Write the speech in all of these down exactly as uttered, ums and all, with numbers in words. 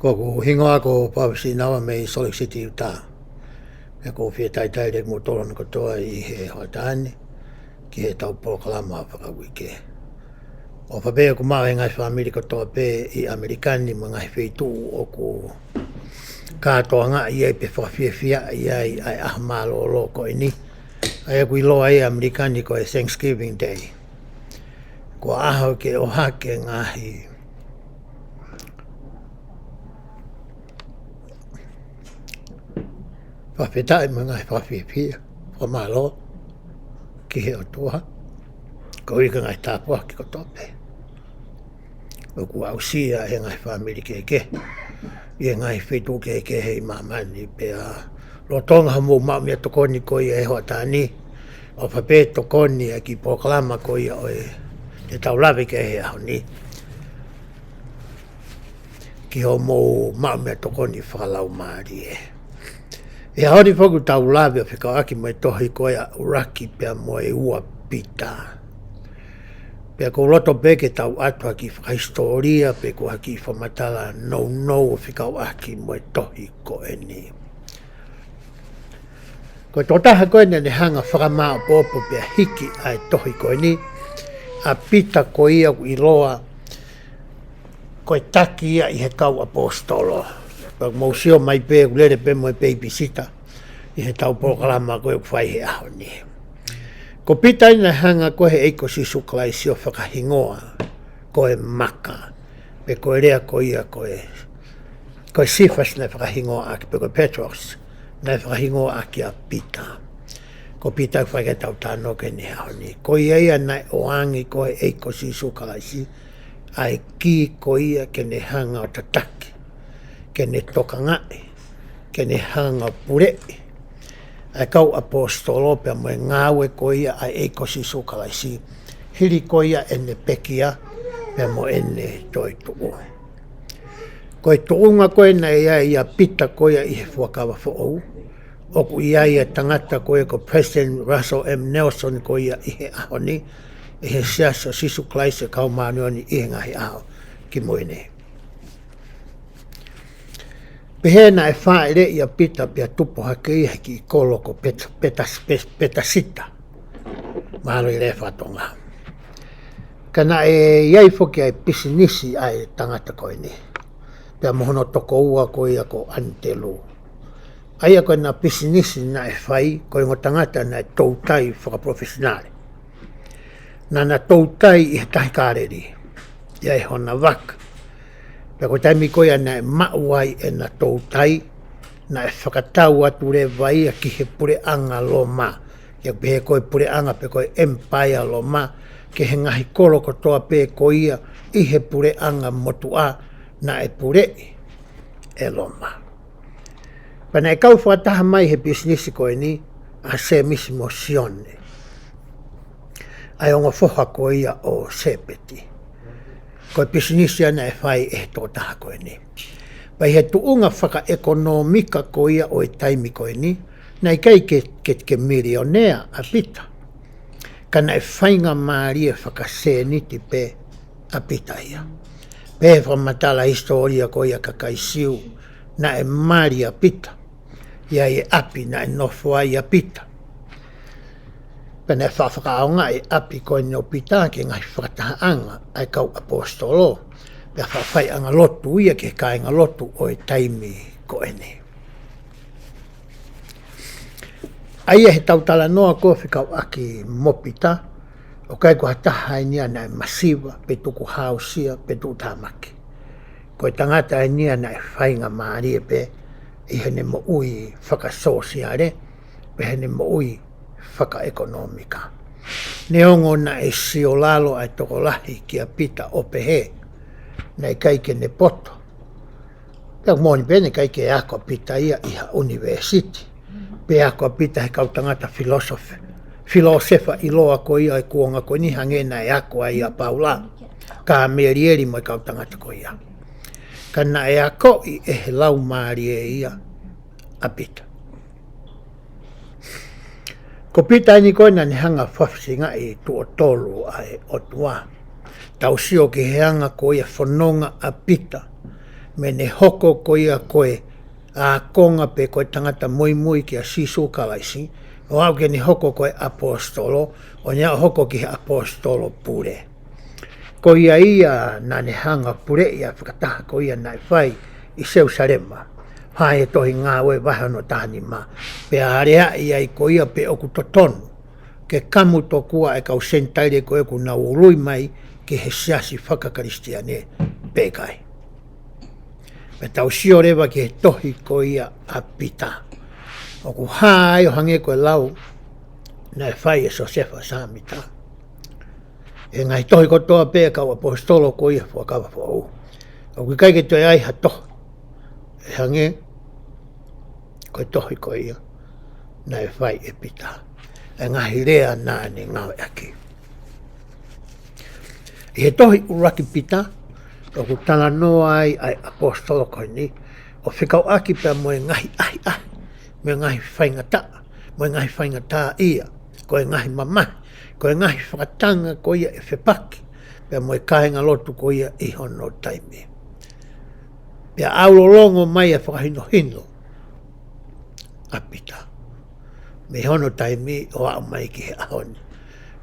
Ko hoku hingoa ko Pāvesi Naua mei Salt Lake City, Utah. Pea ʻoku ou fie talitali lelei kimoutolu kotoa ʻi he hoʻatā ni ki heʻetau polokalama fakauike. ʻOfa pē ʻoku maʻu ʻe he ngaahi fāmili kotoa pē ʻi ʻAmelika ni mo e ngaahi feituʻu ʻoku kātoangaʻi ai pe fakafiefiaʻi ai ʻa e ʻaho mālōlō ko eni, ʻa ia ʻoku ʻiloa ai ʻi ʻAmelika ni ko e Thanksgiving Day. Ko e ʻaho ke ʻohake ngaahi fakafetaʻi mo e ngaahi fakafiefia, fakamālō ki he ʻOtua, koeʻuhi ko e ngaahi tāpuaki kotoa pē ʻoku aʻusia ʻe he ngaahi fāmili kehekehe ʻi he ngaahi feituʻu kehekehe ʻi māmani. Pea lolotonga hoʻomou maʻu meʻatokoni ko ia he hoʻatā ni, ʻofa pē tokoni ʻa e kiʻi polokalama ko ia ʻo e, ʻetau lave ki ai he ʻaho ni, ki hoʻomou maʻu meʻatokoni fakalaumālie. ʻI he ʻaho ni foki ʻoku tau lave ʻo fekauʻaki mo e tohi ko ia ʻuluaki pea mo e ua Pita. Pea ʻoku ou loto pē ke tau ʻoatu ha kiʻi fakahisitōlia pe ko ha kiʻi fakamatala nounou ʻo fekauʻaki mo e tohi ko eni. Ko e tokotaha ko ē naʻa ne hanga ʻo fakamāʻopoʻopo pea hiki ʻa e tohi ko eni, ʻa Pita ko ia ʻoku ʻiloa ko e taki ia ʻi he kau ʻaposetolo. Pea mou sio mai pē ʻoku lele pē mo e pēpisita ʻi heʻetau polokalama ko ē ʻoku fai he ʻaho ni. Ko Pita ia naʻe hanga ko ē ʻe he ʻEiki ko Sīsū Kalaisi ʻo fakahingoa ko e maka, pe ko e lea ko ia ko e, ko e Sifasi naʻe fakahingoa ʻaki, pe ko e Petros naʻe fakahingoa ʻaki ʻa Pita. Ko Pita ʻoku fai ki ai ʻetau talanoa ko eni he ʻaho ni. Ko ia ia naʻe ʻoange ko ē ʻe he ʻEiki ko Sīsū Kalaisi ʻa e kī ko ia ke ne hanga ʻo tataki, ke ne tokangaʻi, ke ne hanga ʻo puleʻi ʻa e kau ʻaposetolo pea mo e ngāue ko ia ʻa e ʻEiki ko Sīsū Kalaisi, hili ko ia ʻene pekia pea mo ʻene toetuʻu. Ko e tuʻunga ko ē naʻe ʻi ai ʻa Pita ko ia ʻi he Fuakava Foʻou, ʻoku ʻi ai ʻa e tangata ko ē ko President Russell M Nelson ko ia ʻi he ʻaho ni, ʻi he Siasi ʻo Sīsū Kalaisi ʻo e Kau Māʻoniʻoni ʻi he Ngaahi ʻAho Kimui Ni. Pehē naʻe fāʻeleʻi ʻa Pita pea tupu hake ia he kiʻi kolo ko Pet-, Petas-, Pet-, Petasita. Mahalo ʻi he lea faka-Tonga. Ka naʻe ʻi ai foki ʻa e pisinisi ʻa e tangata ko eni, pea mo hono tokoua ko ia ko ʻAnitelū. ʻA ia ko ʻena pisinisi naʻe fai, ko e ongo tangata naʻe toutai fakapalofesinale. Naʻá na toutai ʻi he Tahi Kāleli, ʻi ai hona vaka. Pea ko e taimi ko ia naʻe maʻu ai ʻena toutai, naʻe fakatau atu leva ia ki he puleʻanga Loma, ʻa ia ʻoku pehē ko e puleʻanga pe ko e Empire Loma, ki he ngaahi kolo kotoa pē ko ia ʻi he puleʻanga motuʻa naʻe puleʻi ʻe Loma. Pea naʻe kau fakataha mai he pisinisi ko eni ʻa Sēmisi mo Sione, ʻa e ongo foha ko ia ʻo Sēpeti. Ko e pisinisi ia naʻe fai ʻe he tokotaha ko eni. Pea ʻi he tuʻunga fakaʻekonōmika ko ia ʻo e taimi ko eni, naʻe ʻikai ke, ke, ke milionea ʻa Pita, ka naʻe faingamālie fakasēniti pē ʻa Pita ia. Pea ʻi he fakamatala hisitōlia ko ia ʻa e kakai Siu, naʻe mali ʻa Pita, ʻi ai e ʻapi naʻe nofo ai ʻa Pita. Pea naʻe faʻa fakaʻaongaʻi e ʻapi ko eni ʻo Pita ki he ngaahi fakatahaʻanga ʻa e kau ʻaposetolo, pea faʻa faiʻanga lotu ia ki he kāingalotu ʻo e taimi ko eni. ʻA ia heʻetau talanoa ko ē fekauʻaki mo Pita, ʻoku ʻikai ko ha taha eni ia naʻe masiva, pe tukuhāusia, pe tuʻutāmaki. Ko e tangata eni ia naʻe faingamālie pē ʻi heʻene moʻui fakasōsiale, pe heʻene moʻui fakaʻekonōmika. Neongo naʻe siolalo ʻa e tokolahi kia Pita ʻo pehē naʻe ʻikai ke ne poto, pea moʻoni pē naʻe ʻikai ke ako ʻa Pita ia ʻi ha ʻunivēsiti, pe ako ʻa Pita he kau tangata filōsefa, filōsefa ʻiloa ko ia ʻo e kuonga ko eni hangē naʻe ako ai ʻa Paula, Kamelieli mo e kau tangata ko ia. Ka naʻe akoʻi ʻe he Laumālie ia ʻa Pita. Ko Pita eni ko ē naʻá ne hanga ʻo fakafisingaʻi tuʻo tolu ʻa e ʻOtua. Tau sio ki he anga ko ia e fononga ʻa Pita Mei heʻene hoko ko ia ko e ākonga pe ko e tangata muimui kia Sīsū Kalaisi, ʻo aʻu ki heʻene hoko ko e ʻaposetolo, ʻo ne aʻu ʻo hoko ki he ʻaposetolo pule. Ko ia ia naʻa ne hanga ʻo puleʻi ʻa e fakataha ko ia naʻe fai ʻi Selūsalema. Hā he tohi Ngāue vahe ono taha nima. Pea aleaʻi ai ko ia pe ʻoku totonu ke kamu tokua e kau Senitaile ko ia ʻoku nau ului mai ki he siasi faka-Kalisitiane pe ʻikai. Pea tau sio leva ki he tohi ko ia ʻa Pita. ʻOku hā ai ʻo hangē ko e lau naʻe fai ʻe Siosefa Sāmita. ʻI he ngaahi tohi kotoa pē ʻa e kau ʻaposetolo ko ia Fuakava Foʻou, ʻoku ʻikai ke toe ʻi ai ha tohi ʻe hangē ko e tohi ko ia naʻe fai ʻe Pita, e ngaahi lea naʻa ne ngāueʻaki. ʻI he tohi ʻuluaki Pita, ʻoku talanoa ai ʻa e ʻaposetolo ko eni, ʻo fekauʻaki pea mo e ngaahi ʻahiʻahi, mo e ngaahi faingataʻa, mo e ngaahi faingataʻaʻia, ko e ngaahi mamahi, ko e ngaahi fakatanga ko ia ʻe fepaki pea mo e kāingalotu ko ia ʻi hono taimi. Pea ʻaulolongo mai ʻa e fakahinohino ʻa Pita mei hono taimi ʻo aʻu mai ki he ʻaho ni.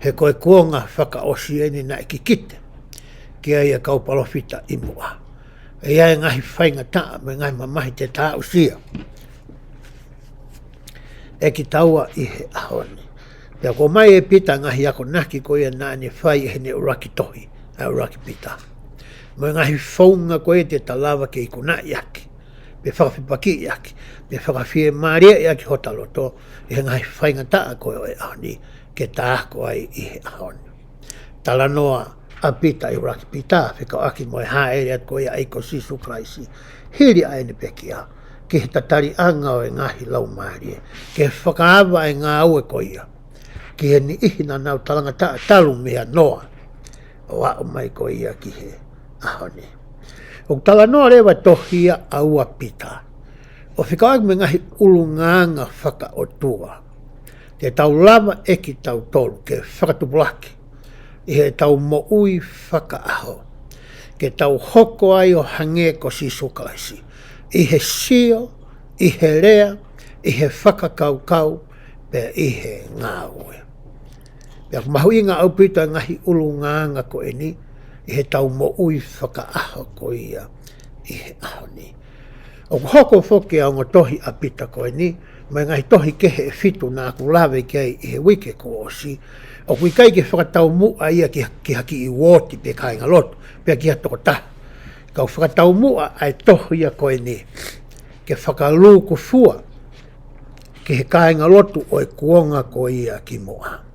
He ko e kuonga fakaʻosi eni naʻe kikite ki ai ʻa e kau palōfita ʻi muʻa. ʻE ʻi ai e ngaahi faingataʻa mo e ngaahi mamahi te ta aʻusia ʻe kitaua ʻi he ʻaho ni. Pea ʻoku ʻomai ʻe Pita e ngaahi akonaki ko ia naʻa ne fai ʻi heʻene ʻuluaki tohi, ʻa e ʻuluaki Pita, mo e ngaahi founga ko ia te ta lava ke ikunaʻi ʻaki, pe fakafepakiʻi ʻaki, pe fakafiemālieʻi ʻaki hota loto ʻi he ngaahi faingataʻa ko ia ʻo e ʻaho ni, ke ta ako ai ʻi he ʻaho ni. Talanoa ʻa Pita ʻi he ʻuluaki Pita, fekauʻaki mo e hāʻele atu ko ia ʻa e ʻEiki ko Sīsū Kalaisi, hili ʻa ʻene pekia, ki he tataliʻanga ʻo e ngaahi laumālie, ke fakaava e ngāue ko ia ki he niʻihi naʻa nau talangataʻa talu meia Noa ʻo aʻu mai ko ia ki he ʻaho ni. ʻOku talanoa leva e tohi ia ʻa ua Pita ʻo fekauʻaki mo e ngaahi ʻulungaanga fakaʻotua te tau lava ʻe kitautolu ke fakatupulaki ʻi heʻetau moʻui fakaʻaho, ke tau hoko ai ʻo hangē ko Sīsū Kalaisi, ʻi he sio, ʻi he lea, ʻi he fakakaukau, pea ʻi he ngāue. Pea ʻoku mahuʻinga ʻaupito e ngaahi ʻulungaanga ko eni ʻi heʻetau moʻui fakaʻaho ko ia ʻi he ʻaho ni. ʻOku hoko foki ʻa e ongo tohi ʻa Pita ko eni mo e ngaahi tohi kehe ʻe fitu naʻa ku lave ki ai ʻi he uike kuo ʻosi, ʻoku ʻikai ke fakataumuʻa ia ki, ki ha kiʻi uooti pe kāingalotu, pe ki ha tokotaha. Ka ʻoku fakataumuʻa ʻa e tohi ia ko eni ke fakalūkufua ki he kāingalotu ʻo e kuonga ko ia kimuʻa.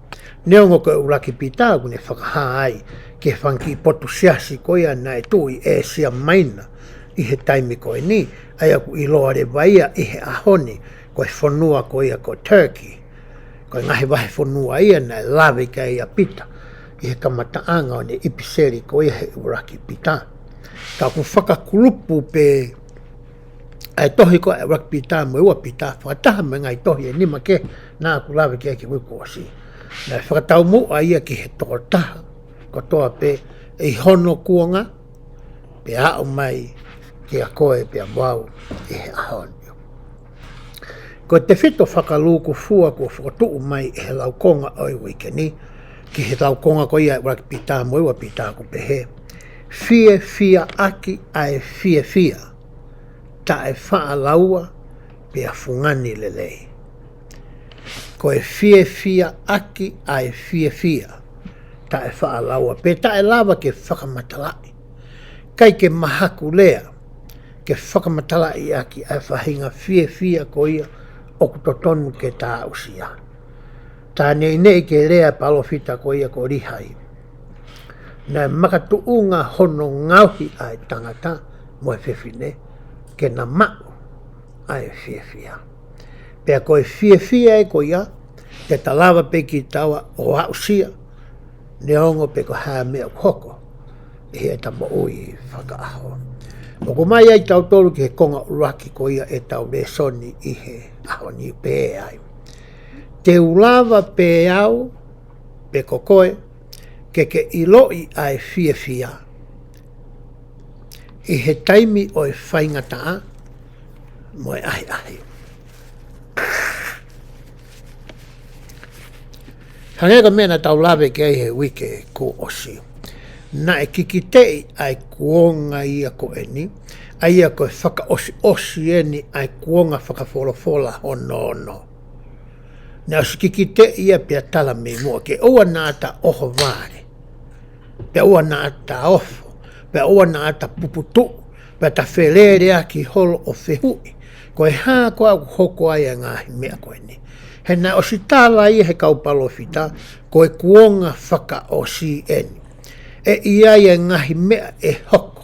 Neongo ko e ʻuluaki Pita ʻoku ne fakahā ai ki he fanga kiʻi potu siasi ko ia naʻe tuʻu ʻi ʻĒsia Maina ʻi he taimi ko eni, ʻa ia ʻoku ʻiloa leva ia ʻi he ʻaho ni ko e fonua ko ia ko Turkey. Ko e ngaahi vahefonua ia naʻe lave ki ai ʻa Pita ʻi he kamataʻanga ʻo ʻene ʻipiseli ko ia he ʻuluaki Pita. Ka ʻoku fakakulupu pē ʻa e tohi ko ē ʻa e ʻuluaki Pita mo e ua Pita, fakataha mo e ngaahi tohi ʻe nima kehe naʻa ku lave ki ai ki he uike kuo ʻosi. Naʻe fakataumuʻa ia ki he tokotaha kotoa pē ʻi hono kuonga, pea aʻu mai kia koe pea mo au ʻi he ʻaho ni. Ko e tefito fakalūkufua kuo fokotuʻu mai ʻe he laukonga ʻo e uike ni, ki he laukonga ko ia ʻa e ʻuluaki Pita mo e ua Pita ʻoku pehē: Fiefiaʻaki ʻa e fiefia, taʻefaʻalaua pea fungani lelei. Ko e fiefiaʻaki ʻa e fiefia, taʻefaʻalaua, pe taʻelava ke fakamatalaʻi. ʻIkai ke mahakulea ke fakamatalaʻi ʻaki ʻa e faʻahinga fiefia ko ia ʻoku totonu ke ta aʻusia. Tā neʻineʻi ke lea e palōfita ko ia ko Līhai, naʻe makatuʻunga hono ngaohi ʻa e tangata mo e fefine ke na maʻu ʻa e fiefia. Pea ko e fiefia ē ko ia te ta lava pē kitaua ʻo aʻusia, neongo pe ko e hā e meʻa ʻoku hoko ʻi heʻeta moʻui fakaʻaho. ʻOku ʻomai ai kitautolu ki he konga ʻuluaki ko ia ʻetau lēsoni ʻi he ʻaho ni, pehē ai: Te u lava pē au pe ko koe ke ke ʻiloʻi ʻa e fiefia, ʻI he taimi ʻo e faingataʻa mo e ʻahiʻahi. Hangē ko e meʻa naʻa tau lave ki ai he uike kuo ʻosi, naʻe kikiteʻi ʻa e kuonga ia ko eni, ʻa ia ko e fakaʻosiʻosi eni ʻa e kuonga fakafolofola hono ono. Naʻe ʻosi kikiteʻi ia pea tala mei muʻa ke ʻoua naʻa ta ʻohovale, pea ʻoua naʻa ta ofo, pea ʻoua naʻa ta puputuʻu, pea ta feleleʻaki holo ʻo fehuʻi, ko e hā koā ʻoku hoko ai ʻa e ngaahi meʻa ko eni. He naʻe ʻosi tala ia he kau palōfita, ko e kuonga fakaʻosi eni. ʻE ʻi ai e ngaahi meʻa ʻe hoko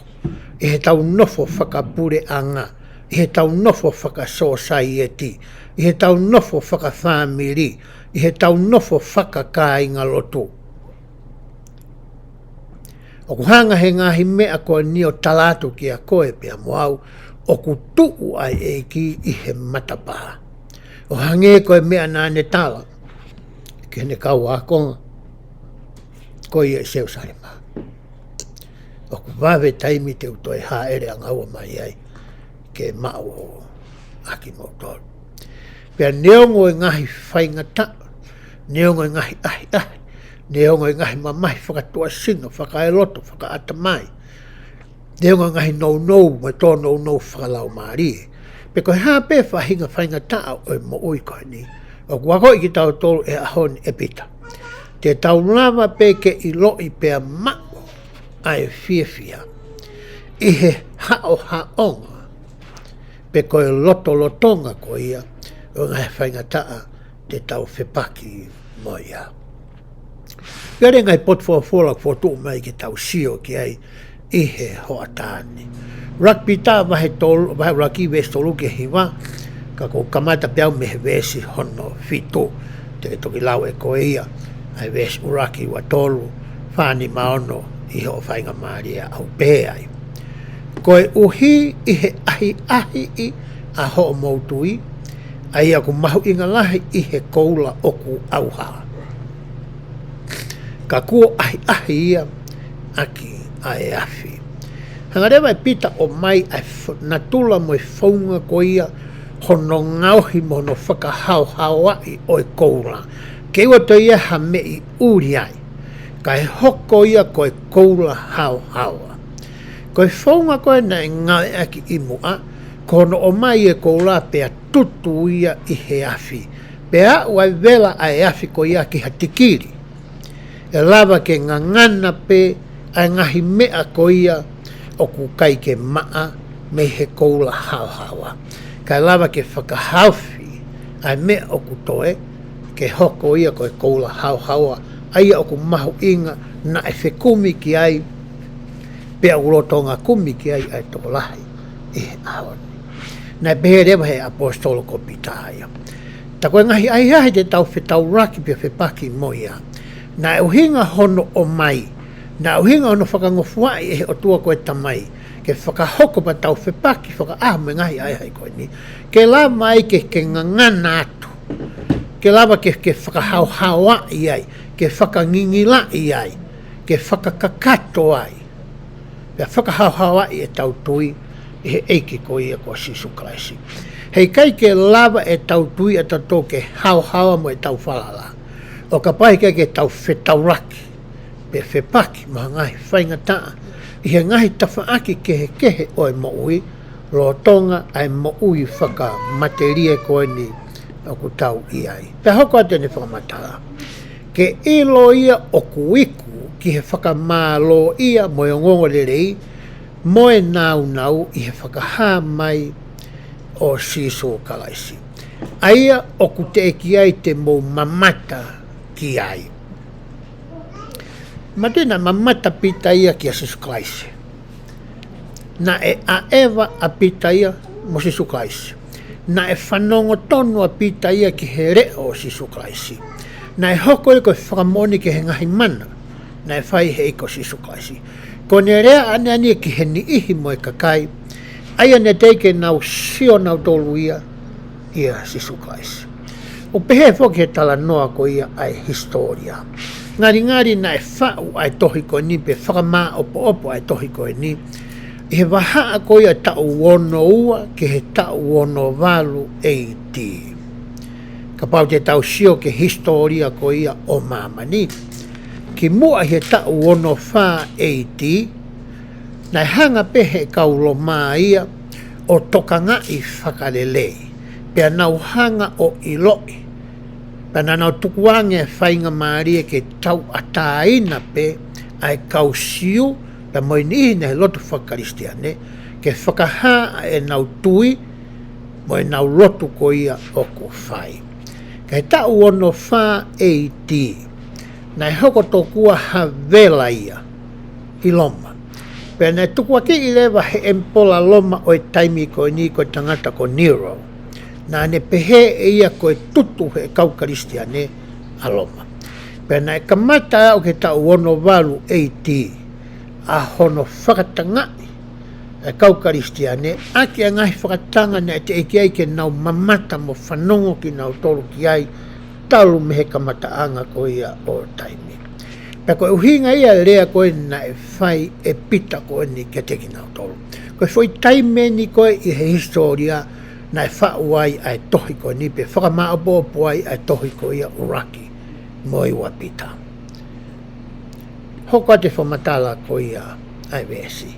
ʻi heʻetau nofo fakapuleʻanga, ʻi heʻetau nofo fakasōsaieti, ʻi heʻetau nofo fakafāmili, ʻi heʻetau nofo fakakāingalotu. ʻOku hanga he ngaahi meʻa ko eni ʻo tala atu kia koe pea mo au, ʻoku tuʻu ʻa e ʻEiki ʻi he matapā. ʻO hangē ko e meʻa naʻa ne tala ki heʻene kau ākonga ko ia ʻi Selūsalema, ʻoku vave taimi te u toe hāʻele ʻangaua mai ai ke maʻu ʻa kimoutolu. Pea neongo e ngaahi faingataʻa, neongo e ngaahi ʻahiʻahi, neongo e ngaahi mamahi fakatuʻasino, fakaeloto, fakaʻatamai, neongo e ngaahi nounou mo e tōnounou fakalaumālie, pe ko e hā pē faʻahinga faingataʻa ʻo e moʻui ko eni, ʻoku akoʻi kitautolu he ʻaho ni ʻe Pita, te tau lava pē ke ʻiloʻi pea maʻu ʻa e fiefia ʻi he haʻohaʻonga, pe ko e lotolotonga ko ia ʻo e ngaahi faingataʻa te tau fepaki mo ia. Pea ʻi ai e ngaahi potu folofola ʻoku fokotuʻu mai ke tau sio ki ai ʻi he hoʻatā ni. ʻUluaki Pita vahe tolu, vahe ʻuluaki veesi tolu ki he hiva, ka ʻoku ou kamata pē au mei he veesi hono fitu, te ke toki lau ʻe koe ia ʻa e veesi ʻuluaki, ua tolu, fā nima ono ʻi hoʻo faingamālie ʻo pehē ai: Koeʻuhi ʻi he ʻahiʻahiʻi ʻa hoʻomou tui, ʻa ia ʻoku mahuʻinga lahi ʻi he koula ʻoku ʻauha, ka kuo ʻahiʻahi ia ʻaki ʻa e afi. Hanga leva ʻe Pita ʻo ʻomai ʻa e fo-, natula mo e founga ko ia hono ngaohi mo hono fakahaohaoaʻi ʻo e koula, ke ʻoua toe ʻi ai ha meʻi ʻuli ai, kae hoko ia ko e koula haohaoa. Ko e founga ko ē naʻe ngāueʻaki ʻi muʻa, ko hono ʻomai e koula pea tutu ia ʻi he afi, pea aʻu ʻa e vela ʻa e afi ko ia ki ha tikili, ʻe lava ke ngangana pē ʻa e ngaahi meʻa ko ia ʻoku ʻikai ke maʻa mei he koula haohaoa, kae lava ke fakahaofi ʻa e meʻa ʻoku toe, ke hoko ia ko e koula haohaoa, ʻa ia ʻoku mahuʻinga naʻe fekumi ki ai, pea ʻoku lolotonga kumi ki ai ʻa e tokolahi ʻi he ʻaho ni. Naʻe pehē leva he ʻaposetolo ko Pita ia, tā ko e ngaahi ʻahiʻahi te tau fetaulaki pea fepaki mo ia, naʻe ʻuhinga hono ʻomai, naʻe ʻuhinga hono fakangofuaʻi ʻe he ʻOtua ko e Tamai, ke fakahoko pea tau fepaki fakaʻaho mo e ngaahi ʻahiʻahi ko eni, ke lava ai ke, ke ngangana atu, ke lava ke, ke fakahaohaoaʻi ai, ke fakangingilaʻi ai, ke fakakakato ai, pea fakahaohaoaʻi ʻetau tui ʻi he ʻEiki ko ia ko Sīsū Kalaisi. Heʻikai ke lava ʻetau tui ʻatautolu ke haohaoa mo ʻetau falala ʻo kapau heʻikai ke tau fetaulaki pe fepaki mo ha ngaahi faingataʻa ʻi he ngaahi tafaʻaki kehekehe ʻo e moʻui, lolotonga ʻa e moʻui fakamatelie ko eni ʻoku tau ʻi ai. Pea hoko atu ʻene fakamatala: Ke ʻilo ia ʻoku iku ki he fakamālōʻia mo e ongoongolelei mo e nāunau ʻi he fakahā mai ʻo Sīsū Kalaisi, ʻa ia ʻoku teʻeki ai te mou mamata ki ai. Manatuʻi naʻe mamata Pita ia kia Sīsū Kalaisi. Naʻe ʻaʻeva ʻa Pita ia mo Sīsū Kalaisi. Naʻe fanongo tonu ʻa Pita ia ki he leʻo ʻo Sīsū Kalaisi. Naʻe hoko ia ko e fakamoʻoni ki he ngaahi mana naʻe fai ʻe he ʻEiki ko Sīsū Kalaisi. Ko ʻene lea ʻaneafi ki he niʻihi mo e kakai, ʻa ia naʻe teʻeki ke nau sio nautolu ia ʻia Sīsū Kalaisi. ʻOku pehē foki he talanoa ko ia ʻa e hisitōlia, ngalingali naʻe faʻu ʻa e tohi ko eni pe fakamāʻopoʻopo ʻa e tohi ko eni, ʻi he vahaʻa ko ia taʻu ono ua ki he taʻu ono valu A D. Kapau te tau sio ki he hisitōlia ko ia ʻo māmani, kimuʻa he taʻu ono fā A D, naʻe hanga pē he kau Loma ia ʻo tokangaʻi fakalelei, pea nau hanga ʻo ʻiloʻi, pea naʻa nau tukuange faingamālie ke tauʻatāina pē ʻa e kau Siu, pea mo e niʻihi naʻe lotu fakakalisitiane, ke fakahā ʻa ʻenau tui mo ʻenau lotu ko ia ʻoku fai. Ka he taʻu ono fā A D, naʻe hoko tokua ha vela ia ʻi Loma. Pea naʻe tukuakiʻi leva he ʻemipola Loma ʻo e taimi ko eni ko e tangata ko Nero. Naʻa ne pehē ʻe ia ko e tutu he kau Kalisitiane ʻa Loma. Pea naʻe kamata aʻu ki he taʻu ono valu A D ʻa hono fakatangaʻi ʻa e kau Kalisitiane ʻaki ʻa e ngaahi fakatanga naʻe teʻeki ai ke nau mamata mo fanongo kinautolu ki ai talu mei he kamataʻanga ko ia ʻo taimi. Pea ko e ʻuhinga ia e lea ko ē naʻe fai ʻe Pita ko eni kiate kinautolu. Ko e foʻi taimi eni ko ē ʻi he hisitōlia naʻe faʻu ai ʻa e tohi ko eni pe fakamāʻopoʻopo ai ʻa e tohi ko ia ʻUluaki mo e Ua Pita. Hoko atu e fakamatala ko ia ʻa e veesi.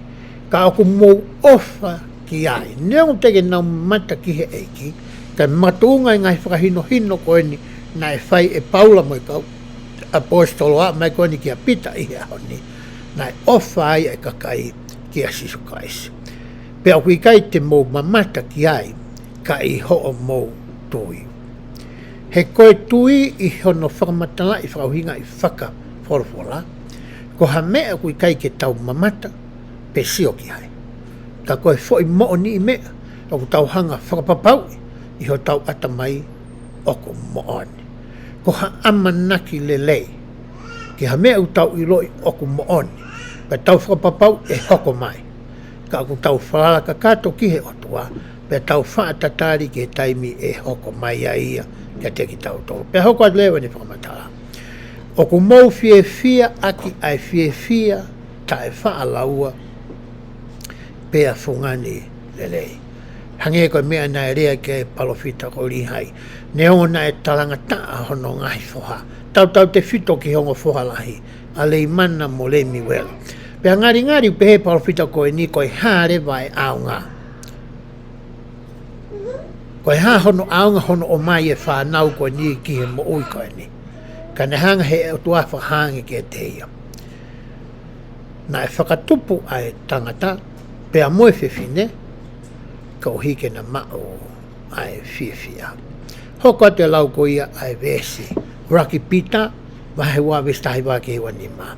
Ka ʻoku mou ʻofa ki ai. Neongo teʻeki ke nau mamata ki he ʻEiki, ka makatuʻunga e ngaahi fakahinohino ko eni naʻe fai ʻe Paula mo e kau ʻaposetolo ʻo aʻu mai ko eni kia Pita ʻi he ʻaho ni, naʻe ʻofa ai ʻa e kakai kia Sīsū Kalaisi. Pea ʻoku ʻikai te mou mamata ki ai, ka ʻi hoʻomou tui. He ko e tui ʻi hono fakamatalaʻi fakaʻuhingaʻi fakafolofola, ko ha meʻa ʻoku ʻikai ke tau mamata pe sio ki ai. Ka ko e foʻi moʻoniʻi meʻa ʻoku tau hanga fakapapauʻi ʻi hotau ʻatamai ʻoku moʻoni. Ko ha ʻamanaki lelei ki ha meʻa ʻoku tau ʻiloʻi ʻoku moʻoni, pea tau fakapapau ʻe hoko mai. Ka ʻoku tau falala kakato ki he ʻOtua, pea tau faʻa tatali ki he taimi ʻe hoko mai ai ia kiate kitautolu. Pea hoko atu leva ʻene fakamatala. ʻOku mou fiefia ʻaki ʻa e fiefia taʻefaʻalaua pea fungani lelei. Hangē ko e meʻa naʻe lea ki ai e palōfita ko Līhai. Neongo naʻe talangataʻa hono ngaahi foha, tautautefito ki he ongo foha lahi, ʻa Leimana mo Lemiuela. Pea ngalingali pehē palōfita ko eni ko e hā leva e ʻaonga. Ko e hā hono ʻaonga hono ʻomai e fānau ko eni ki he moʻui ko eni. Ka naʻe hanga he ʻOtua fakahā ange kiate ia. Naʻe fakatupu ʻa e tangata, pea mo e fefine, koeʻuhi ke na maʻu ʻa e fiefia. Hoko atu e lau ko ia ʻa e veesi. ʻUluaki Pita, vahe ua veesi taha hiva ki he ua nima.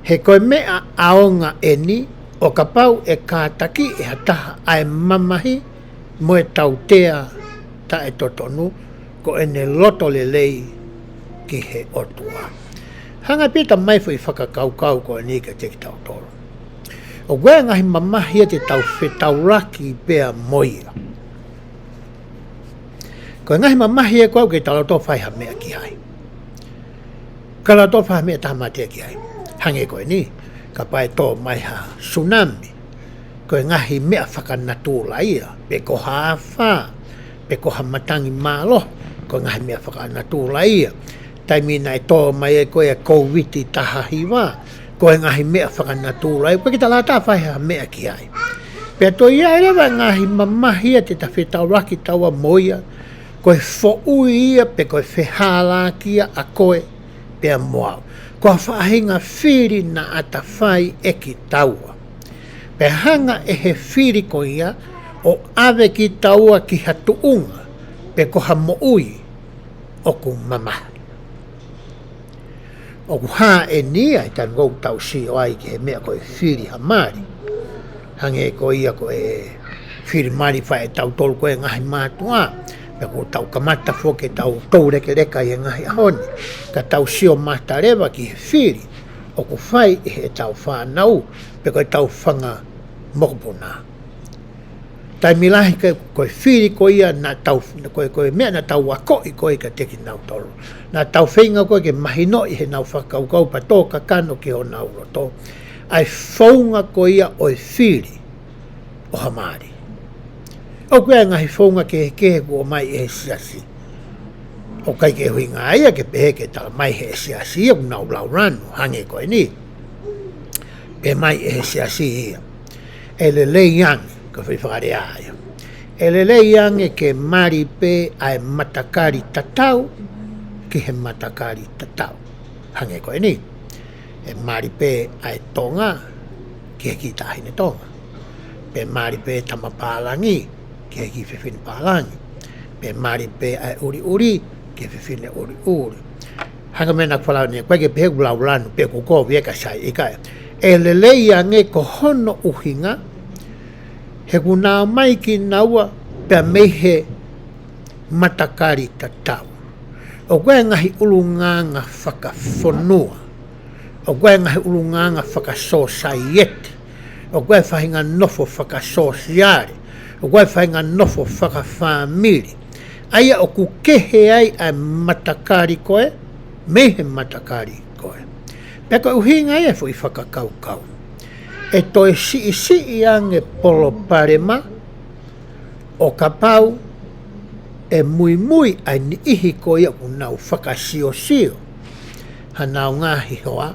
He ko e meʻa ʻaonga eni, ʻo kapau ʻe kātaki ʻe ha taha ʻa e mamahi mo e tautea taʻetotonu, ko ʻene loto lelei ki he ʻOtua. Hanga Pita mai foʻi fakakaukau ko eni kiate kitautolu. ʻOku ʻi ai e ngaahi mamahi ia te tau fetaulaki pea mo ia. Ko e ngaahi mamahi ē ko ē ʻoku ʻikai te tau loto fai ha meʻa ki ai. Ka loto fai ha meʻa taha matea ki ai. Hangē ko eni, kapau ʻe tō mai ha tsunami, ko e ngaahi meʻa fakanatula ia, pe ko ha afā, pe ko ha matangi mālohi, ko e ngaahi meʻa fakanatula ia. Taimi naʻe tō mai ai ko ē Kōviti taha hiva, ko e ngaahi meʻa fakanatula ia, ʻoku ʻikai ke tau loto fai ha meʻa ki ai. Pea toe ʻi ai leva e ngaahi mamahi ia te ta fetaulaki taua mo ia, ko e foʻui ia pe ko e fehālaaki ia ʻa koe pea mo au. Ko ha faʻahinga fili naʻa ta fai ʻe kitaua. Pea hanga ʻe he fili ko ia ʻo ʻave kitaua ki ha tuʻunga pe ko ha moʻui ʻoku mamahi. ʻOku hā eni ia he taimi ʻoku tau sio ai ki he meʻa ko e fili ha mali. Hangē ko ia ko e fili mali fai ʻe tautolu ko e ngaahi mātuʻa. Pea ʻoku tau kamata foki ke tau toulekeleka ʻi he ngaahi ʻaho ni. Ka tau sio mata leva ki he fili ʻoku fai ʻe heʻetau fānau, pe ko ʻetau fanga mokopuna. Taimi lahi ko e, ko e fili ko ia naʻa tau, ko e, ko e meʻa naʻa tau akoʻi ko ē kiate kinautolu. Naʻa tau feinga ko ē ke mahinoʻi heʻenau fakakaukau pea tō kakano ki honau loto. ʻA e founga ko ia ʻo e fili, ʻo ha mali. ʻOku ʻi ai e ngaahi founga kehekehe kuo ʻomai ʻe he siasi. ʻOku ʻikai ke ʻuhinga ia ke pehē ke tala mai ʻe he siasi ia ʻoku nau laulanu, hangē ko eni. Pehē mai ʻe he siasi ia, ʻe lelei ange, ko e foʻi fakalea ia, ʻe lelei ange ke mali pē ʻa e matakali tatau ki he matakali tatau, hangē ko eni. ʻE mali pē ʻa e Tonga ki he kiʻi taʻahine Tonga. Pe mali pē tama pālangi ki he kiʻi fefine pālangi. Pe mali pē ʻa e ʻuliʻuli ki he fefine ʻuliʻuli. Hangē ko e meʻa naʻa ku fakalea ʻanenai, ʻoku ʻikai ke pehē ʻoku laulanu pe ʻoku kovi e ka sai, ʻikai. ʻE lelei ange, ko hono ʻuhinga he ʻoku nau ō mai kinaua pea mei he matakali tatau. ʻOku ʻi ai e ngaahi ʻulungaanga fakafonua. ʻOku ʻi ai e ngaahi ʻulungaanga fakasōsaieti. ʻOku ʻi ai e faʻahinga nofo fakasōsiale. ʻOku ʻi ai e faʻahinga nofo fakafāmili. ʻA ia ʻoku kehe ai ʻa e matakali ko ē mei he matakali ko ē. Pea ko e ʻuhinga ia e foʻi fakakaukau. ʻE toe siʻisiʻi ange palopalema ʻo kapau ʻe muimui ʻa e niʻihi ko ia ʻoku nau fakasiosio hanau ngaahi hoa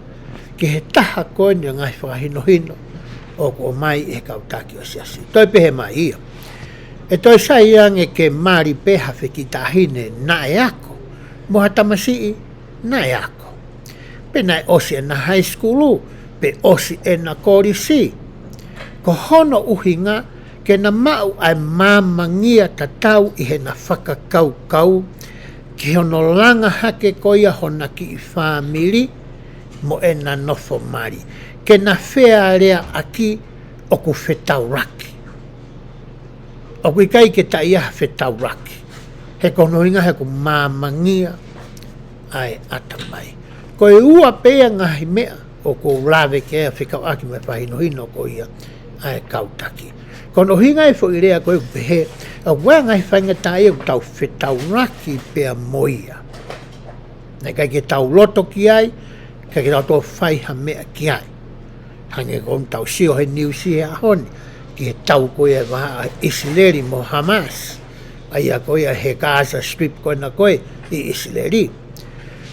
ki he taha ko eni ʻo e ngaahi fakahinohino ʻoku ʻomai ʻe he kau taki ʻo e siasi. Toe pehē mai ia, ʻe toe sai ange ke mali pē ha fanga kiʻi taʻahine naʻe ako, mo ha tamasiʻi naʻe ako. Pe naʻe ʻosi ʻena high school, pe ʻosi ʻena kolisi. Ko hono ʻuhinga ke na maʻu ʻa e māmangia tatau ʻi heʻena fakakaukau ki hono langa hake ko ia hona kiʻi fāmili mo ʻena nofo mali. Ke na fealeaʻaki ʻoku fetaulaki. ʻOku ʻikai ke taʻe ʻi ai ha fetaulaki. He ko hono ʻuhinga he ʻoku māmangia ʻa e ʻatamai. Ko e ua pē ia ngaahi meʻa ʻoku ou lave ki ai ʻo fekauʻaki mo e fakahinohino ko ia ʻa e kau taki. Ko hono ʻuhinga e foʻi lea ko ē ʻoku pehē, ʻoku ʻi ai e ngaahi faingataʻaʻia ʻoku tau fetaulaki pea mo ia. Naʻe ʻikai ke tau loto ki ai, ka ke tau toe fai ha meʻa ki ai. Hangē ko ʻetau sio he niusi he ʻaho ni, ki he tau ko ia ʻa ʻIsileli mo Hamas. ʻA ia ko ia he Gaza Strip ko ena ko ē ʻi ʻIsileli.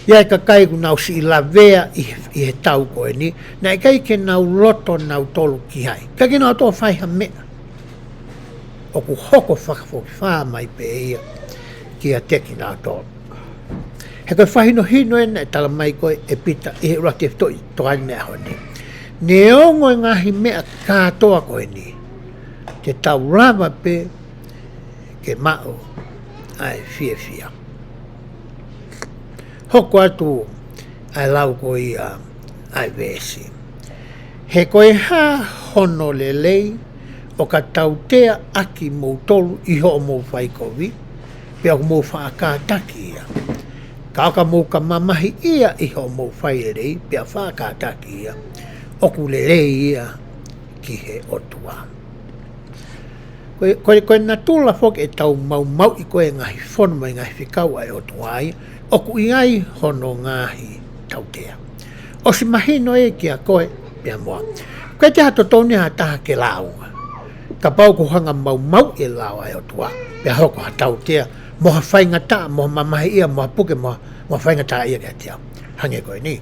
ʻI ai e kakai ʻoku nau siʻi lavea ʻi he, ʻi he tau ko eni, naʻe ʻikai ke nau loto nautolu ki ai. Ka ke nau toe fai ha meʻa. ʻOku hoko fakafokifā mai pē ia kiate kinautolu. He ko e fakahinohino ena ʻe tala mai ko ē ʻe Pita ʻi he ʻuluaki tefitoʻi tokāteline ʻo e ʻaho ni. Neongo e ngaahi meʻa kātoa ko eni, te tau lava pē ke maʻu ʻa e fiefia. Hoko atu ʻa e lau ko ia ʻa e veesi. He ko e hā hono lelei ʻo ka tautea ʻaki moutolu ʻi hoʻomou faikovi, pea ʻoku mou faʻa kātaki ia. Ka ʻo ka mou ka mamahiʻia ʻi hoʻomou fai lelei, pea faʻa kātaki ia, ʻoku lelei ia ki he ʻOtua. Ko e, ko e, ko e natula foki ʻetau maumauʻi ko ē ngaahi fono mo e ngaahi fekau ʻa e ʻOtua ia, ʻoku ʻi ai hono ngaahi tautea. ʻOsi mahino ē kia koe pea mo au. ʻOku ʻikai toe totonu ha taha ke lāunga. Kapau ʻoku hanga maumauʻi e lao ʻa e ʻOtua, pea hoko ha tautea, mo ha faingataʻa, mo ha mamahiʻia, mo ha puke, mo ha, mo ha faingataʻaʻia kiate au. Hangē ko eni.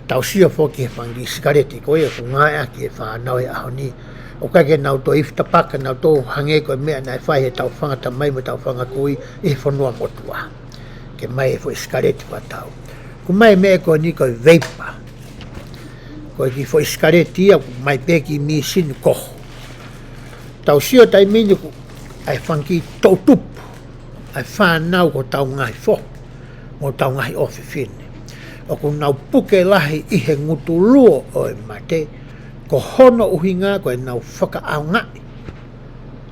Tau sio foki he fanga kiʻi sikaleti ko ia ʻoku ngāueʻaki ʻe he fānau he ʻaho ni. ʻOku ʻikai ke nau toe ifi tapaka, nau toe hangē ko e meʻa naʻe fai heʻetau fanga tamai mo ʻetau fanga kui ʻi he fonua motuʻa. Ke ʻomai e foʻi sikaleti fakatau. ʻOku ʻomai e meʻa ko eni ko e vapor. Ko e kiʻi foʻi sikaleti ia ʻoku ʻomai pē ki he mīsini kohu. Tau sio taimi ni ʻoku ʻi ai e fanga kiʻi toʻutupu ʻa e fānau ko ʻetau ngaahi foha mo ʻetau ngaahi ʻofefine. ʻOku nau puke lahi ʻi he ngutuluo ʻo e mate, ko hono ʻuhinga ko ʻenau fakaʻaongaʻi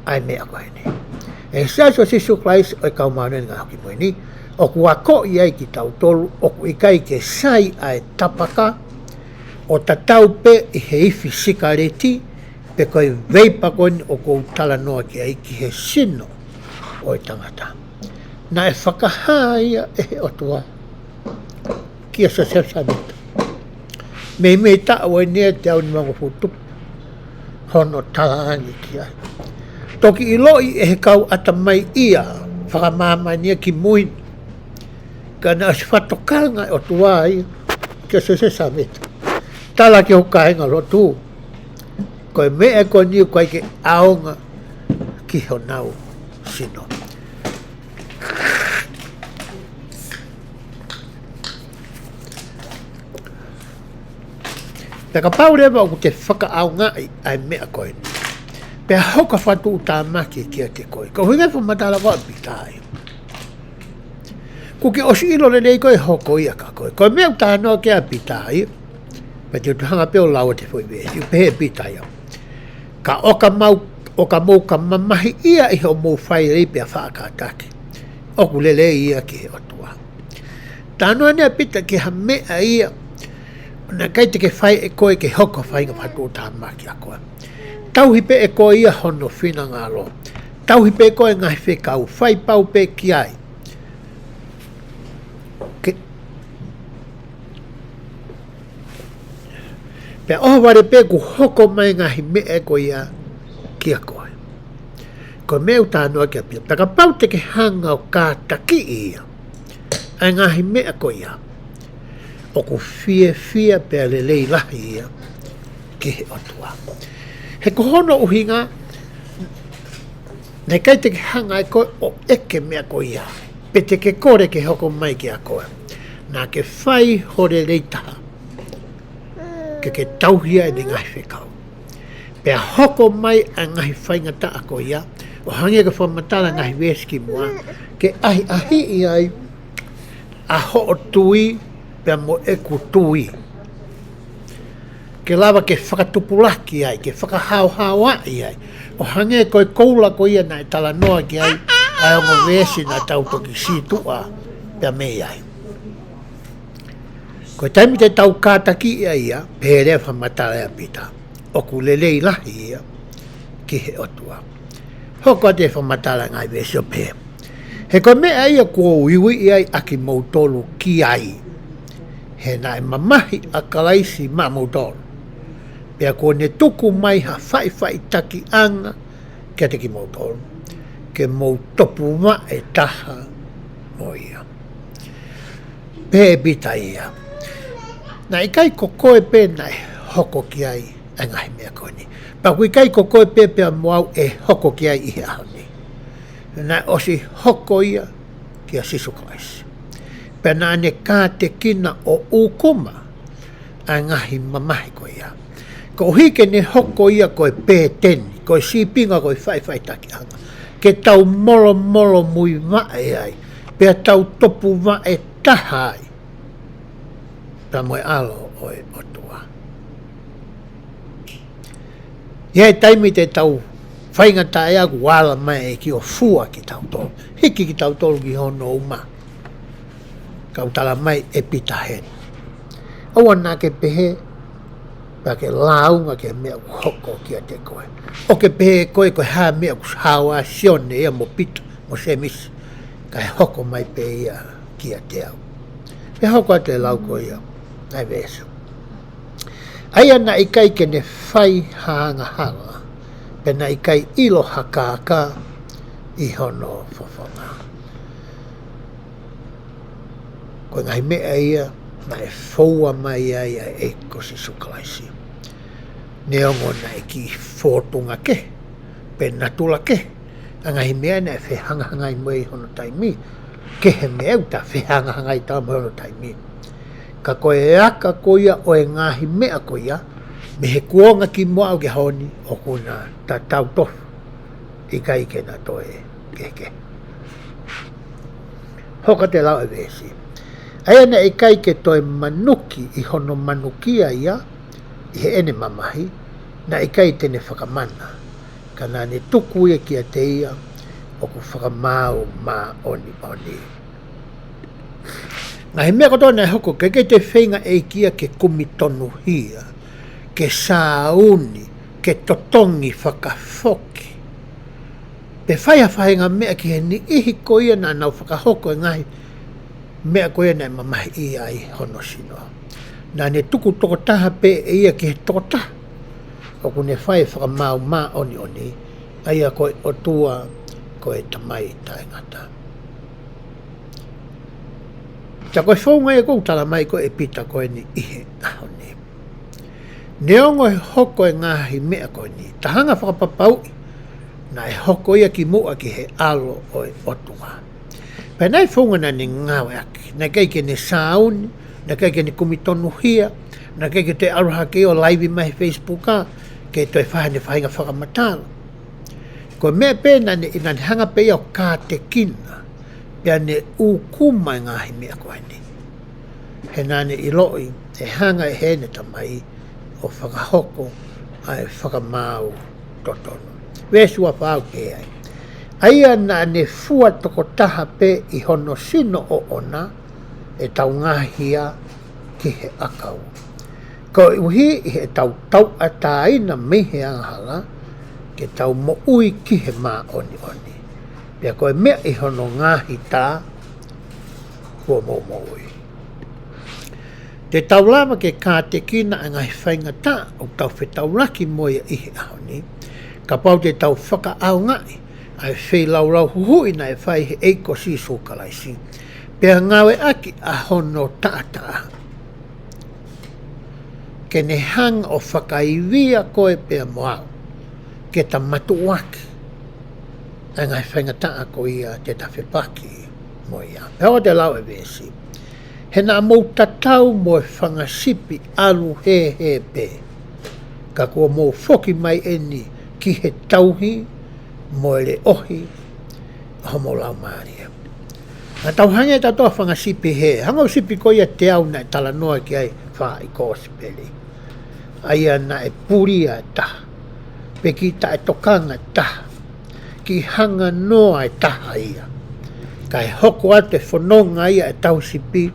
ʻa e meʻa ko eni. ʻE he Siasi ʻo Sīsū Kalaisi ʻo e Kau Māʻoniʻoni ʻi he Ngaahi ʻAho Kimui Ni, ʻoku akoʻi ai kitautolu, ʻoku ʻikai ke sai ʻa e tapaka ʻo tatau pē ʻi he ifi sikaleti, pe ko e vapor ko eni ʻoku ou talanoa ki ai ki he sino ʻo e tangata. Naʻe fakahā ia ʻe he ʻOtua kia Siosefa Sāmita. Meimei taʻu eni ʻe teau nimangofulu tupu. hono talaange ki ai. Toki ʻiloʻi ʻe he kau ʻatamai ia fakamāmani ia ki mui, ka naʻe ʻosi fakatokanga ʻe he ʻOtua ia kia Siosefa Sāmita, tala ki hoʻo kāingalotu, ko e meʻa ko eni ʻoku ʻikai ke ʻaonga ki honau sino. Pea kapau leva ʻoku te fakaʻaongaʻi ʻa e meʻa ko eni, pea hoko ʻa e fakatuʻutāmaki kiate koe, ko e ʻuhinga e fakamatala ko ē ʻa Pita ia, kuo ke ʻosi ʻilo lelei koe ʻe hoko ia kia koe. Ko e meʻa ʻoku talanoa ki ai ʻa Pita ia, pea te u toe hanga pē ʻo lau atu e foʻi veesi, pehē ʻe Pita ia: Ka ʻo ka mou, ʻo ka mou ka mamahiʻia ʻi hoʻomou fai lelei pea faʻa kātaki, ʻoku lelei ia ki he ʻOtua. Talanoa ʻeni ʻa Pita ki ha meʻa ia naʻe ʻikai te ke fai ʻe koe ke hoko ʻa e faʻahinga fakatuʻutāmaki ʻa koe. Tauhi pē ʻe koe ia hono finangalo. Tauhi pē ʻe koe e ngaahi fekau, fai pau pē ki ai. Ke, pea ʻohovale pē kuo hoko mai e ngaahi meʻa ko ia kia koe. Ko e meʻa ʻoku talanoa ki ai ʻa Pita. Pea kapau te ke hanga ʻo kātakiʻi ia, ʻa e ngaahi meʻa ko ia, ʻoku fiefia pea lelei lahi ia ki he ʻOtua. He ko hono ʻuhinga, naʻe ʻikai te ke hanga ʻe koe ʻo ʻeke e meʻa ko ia, pe te ke kole ke hoko mai kia koe. Naʻa ke fai ho lelei taha ke ke tauhi ʻene ngaahi fekau. Pea hoko mai ʻa e ngaahi faingataʻa ko ia, ʻo hangē ko e fakamatala e ngaahi veesi kimuʻa, ke ʻahiʻahiʻi ai ʻa hoʻo tui pea mo ʻeku tui. Ke lava ke fakatupulaki ai, ke fakahaohaoaʻi ai, ʻo hangē ko e koula ko ia naʻe talanoa ki ai ʻa e ongo veesi naʻa tau toki sītuʻa pea mei ai. Ko e taimi te tau kātakiʻi ai ia, pehē leva e fakamatala ʻa Pita, ʻoku lelei lahi ia ki he ʻOtua. Hoko atu e fakamatala e ngaahi veesi ʻo pehē: He ko e meʻa ia kuo u uiuiʻi ai ʻa kimoutolu ki ai, he naʻe mamahi ʻa Kalaisi maʻamoutolu, pea kuo ne tuku mai ha faʻifaʻitakiʻanga kiate kimoutolu, ke mou topuvaʻe taha mo ia. Pehē ʻe Pita ia, naʻe ʻikai ko koe pē naʻe hoko ki ai ʻa e ngaahi meʻa ko eni. Pea ʻoku ʻikai ko koe pē pea mo au ʻe hoko ki ai ʻi he ʻaho ni. Naʻe ʻosi hoko ia kia Sīsū Kalaisi. Pea naʻa ne kātekina ʻo ʻūkuma ʻa e ngaahi mamahi ko ia, koeʻuhi ke ne hoko ia ko e pēteni, ko e sīpinga, ko e faʻifaʻitakiʻanga, ke tau molomolomuivaʻe ai, pea tau topuvaʻe taha ai pea mo e ʻAlo ʻo e ʻOtua. ʻI he taimi te tau faingataʻaʻia, kuo ala mai e ʻEiki ʻo fua kitautolu, hiki kitautolu ki hono uma. Ka ʻoku tala mai ʻe Pita heni, ʻoua naʻa ke pehē, pea ke lāunga ki he meʻa ʻoku hoko kiate koe. ʻO ke pehē ʻe koe ko e hā e meʻa ʻoku hao ai ʻa Sione ia mo Pita mo Sēmisi, kae hoko mai pē ia kiate au. Pea hoko atu e lau ko ia ʻa e veesi: ʻA ia naʻe ʻikai ke ne fai ha angahala, pea naʻe ʻikai ʻilo ha kākā ʻi hono fofonga. Ko e ngaahi meʻa ia naʻe foua mai ai ʻa e ʻEiki ko Sīsū Kalaisi. Neongo naʻe kiʻi fōtunga kehe, pe natula kehe ʻa e ngaahi meʻa naʻe fehangahangai mo ia ʻi hono taimi, ki he meʻa ʻoku ta fehangahangai taua mo ia ʻi hono taimi. Ka ko e aka ko ia ʻo e ngaahi meʻa ko ia, mei he kuonga kimuʻa ʻo aʻu ki he ʻaho ni, ʻoku na tatau tofu, ʻikai ke na toe kehekehe. Hoko atu e lau e veesi: ʻA ia naʻe ʻikai ke toe manuki ʻi hono manukia ia ʻi heʻene mamahi, naʻe ʻikai te ne fakamana, ka naʻa ne tuku ia kiate ia ʻoku fakamaau māʻoniʻoni. Ngaahi meʻa kotoa naʻe hoko, ʻikai ke toe feinga e ʻEiki ia ke kumi tonuhia, ke sāuni, ke totongi fakafoki, pe fai ha faʻahinga meʻa ki he niʻihi ko ia naʻa nau fakahoko e ngaahi meʻa ko ia naʻe mamahiʻia ai hono sino. Naʻa ne tuku tokotaha pē ʻe ia ki he tokotaha, ʻoku ne fai e fakamaau māʻoniʻoni, ʻa ia ko e ʻOtua, ko e Tamai taʻengata. Ka ko e founga ia ʻoku tala mai ko ē ʻe Pita ko eni ʻi he ʻaho ni. Neongo e hoko e ngaahi meʻa ko eni, ta hanga fakapapauʻi naʻe hoko ia kimuʻa ki he ʻAlo ʻo e ʻOtua. Pea naʻe founga naʻa ne ngāueʻaki, naʻe ʻikai ke ne sāuni, naʻe ʻikai ke ne kumi tonuhia, naʻe ʻikai ke toe ʻalu hake ʻo laivi mai he Facebook, ke toe fai haʻane faʻahinga fakamatala. Ko e meʻa pē naʻa ne, naʻa ne hanga pē ia ʻo kātekina, pea ne ʻūkuma e ngaahi meʻa ko eni. He naʻa ne ʻiloʻi ʻe hanga ʻe heʻene Tamai ʻo fakahoko ʻa e fakamaau totonu. Veesi ua fā ʻoku pehē ai: ʻA ia naʻa ne fua tokotaha pē ʻi hono sino ʻoʻona ʻetau ngaahi hia ki he ʻakau, koeʻuhi ʻi heʻetau tauʻatāina mei he angahala, ke tau moʻui ki he māʻoniʻoni. Pea ko e meʻa ʻi hono ngaahi tā kuo mou moʻui. Te tau lava ke kātekina ʻa e ngaahi faingataʻa ʻoku tau fetaulaki mo ia ʻi he ʻaho ni, kapau te tau fakaʻaongaʻi ʻa e feilaulau huhuʻi naʻe fai ʻe he ʻEiki ko Sīsū Kalaisi, pea ngāueʻaki ʻa hono taʻataʻa ke ne hanga ʻo fakaivia koe pea mo au, ke ta matuʻuaki ʻa e ngaahi faingataʻa ko ia te ta fepaki mo ia. Pea ʻoku te lau e veesi: He naʻa mou tatau mo e fanga sipi ʻalu hēhē pē, ka kuo mou foki mai eni ki he tauhi mo e leʻohi ʻa homou laumālie. Naʻa tau hangē tautolu ha fanga sipi hē, hangē ko e sipi ko ia ʻe teau naʻe talanoa ki ai ʻa e faaʻi kosipeli. ʻA ia naʻe pulia ʻe taha, pe kiʻi taʻetokanga ʻe taha, kiʻi hanganoa ʻe taha ia, kae hoko atu e fononga ia ʻa e tauhi sipi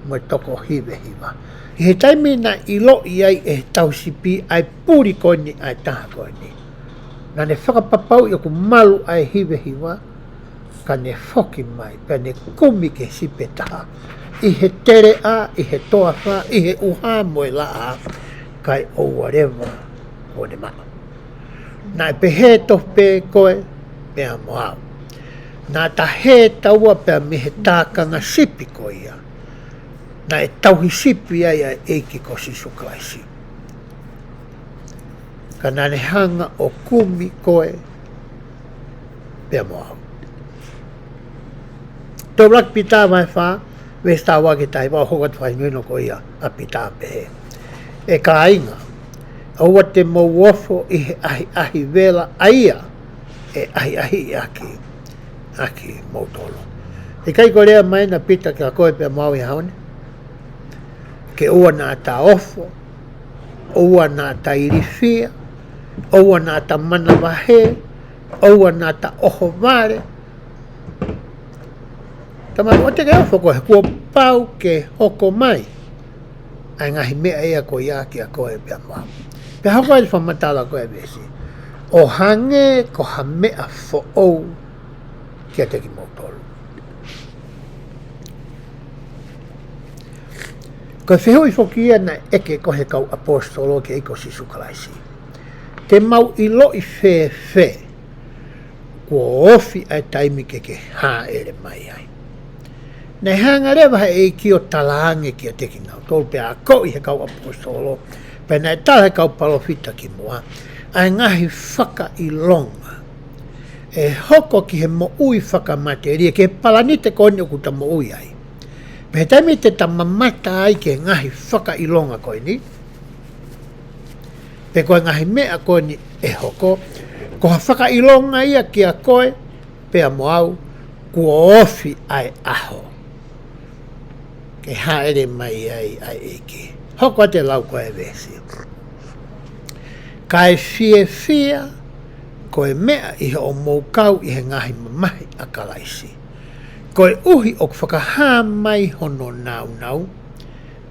mo e toko hivehiva. ʻI he taimi naʻe ʻiloʻi ai ʻe he tauhi sipi ʻa e puli ko eni ʻa e taha ko eni, naʻa ne fakapapauʻi ʻoku malu ʻa e hivehiva, ka ne foki mai, pea ne kumi ki he sipi ʻe taha, ʻi he teleʻa, ʻi he toafa, ʻi he ʻuha mo e laʻā, kae ʻoua leva kuo ne maʻu. Naʻe pehē tofu pē koe pea mo au. Naʻa ta hē taua pea mei he tākanga sipi ko ia naʻe tauhi sipi ai ʻa e ʻEiki ko Sīsū Kalaisi. Ka naʻa ne hanga ʻo kumi koe pea mo au. Tau lau Pita vahe fā, veesi taha ua ki he taha hiva, ʻo hoko atu e fakahinohino ko ia ʻa Pita, pehē: ʻE kāinga, ʻoua te mou ofo ʻi he ʻahiʻahi vela ʻa ia ʻe ʻahiʻahiʻi ʻaki, ʻaki moutolu. ʻIkai ko e lea mai ena ʻa Pita kia koe pea mo au ʻi he ʻaho ni? Ke ʻoua naʻa ta ofo, ʻoua naʻa ta ilifia, ʻoua naʻa ta manavahē, ʻoua naʻa ta ʻohovale. Tama, ʻoua te ke ofo koe, kuo pau ke hoko mai ʻa e ngaahi meʻa ia ko ia kia koe pea mo au. Pea hoko ai e fakamatala ko ē ʻa e veesi: ʻO hangē ko ha meʻa foʻou kiate kimoutolu. Ko e fehuʻi foki ia naʻe ʻeke ko ē ʻe he kau ʻaposetolo ki he ʻEiki ko Sīsū Kalaisi: Te mau ʻiloʻi fēfē kuo ofi ʻa e taimi ke ke hāʻele mai ai? Naʻe hanga leva ʻe he ʻEiki ʻo talaange kiate kinautolu, pea akoʻi ʻe he kau ʻaposetolo, pea naʻe tala ʻe he kau palōfita kimuʻa, ʻa e ngaahi fakaʻilonga ʻe hoko ki he moʻui fakamatelie, ki he palanite ko eni ʻoku ta moʻui ai. Pea ʻi he taimi te ta mamata ai ki he ngaahi fakaʻilonga ko eni, pe ko e ngaahi meʻa ko eni ʻe hoko, ko ha fakaʻilonga ia kia koe pea mo au, kuo ofi ʻa e ʻaho ke hāʻele mai ai ʻa e ʻEiki. Hoko atu e lau ko ē ʻa e veesi: Kae fiefia ko e meʻa ʻi hoʻomou kau ʻi he ngaahi mamahi ʻa Kalaisi, koeʻuhi ʻoku fakahā mai hono nāunau,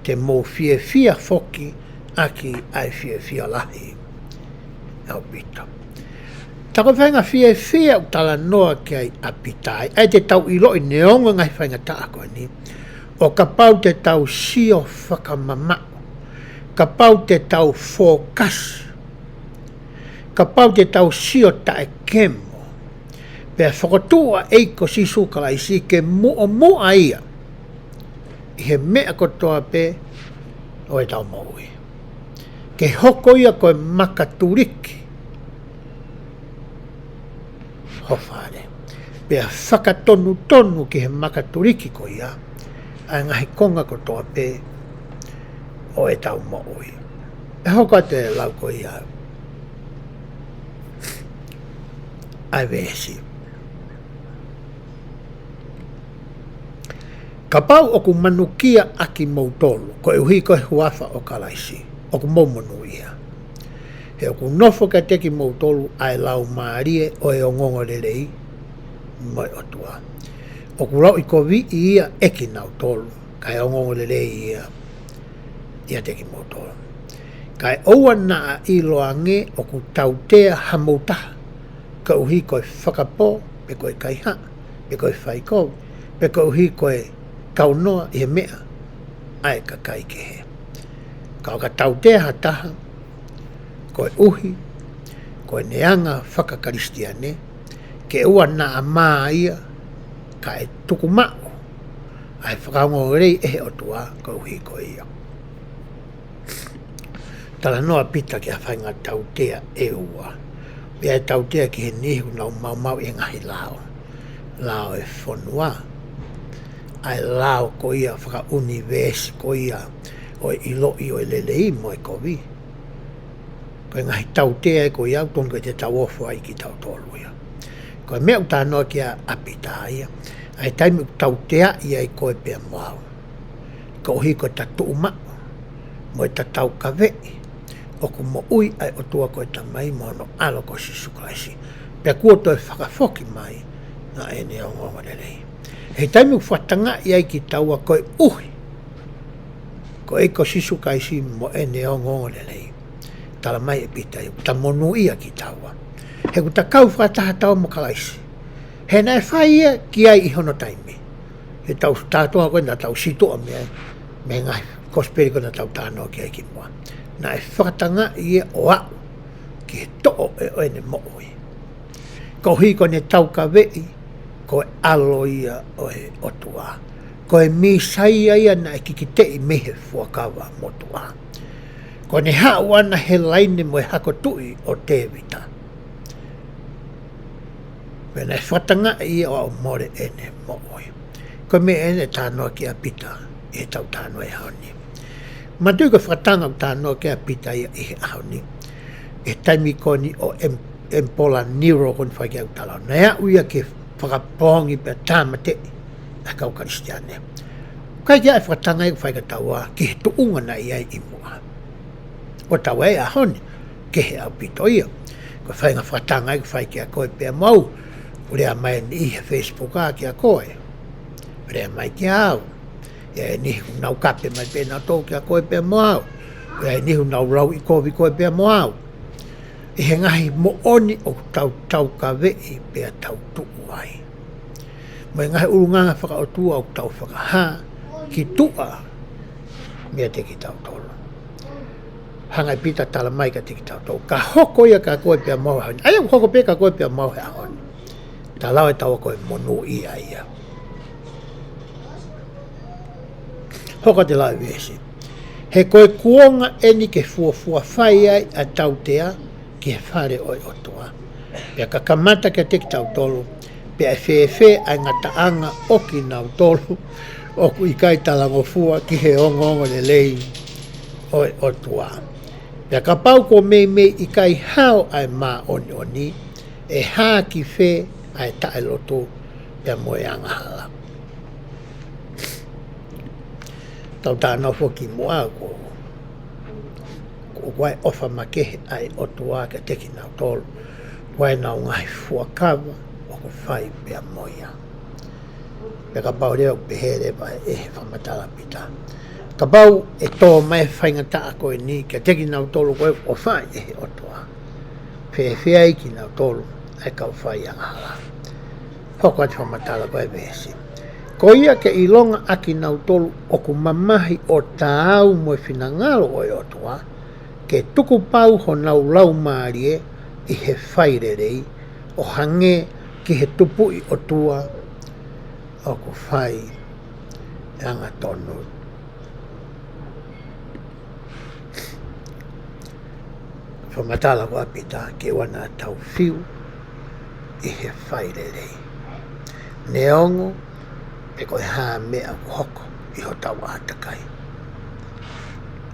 te mou fiefia foki ʻaki ʻa e fiefia lahi ʻaupito. Tā ko e faʻahinga fiefia ʻoku talanoa ki ai ʻa Pita, ʻa ia te tau ʻiloʻi neongo e ngaahi faingataʻa ko eni, ʻo kapau te tau sio fakamamaʻu, kapau te tau fokasi Kapau te tau sio taʻekemo, pea fokotuʻu ʻa e ʻEiki ko Sīsū Kalaisi ke muʻomuʻa ia ʻi he meʻa kotoa pē ʻo ʻetau moʻui, ke hoko ia ko e makatuliki ho fale, pea fakatonutonu ki he makatuliki ko ia ʻa e ngaahi konga kotoa pē ʻo ʻetau moʻui. ʻE hoko atu e lau ko ia ʻa e veesi. Kapau ʻoku manukia ʻa kimoutolu koeʻuhi ko e huafa ʻo Kalaisi, ʻoku mou monūʻia. He ʻoku nofo kiate kimoutolu ʻa e laumālie ʻo e ongoongolelei mo e ʻOtua. ʻOku lauʻikoviʻi ia ʻe kinautolu, kae ongoongolelei ia ʻiate kimoutolu. Kae ʻoua naʻa ʻiloange ʻoku tautea hamou taha, koeʻuhi ko e fakapō, pe ko e kaihaʻa, pe ko e faikovi, pe koeʻuhi ko e kaunoa ʻi he meʻa ʻa e kakai kehe. Ka ʻo ka tautea ha taha koeʻuhi ko ʻene anga fakakalisitiane, ke ʻoua naʻa mā ia, kae tuku maʻu ʻa e fakaongoongolelei ʻe he ʻOtua koeʻuhi ko ia. Talanoa Pita ki ha faʻahinga tautea ʻe ua. ʻA e tautea ki he niʻihi ʻoku nau maumauʻi e ngaahi lao, lao e fonua, ʻa e lao ko ia fakaʻunivēsi ko ia ʻo e ʻiloʻi ʻo e lelei mo e kovi. Ko e ngaahi tautea ē ko ia ʻoku totonu ke tau ofo ai kitautolu ia. Ko e meʻa ʻoku talanoa ki ai ʻa Pita ia, ʻa e taimi ʻoku tauteaʻi ai koe pea mo au, koeʻuhi ko ʻeta tuʻu maʻu mo ʻeta taukaveʻi ʻoku moʻui ʻa e ʻOtua ko e Tamai mo hono ʻAlo ko Sīsū Kalaisi, pea kuo toe fakafoki mai ʻa ʻene ongoongolelei. He taimi ʻoku fakatangaʻi ai kitaua koeʻuhi ko e ʻEiki ko Sīsū Kalaisi mo ʻene ongoongolelei, talamai ʻe Pita ia ʻoku ta monūʻia kitaua, he ʻoku ta kau fakataha taua mo Kalaisi. He naʻe fai ia ki ai ʻi hono taimi. He tau tātoa ko ē naʻa tau sītuʻa mei ai, mei he ngaahi kosipeli ko ē naʻa tau talanoa ki ai kimuʻa. Naʻe fakatangaʻi ia ʻo aʻu ki he toʻo ʻo ʻene moʻui, koeʻuhi ko ʻene taukaveʻi ko e ʻAlo ia ʻo e ʻOtua. Ko e Mīsaia ia naʻe kikiteʻi mei he fuakava motuʻa. Ko ʻene haʻu ʻana he laine mo e hako tuʻi ʻo Tēvita. Pea naʻe fakatangaʻi ia ʻo aʻu mole ʻene moʻui. Ko e meʻa eni ʻoku talanoa ki ai ʻa Pita ʻi heʻetau talanoa he ʻaho ni. Manatuʻi ko e fakatanga ʻoku talanoa ki ai ʻa Pita ia ʻi he ʻaho ni, ʻi he taimi ko eni ʻo ʻEm-, ʻEmipola Nero ko eni fai ki ai ʻeku talanoa. Naʻe aʻu ia ke fakapoongi pea tāmateʻi ʻa e kau Kalisitiane. ʻIkai ke ʻi ai e fakatanga ia ʻoku fai kia taua ki he tuʻunga naʻe ʻi ai ʻi muʻa. ʻO taua ʻi he ʻaho ni, kehe ʻaupito ia. Ko e faʻahinga fakatanga ia ʻoku fai kia koe pea mo au. ʻOku lea mai eni ʻi he Facebook ʻa kia koe. ʻOku lea mai kia au. ʻI ai e niʻihi ʻoku nau kape mai pē nautolu kia koe pea mo au. ʻI ai e niʻihi ʻoku nau lauʻikovi koe pea mo au ʻi he ngaahi moʻoni ʻoku tau taukaveʻi pea tau tuʻu ai, mo e ngaahi ʻulungaanga fakaʻotua ʻoku tau fakahā ki tuʻa meiate kitautolu. Hanga ʻe Pita ʻo talamai kiate kitautolu, ka hoko ia kia koe pea mo au he ʻaho ni, ʻa ia ʻoku hoko pē kia koe pea mo au he ʻaho ni, ta lau ʻe taua ko e monūʻia ia. Hoko atu e lau e veesi. He ko e kuonga eni ke fuofua fai ai ʻa e tautea ki he fale ʻo e ʻOtua, pea ka kamata kiate kitautolu, pea ʻe fēfē ʻa e ngataʻanga ʻo kinautolu ʻoku ʻikai talangofua ki he ongoongolelei ʻo e ʻOtua. Pea kapau kuo meimei ʻikai hao ʻa e māʻoniʻoni, ʻe hā ki fē ʻa e taʻelotu pea mo e angahala? Tau talanoa foki kimuʻa ko, ko, ko e ʻofa makehe ʻa e ʻOtua kiate kinautolu, ko ʻenau ngaahi fuakava ʻoku fai pea mo ia. Pea kapau leva ʻoku pehē leva ʻe he fakamatala ʻa Pita, kapau ʻe tō mai e faingataʻa ko eni kiate kinautolu ko ē ʻoku ʻofaʻi ʻe he ʻOtua, fēfē ai kinautolu ʻa e kau fai angahala? Hoko atu e fakamatala ko e veesi. Ko ia ke ʻilonga ʻa kinautolu ʻoku mamahi ʻo taau mo e finangalo ʻo e ʻOtua, ke tukupau honau laumālie ʻi he fai lelei, ʻo hangē ki he Tupuʻi ʻOtua ʻoku fai angatonu. Fakamatala ko ē ʻa Pita ke ʻoua naʻa tau fiu ʻi he fai lelei, neongo pe ko e hā meʻa ʻoku hoko ʻi hotau ʻātakai.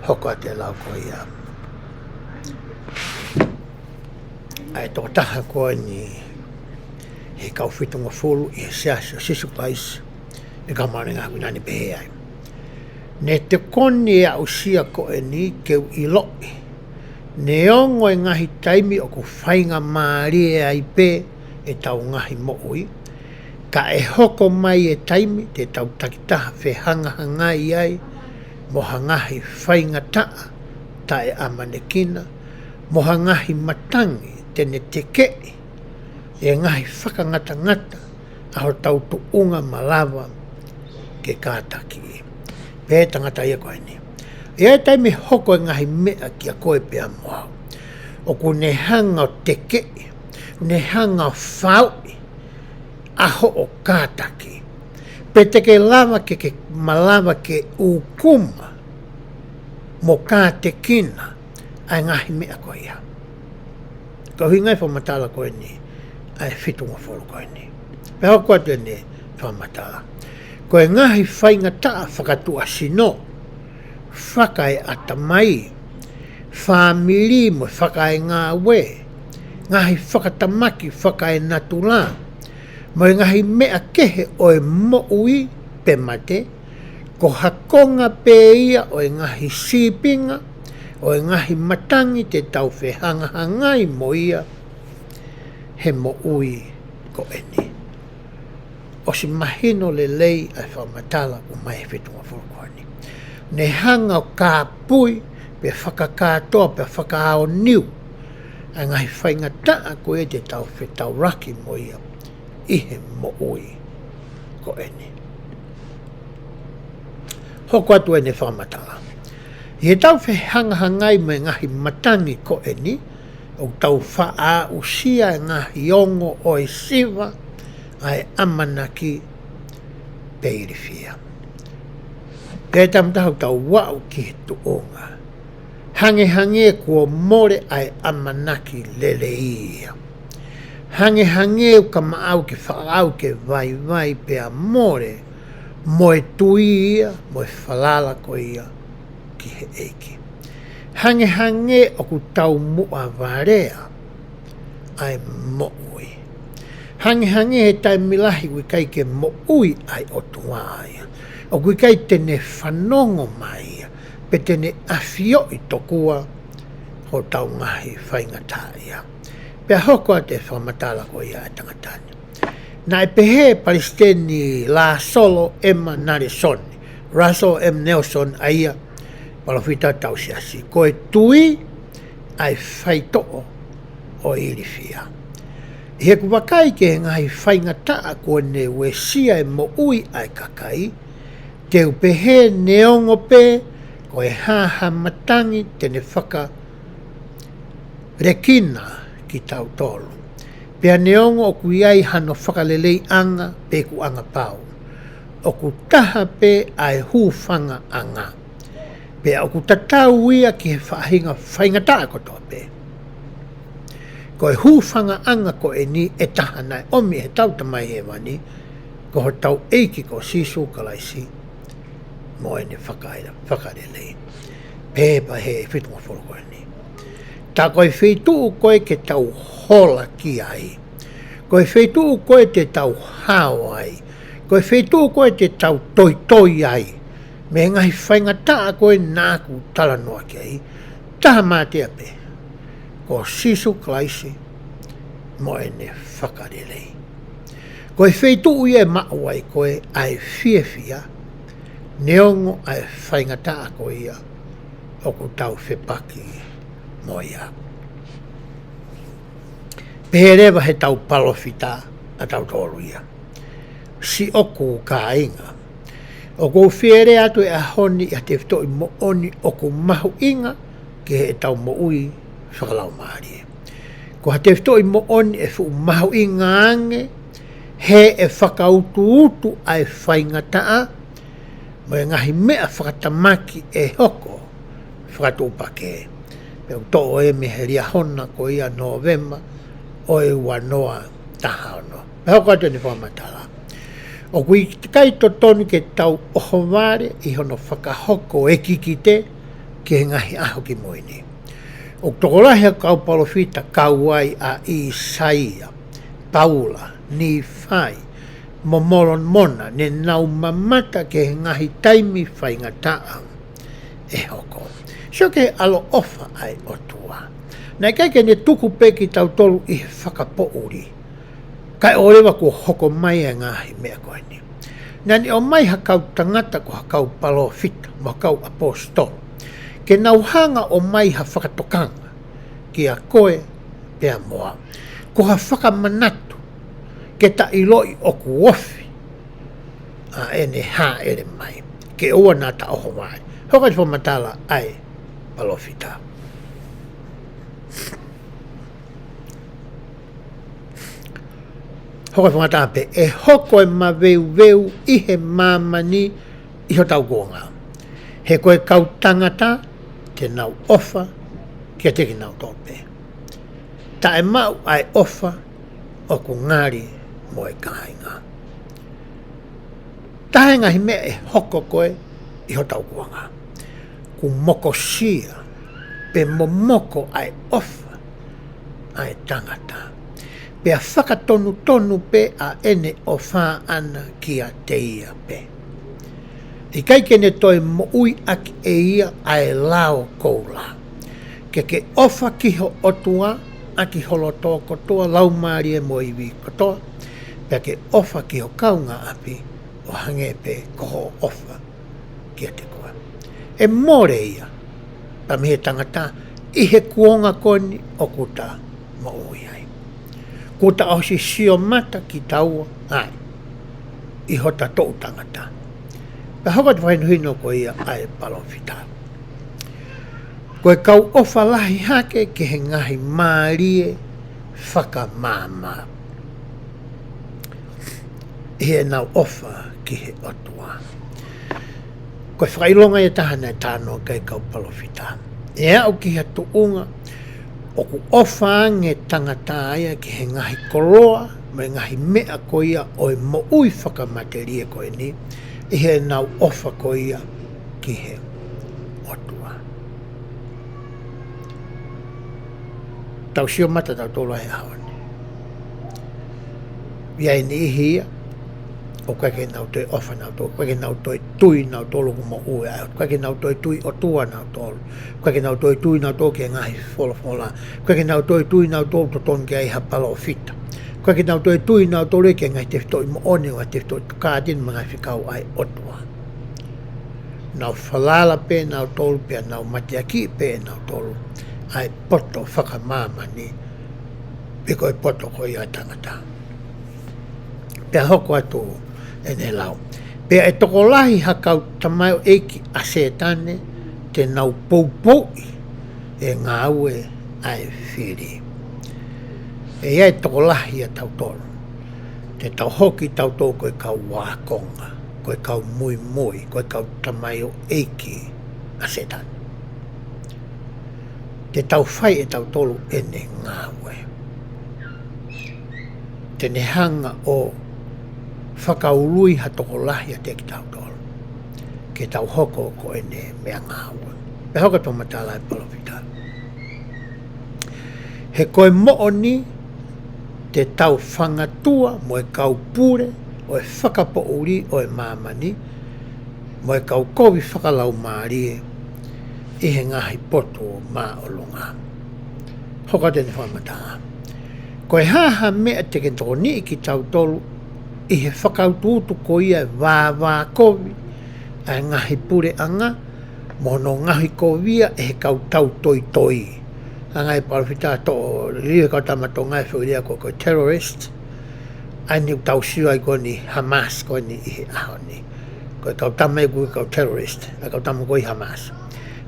Hoko atu e lau ko ia ʻa e tokotaha ko eni he kau fitungofulu ʻi he Siasi ʻo Sīsū Kalaisi ʻi he Kau Māʻoniʻoni ʻi he Ngaahi ʻAho Kimui Ni, pehē ai: Ne tokoni e aʻusia ko eni ke u ʻiloʻi, neongo e ngaahi taimi ʻoku faingamālie ai pē ʻetau ngaahi moʻui, ka ʻe hoko mai e taimi te tau takitaha fehangahangai ai mo ha ngaahi faingataʻa taʻeʻamanekina, mo ha ngaahi matangi te ne tekeʻi e ngaahi fakangatangata ʻa hotau tuʻunga malava ke kātaki. Pehē ʻe he tangata ia ko eni: ʻI he taimi ʻe hoko e ngaahi meʻa kia koe pea mo au, ʻoku ne hanga ʻo tekeʻi, ʻoku ne hanga ʻo faʻuhi ʻa hoʻo kātaki, pe te ke lava ke, ke malava ke ʻūkuma mo kātekina ʻa e ngaahi meʻa ko ia. Ko e ʻuhinga ia e fakamatala ko eni ʻa e fitungofulu ko eni. Pea hoko atu eni e fakamatala: Ko e ngaahi faingataʻa fakatuʻasino, fakaeʻatamai, fāmili mo e fakaengāue, ngaahi fakatamaki fakaenatula, mo e ngaahi meʻa kehe ʻo e moʻui pe mate, ko ha konga pē ia ʻo e ngaahi sīpinga, ʻo e ngaahi matangi te tau fehangahangai mo ia he moʻui ko eni. ʻOsi mahino lelei ʻa e fakamatala ʻoku ʻomai ʻe he fitungofulu ko eni. Ne hanga ʻo kāpui, pe fakakātoa, pe fakaʻaoniu ʻa e ngaahi faingataʻa ko ia te tau fetaulaki mo ia ʻi he moʻui ko eni. Hoko atu eni e fakamatala: ʻI heʻetau fehangahangai mo e ngaahi matangi ko eni, ʻoku tau faʻa aʻusia e ngaahi ongo ʻo e siva ʻa e ʻamanaki pe ilifia. Pea taimi ʻe taha ʻoku tau aʻu ki he tuʻunga, hangehangē kuo mole ʻa e ʻamanaki lelei ia. Hangehangē ʻoku ka maʻau ke faʻa aʻu ke vaivai pea mole mo e tui ia, mo e falala ko ia ki he ʻEiki. Hangehangē ʻoku tau muʻa valea ʻa e moʻui. Hangehangē he taimi lahi ʻoku ʻikai ke moʻui ʻa e ʻOtua ia. ʻOku ʻikai te ne fanongo mai ia, pe te ne ʻafioʻi tokua hotau ngaahi faingataʻaʻia. Pea hoko atu e fakamatala ko ia ʻa e tangata ni. Naʻe pehē ʻe Palesiteni Lāsolo M. Nalesoni, Russell M. Nelson, ʻa ia palōfita ʻo e Siasi: Ko e tui ʻa e faitoʻo ʻo e ilifia. ʻI heʻeku vakai ki he ngaahi faingataʻa kuo ne uesia e moʻui ʻa e kakai, te u pehē neongo pē ko e hā ha matangi te ne fakalekina kitautolu, pea neongo ʻoku ʻi ai hano fakaleleiʻanga pe ikuʻanga pau, ʻoku taha pē ʻa e hūfangaʻanga, pea ʻoku tatau ia ki he faʻahinga faingataʻa kotoa pē. Ko e hūfangaʻanga ko eni ʻe taha naʻe ʻomi ʻe heʻetau Tamai Hēvani, ko hotau ʻEiki ko Sīsū Kalaisi mo ʻene fakaila, fakalelei. Pehē pē ʻe he fitungofulu ko eni: Tā ko e feituʻu ko ē ke tau hola ki ai, ko e feituʻu ko ē te tau hao ai, ko e feituʻu ko ē te tau toitoi ai mei he ngaahi faingataʻa ko ē naʻa ku talanoa ki ai, taha mātea pē, ko Sīsū Kalaisi mo ʻene fakalelei. Ko e feituʻu ia ʻe maʻu ai ko ē ʻa e fiefia, neongo ʻa e faingataʻa ko ia ʻoku tau fepaki mo ia. Pehē leva ʻe heʻetau palōfita ʻatautolu ia: Siʻoku kāinga, ʻoku ou fie lea atu he ʻaho ni ʻi ha tefitoʻi moʻoni ʻoku mahuʻinga ki heʻetau moʻui fakalaumālie. Ko ha tefitoʻi moʻoni ʻe fuʻu mahuʻinga ange, he ʻe fakautuutu ʻa e faingataʻa, mo e ngaahi meʻa fakatamaki ʻe hoko fakatuʻupakē. Pea ʻoku toʻo ē mei he Liahona ko ia Nōvema ʻo e ua noa taha ono. Pea hoko atu ʻene fakamatala. ʻOku ʻikai totonu ke tau ʻohovale ʻi hono fakahoko e kikite ki he ngaahi ʻaho kimui ni. ʻOku tokolahi ʻa e kau palōfita kau ai ʻa ʻĪsaia, Paula, Nīfai, mo Molomona, ne nau mamata ki he ngaahi taimi faingataʻa ʻe hoko. Sio ki he ʻaloʻofa ʻa e ʻOtua. Naʻe ʻikai ke ne tuku pē kitautolu ʻi he fakapoʻuli, kae ʻoua leva kuo hoko mai ʻa e ngaahi meʻa ko eni. Naʻa ne ʻomai ha kau tangata ko ha kau palōfita, mo ha kau ʻaposetolo, ke nau hanga ʻo ʻomai ha fakatokanga kiate koe pea mo au. Ko ha fakamanatu ke ta ʻiloʻi ʻoku ofi ʻa ʻene hāʻele mai, ke ʻoua naʻa ta ʻohovale. Hoko atu e fakamatala ʻa e palōfita. Hoko e fakamatala pē, ʻe hoko e maveuveu ʻi he māmani ʻi hotau kuonga. He ko e kau tangata te nau ʻofa kiate kinautolu pē. Taʻemaʻu ʻa e ʻofa ʻoku ngali mo e kāinga. Taha e ngaahi meʻa ʻe hoko ko ē ʻi hotau kuonga. Kuo mokosia, pe momoko ʻa e ʻofa ʻa e tangata. Pea fakatonutonu pē ʻa ʻene ʻofa ʻana kiate ia pē. ʻIkai ke ne toe moʻui ʻaki ʻe ia ʻa e lao koula. Ke ke ʻofa ki ho ʻOtua ʻaki ho loto kotoa, laumālie mo e ivi kotoa, pea ke ʻofa ki ho kaungāʻapi ʻo hangē pē ko hoʻo ʻofa kiate koe. ʻE mole ia pea mei he tangata ʻi he kuonga ko eni ʻoku ta moʻui ai. Kuo ta ʻosi sio mata kitaua ai ʻi hota toʻu tangata. Pea hoko atu e fakahinohino ko ia ʻa e palōfita. Ko e kau ʻofa lahi hake ki he ngaahi mālie fakamaama ʻi heʻenau ʻofa ki he ʻOtua. Ko e fakaʻilonga ia ʻe taha naʻe talanoa ki ai e kau palōfita. ʻE aʻu ki ha tuʻunga ʻoku ʻofa ange tangata ia ki he ngaahi koloa mo e ngaahi meʻa ko ia ʻo e moʻui fakamatelie ko eni, ʻi heʻenau ʻofa ko ia ki he ʻOtua. Tau sio mata tautolu he ʻaho ni. ʻI ai e niʻihi ia ʻoku ʻikai ke nau toe ʻofa nautolu, ʻikai ke nau toe tui nautolu ʻoku moʻui ʻa e ʻOtua, ʻikai ke nau toe tui ʻOtua nautolu, ʻikai ke nau toe tui nautolu ki he ngaahi folofola, ʻikai ke nau toe tui nautolu totonu ke ʻi ai ha palōfita, ʻikai ke nau toe tui nautolu ki he ngaahi tefitoʻi moʻoni, ngaahi tefitoʻi tokāteline mo e ngaahi fekau ʻa e ʻOtua. Nau falala pē nautolu pea nau mateakiʻi pē nautolu ʻa e poto fakamāmani, pe ko e poto ko ia ʻa e tangata. Pea hoko atu ʻene lau. Pea ʻe tokolahi ha kau tamaioʻeiki ʻa Sētane te nau poupouʻi e ngāue ʻa e fili. ʻE ʻi ai e tokolahi ʻiate kitautolu te tau hoki tautolu ko e kau ākonga, ko e kau muimui, ko e kau tamaioʻeiki ʻa Sētane. Te tau fai ʻe tautolu ʻene ngāue. Te ne hanga ʻo fakaului ha tokolahi ʻiate kitautolu ke tau hoko ko ʻene meʻangāue. Pea hoko atu e fakamatala ʻa e palōfita. He ko e moʻoni te tau fangatua mo e kau pule ʻo e fakapoʻuli ʻo e māmani, mo e kau kovi fakalaumālie ʻi he ngaahi potu māʻolunga. Hoko atu ʻene fakamatala. Ko e hā ha meʻa te ke tokoniʻi kitautolu ʻi he fakautuutu ko ia e vāvākovi ʻa e ngaahi puleʻanga, mo hono ngaohikovia ʻe he kau tautoitoi. Hanga ʻe he palōfita ʻo toʻo liliu e kau tama Tonga ʻo fili ia ko e, ko e terrorist. ʻA eni ʻoku tau sio ai ko eni Hamas ko eni ʻi he ʻaho ni. Ko e kau tama ʻoku ui ko e kau terrorist, ʻa e kau tama ko ē Hamas.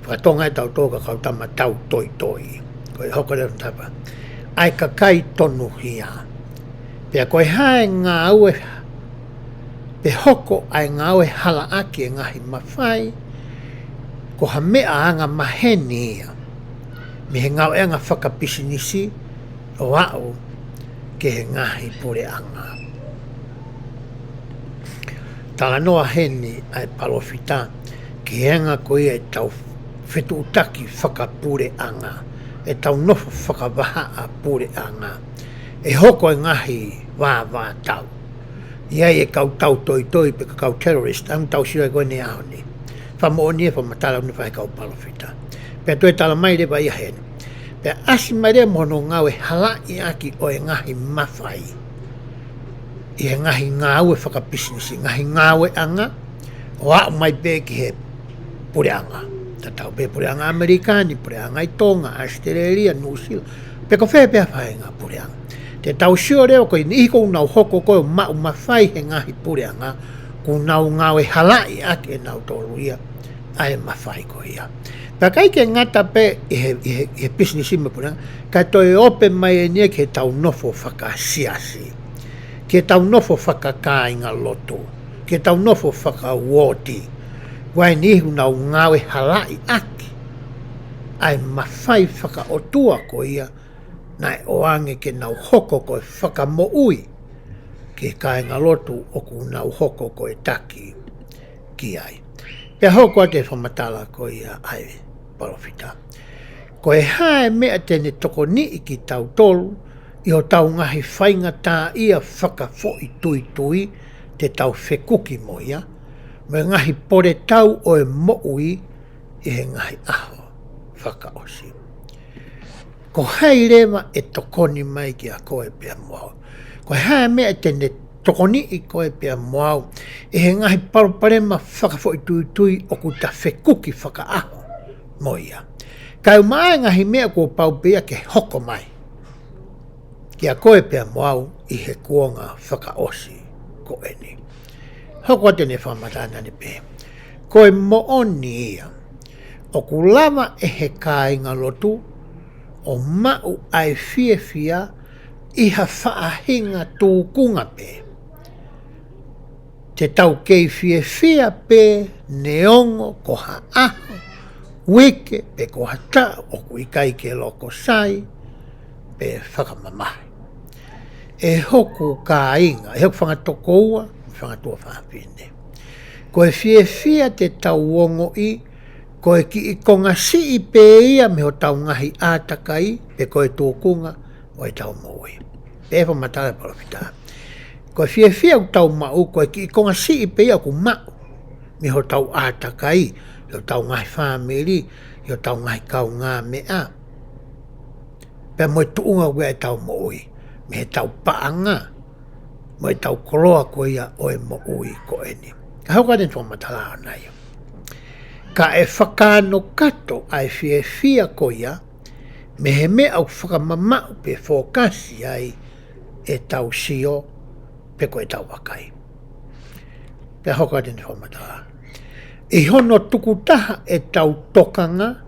Fakatonga ʻe tautolu ko e kau tama tautoitoi. Ko e hoko leva tapa. ʻa e kakai tonuhia. Pea ko e hā e ngāue, pe hoko ʻa e ngāue halaʻaki e ngaahi mafai, ko ha meʻa anga maheni ia mei he ngāueʻanga fakapisinisi ʻo aʻu ki he ngaahi puleʻanga. Talanoa heni ʻa e palōfita ki he anga ko ia ʻetau fetuʻutaki fakapuleʻanga, ʻetau nofo fakavahaʻa puleʻanga, ʻe hoko e ngaahi vāvātau. ʻI ai e kau tautoitoi pe ko e kau terrorist, ʻoku tau sio ai ko eni he ʻaho ni. Fakamoʻoni e fakamatala ʻoku ne fai ʻe he kau palōfita. Pea toe tala mai leva ia heni. Pea ʻasi mai leva mo hono ngāue halaʻiʻaki ʻo e ngaahi mafai ʻi he ngaahi ngāue fakapisinisi, ngaahi ngāueʻanga, ʻo aʻu mai pē ki he puleʻanga. Tatau pē puleʻanga ʻAmelika ni, puleʻanga ʻi Tonga, ʻAositelēlia, Nuʻusila. Pe ko fē pē ha faʻahinga puleʻanga. Te tau sio leva ko e niʻihi ʻoku nau hoko ko ē ʻo maʻu mafai he ngaahi puleʻanga, ʻoku nau ngāue halaʻiʻaki ʻe nautolu ia ʻa e mafai ko ia. Pea ʻikai ke ngata pē ʻi he, ʻi he, ʻi he pisinisi mo e puleʻanga, kae toe ope mai eni ia ki heʻetau nofo fakasiasi, ki heʻetau nofo fakakāingalotu, ki heʻetau nofo fakauooti. ʻOku ʻi ai e niʻihi ʻoku nau ngāue halaʻiʻaki ʻa e mafai fakaʻotua ko ia naʻe ʻoange ke nau hoko ko e fakamoʻui ki he kāingalotu ʻoku nau hoko ko e taki ki ai. Pea hoko atu e fakamatala ko ia ʻa e palōfita. Ko e hā e meʻa te ne tokoniʻi kitautolu ʻi hotau ngaahi faingataʻaʻia fakafoʻituitui te tau fekuki mo ia, mo e ngaahi poletau ʻo e moʻui ʻi he ngaahi ʻaho fakaʻosi. Ko hai leva ʻe tokoni mai kiate koe pea mo au? Ko e hā e meʻa te ne tokoniʻi koe pea mo au ʻi he ngaahi palopalema fakafoʻituitui ʻoku ta fekuki fakaʻaho mo ia? Kae ʻumaʻā e ngaahi meʻa kuo pau pē ia ke hoko mai kiate koe pea mo au ʻi he kuonga fakaʻosi ko eni. Hoko atu ʻene fakamatala naʻa ne pehē: Ko e moʻoni ia, ʻoku lava ʻe he kāingalotu ʻo maʻu ʻa e fiefia ʻi ha faʻahinga tūkunga pē. Te tau kei fiefia pē neongo ko ha ʻaho, uike, pe ko ha taʻu ʻoku ʻikai ke loko sai pe fakamamahi ʻe hoku kāinga, ʻe hoku fanga tokoua, fanga tuofāfine. Ko e fiefia te tau ongoʻi, ko e kiʻi konga siʻi pē ia mei hotau ngaahi ʻātakai, pe ko e tūkunga ʻo ʻetau moʻui. Pea fakamatala e palōfita: Ko e fiefia ʻoku tau maʻu, ko e kiʻi konga siʻi pē ia ʻoku maʻu mei hotau ʻātakai, ʻi hotau ngaahi fāmili, ʻi hotau ngaahi kaungāmeʻa, pea mo e tuʻunga ʻoku ʻi ai ʻetau moʻui, mei heʻetau paʻanga, mo ʻetau koloa ko ia ʻo e moʻui ko eni. Ka hoko atu ʻene fakamatala ʻoʻona ia: Ka ʻe fakaanokato ʻa e fiefia ko ia mei he meʻa ʻoku fakamamaʻu pe fokasi ai ʻetau sio pe ko ʻetau vakai. Pea hoko atu ʻene fakamatala: ʻI hono tukutaha ʻetau tokanga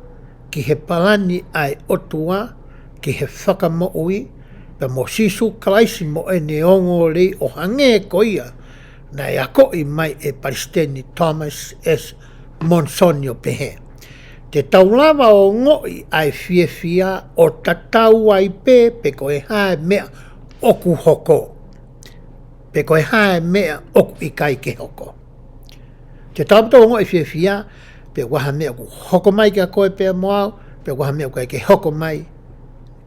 ki he palani ʻa e ʻOtua ki he fakamoʻui, pea mo Sīsū Kalaisi mo ʻene ongoongolelei, ʻo hangē ko ia naʻe akoʻi mai ʻe Palesiteni Thomas S Monson ʻo pehē: Te tau lava ʻo ongoʻi ʻa e fiefia ʻo tatau ai pē pe ko e hā e meʻa ʻoku hoko, pe ko e hā e meʻa ʻoku ʻikai ke hoko. Te tau ʻaupito ongoʻi fiefia pe ko ha meʻa ʻoku hoko mai kiate koe pea mo au, pe ko ha meʻa ʻoku ʻikai ke hoko mai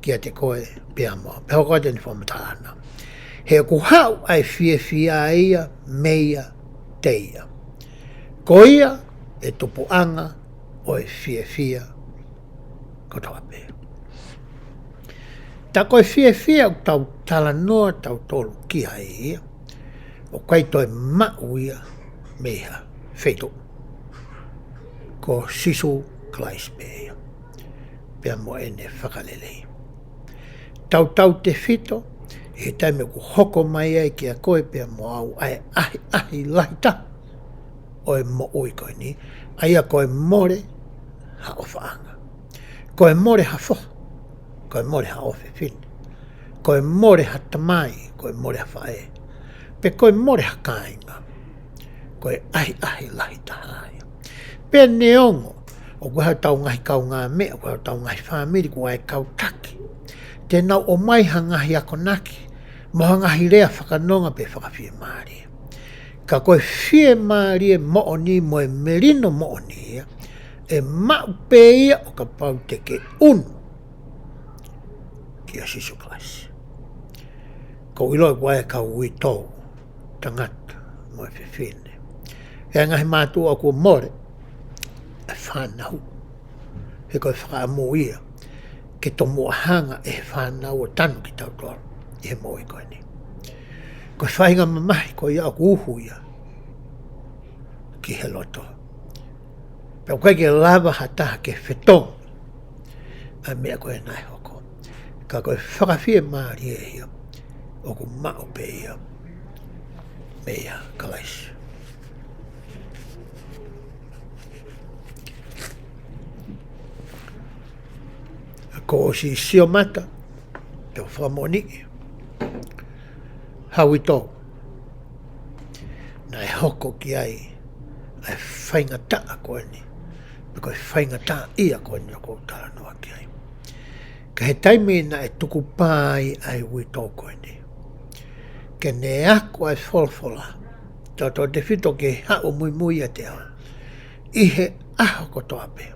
kiate koe pea mo au. Pea hoko atu ʻene fakamatala ʻoʻona: He ʻoku haʻu ʻa e fiefia ia meiate ia. Ko ia ʻe tupuʻanga ʻo e fiefia kotoa pē. Tā ko e fiefia ʻoku tau talanoa tautolu ki ai ia, ʻoku ʻikai toe maʻu ia mei ha feituʻu. Ko Sīsū Kalaisi pē ia, pea mo ʻene fakalelei. Tautautefito ʻi he taimi ʻoku hoko mai ai kiate koe pea mo au ʻa e ʻahiʻahi lahi taha ʻo e moʻui ko eni, ʻa ia ko e mole ha ʻofaʻanga, ko e mole ha foha, ko e mole ha ʻofefine, ko e mole ha tamai, ko e mole ha faʻē, pe ko e mole ha kāinga, ko e ʻahiʻahi lahi taha ia. Pea neongo ʻoku ʻi ai hotau ngaahi kaungāmeʻa, ʻoku ʻi ai hotau ngaahi fāmili, ʻoku ʻi ai e kau taki, te nau ʻomai ha ngaahi akonaki mo ha ngaahi lea fakanonga pe fakafiemālie. Ka ko e fiemālie moʻoni mo e melino moʻoni ia, ʻe maʻu pē ia ʻo kapau te ke ʻunu kia Sīsū Kalaisi. Ko e ʻilo ʻoku ʻi ai e kau uitou, tangata mo e fefine, ʻi he ngaahi mātuʻa kuo mole e fānau, he ko e fakaʻamu ia ke tomuʻa hanga ʻe he fānau ʻo tanu kitautolu ʻi he moʻui ko eni. Ko e faʻahinga mamahi ko ia ʻoku uhu ia ki he loto. Pea ʻoku ʻikai ke lava ha taha ke fetongi ʻa e meʻa ko ē naʻe hoko. Ka ko e fakafiemālie ia ʻoku maʻu pē ia meia Kalaisi. Kuo ʻosi sio mata, te u fakamoʻoniʻi, ha uitou naʻe hoko ki ai ʻa e faingataʻa ko eni, pe ko e faingataʻaʻia ko eni ʻoku ou talanoa ki ai. Ka he taimi naʻe tukupā ai ʻa e uitou ko eni, ke ne ako ʻa e folofola, tautautefito ki he haʻu muimui ʻiate au ʻi he ʻaho kotoa pē.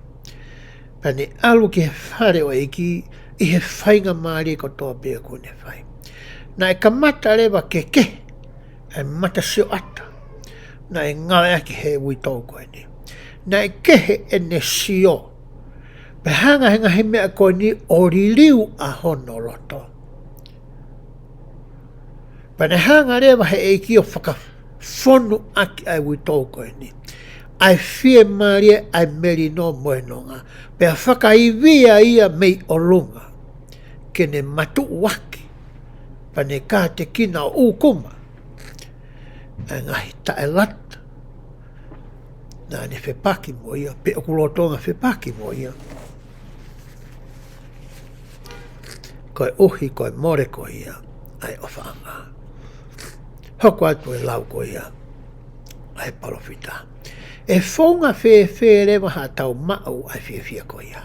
Pea ne ʻalu ki he fale ʻo e ʻEiki ʻi he faingamālie kotoa pē ʻoku ne fai. Naʻe kamata leva ke kehe ʻa e matasioʻata naʻe ngāueʻaki ʻe he uitou ko eni. Naʻe kehe ʻene sio, pea hanga ʻe he ngaahi meʻa ko eni ʻo liliu ʻa hono loto. Pea ne hanga leva ʻe he ʻEiki ʻo fakafonu ʻaki ʻa e uitou ko eni ʻa e fiemālie, ʻa e melino mo e nonga, pea fakaivia ia mei ʻolunga, ke ne matuʻuaki, pea ne kātekina ʻo ʻūkuma ʻa e ngaahi taʻelata naʻa ne fepaki mo ia, pe ʻoku lolotonga fepaki mo ia, koeʻuhi ko e mole ko ia ʻa e ʻofaʻanga. Hoko atu e lau ko ia ʻa e palōfita. ʻE founga fēfē leva haʻatau maʻu ʻa e fiefia ko ia?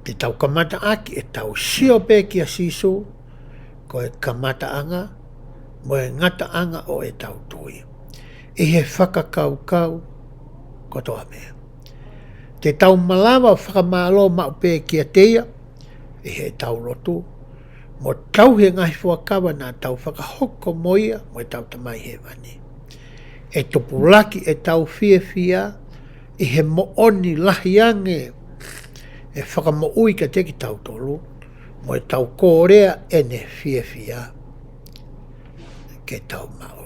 Te tau kamataʻaki ʻetau sio pē kia Sīsū, ko e kamataʻanga mo e ngataʻanga ʻo ʻetau tui, ʻi he fakakaukau kotoa pē. Te tau malava ʻo fakamālō maʻu pē kiate ia ʻi heʻetau lotu, mo tauhi e ngaahi fuakava naʻa tau fakahoko mo ia mo ʻetau Tamai Hēvani. ʻE tupulaki ʻetau fiefia ʻi he moʻoni lahi ange ʻe fakamoʻui kiate kitautolu, mo ʻetau kōlea ʻene fiefia ke tau maʻu.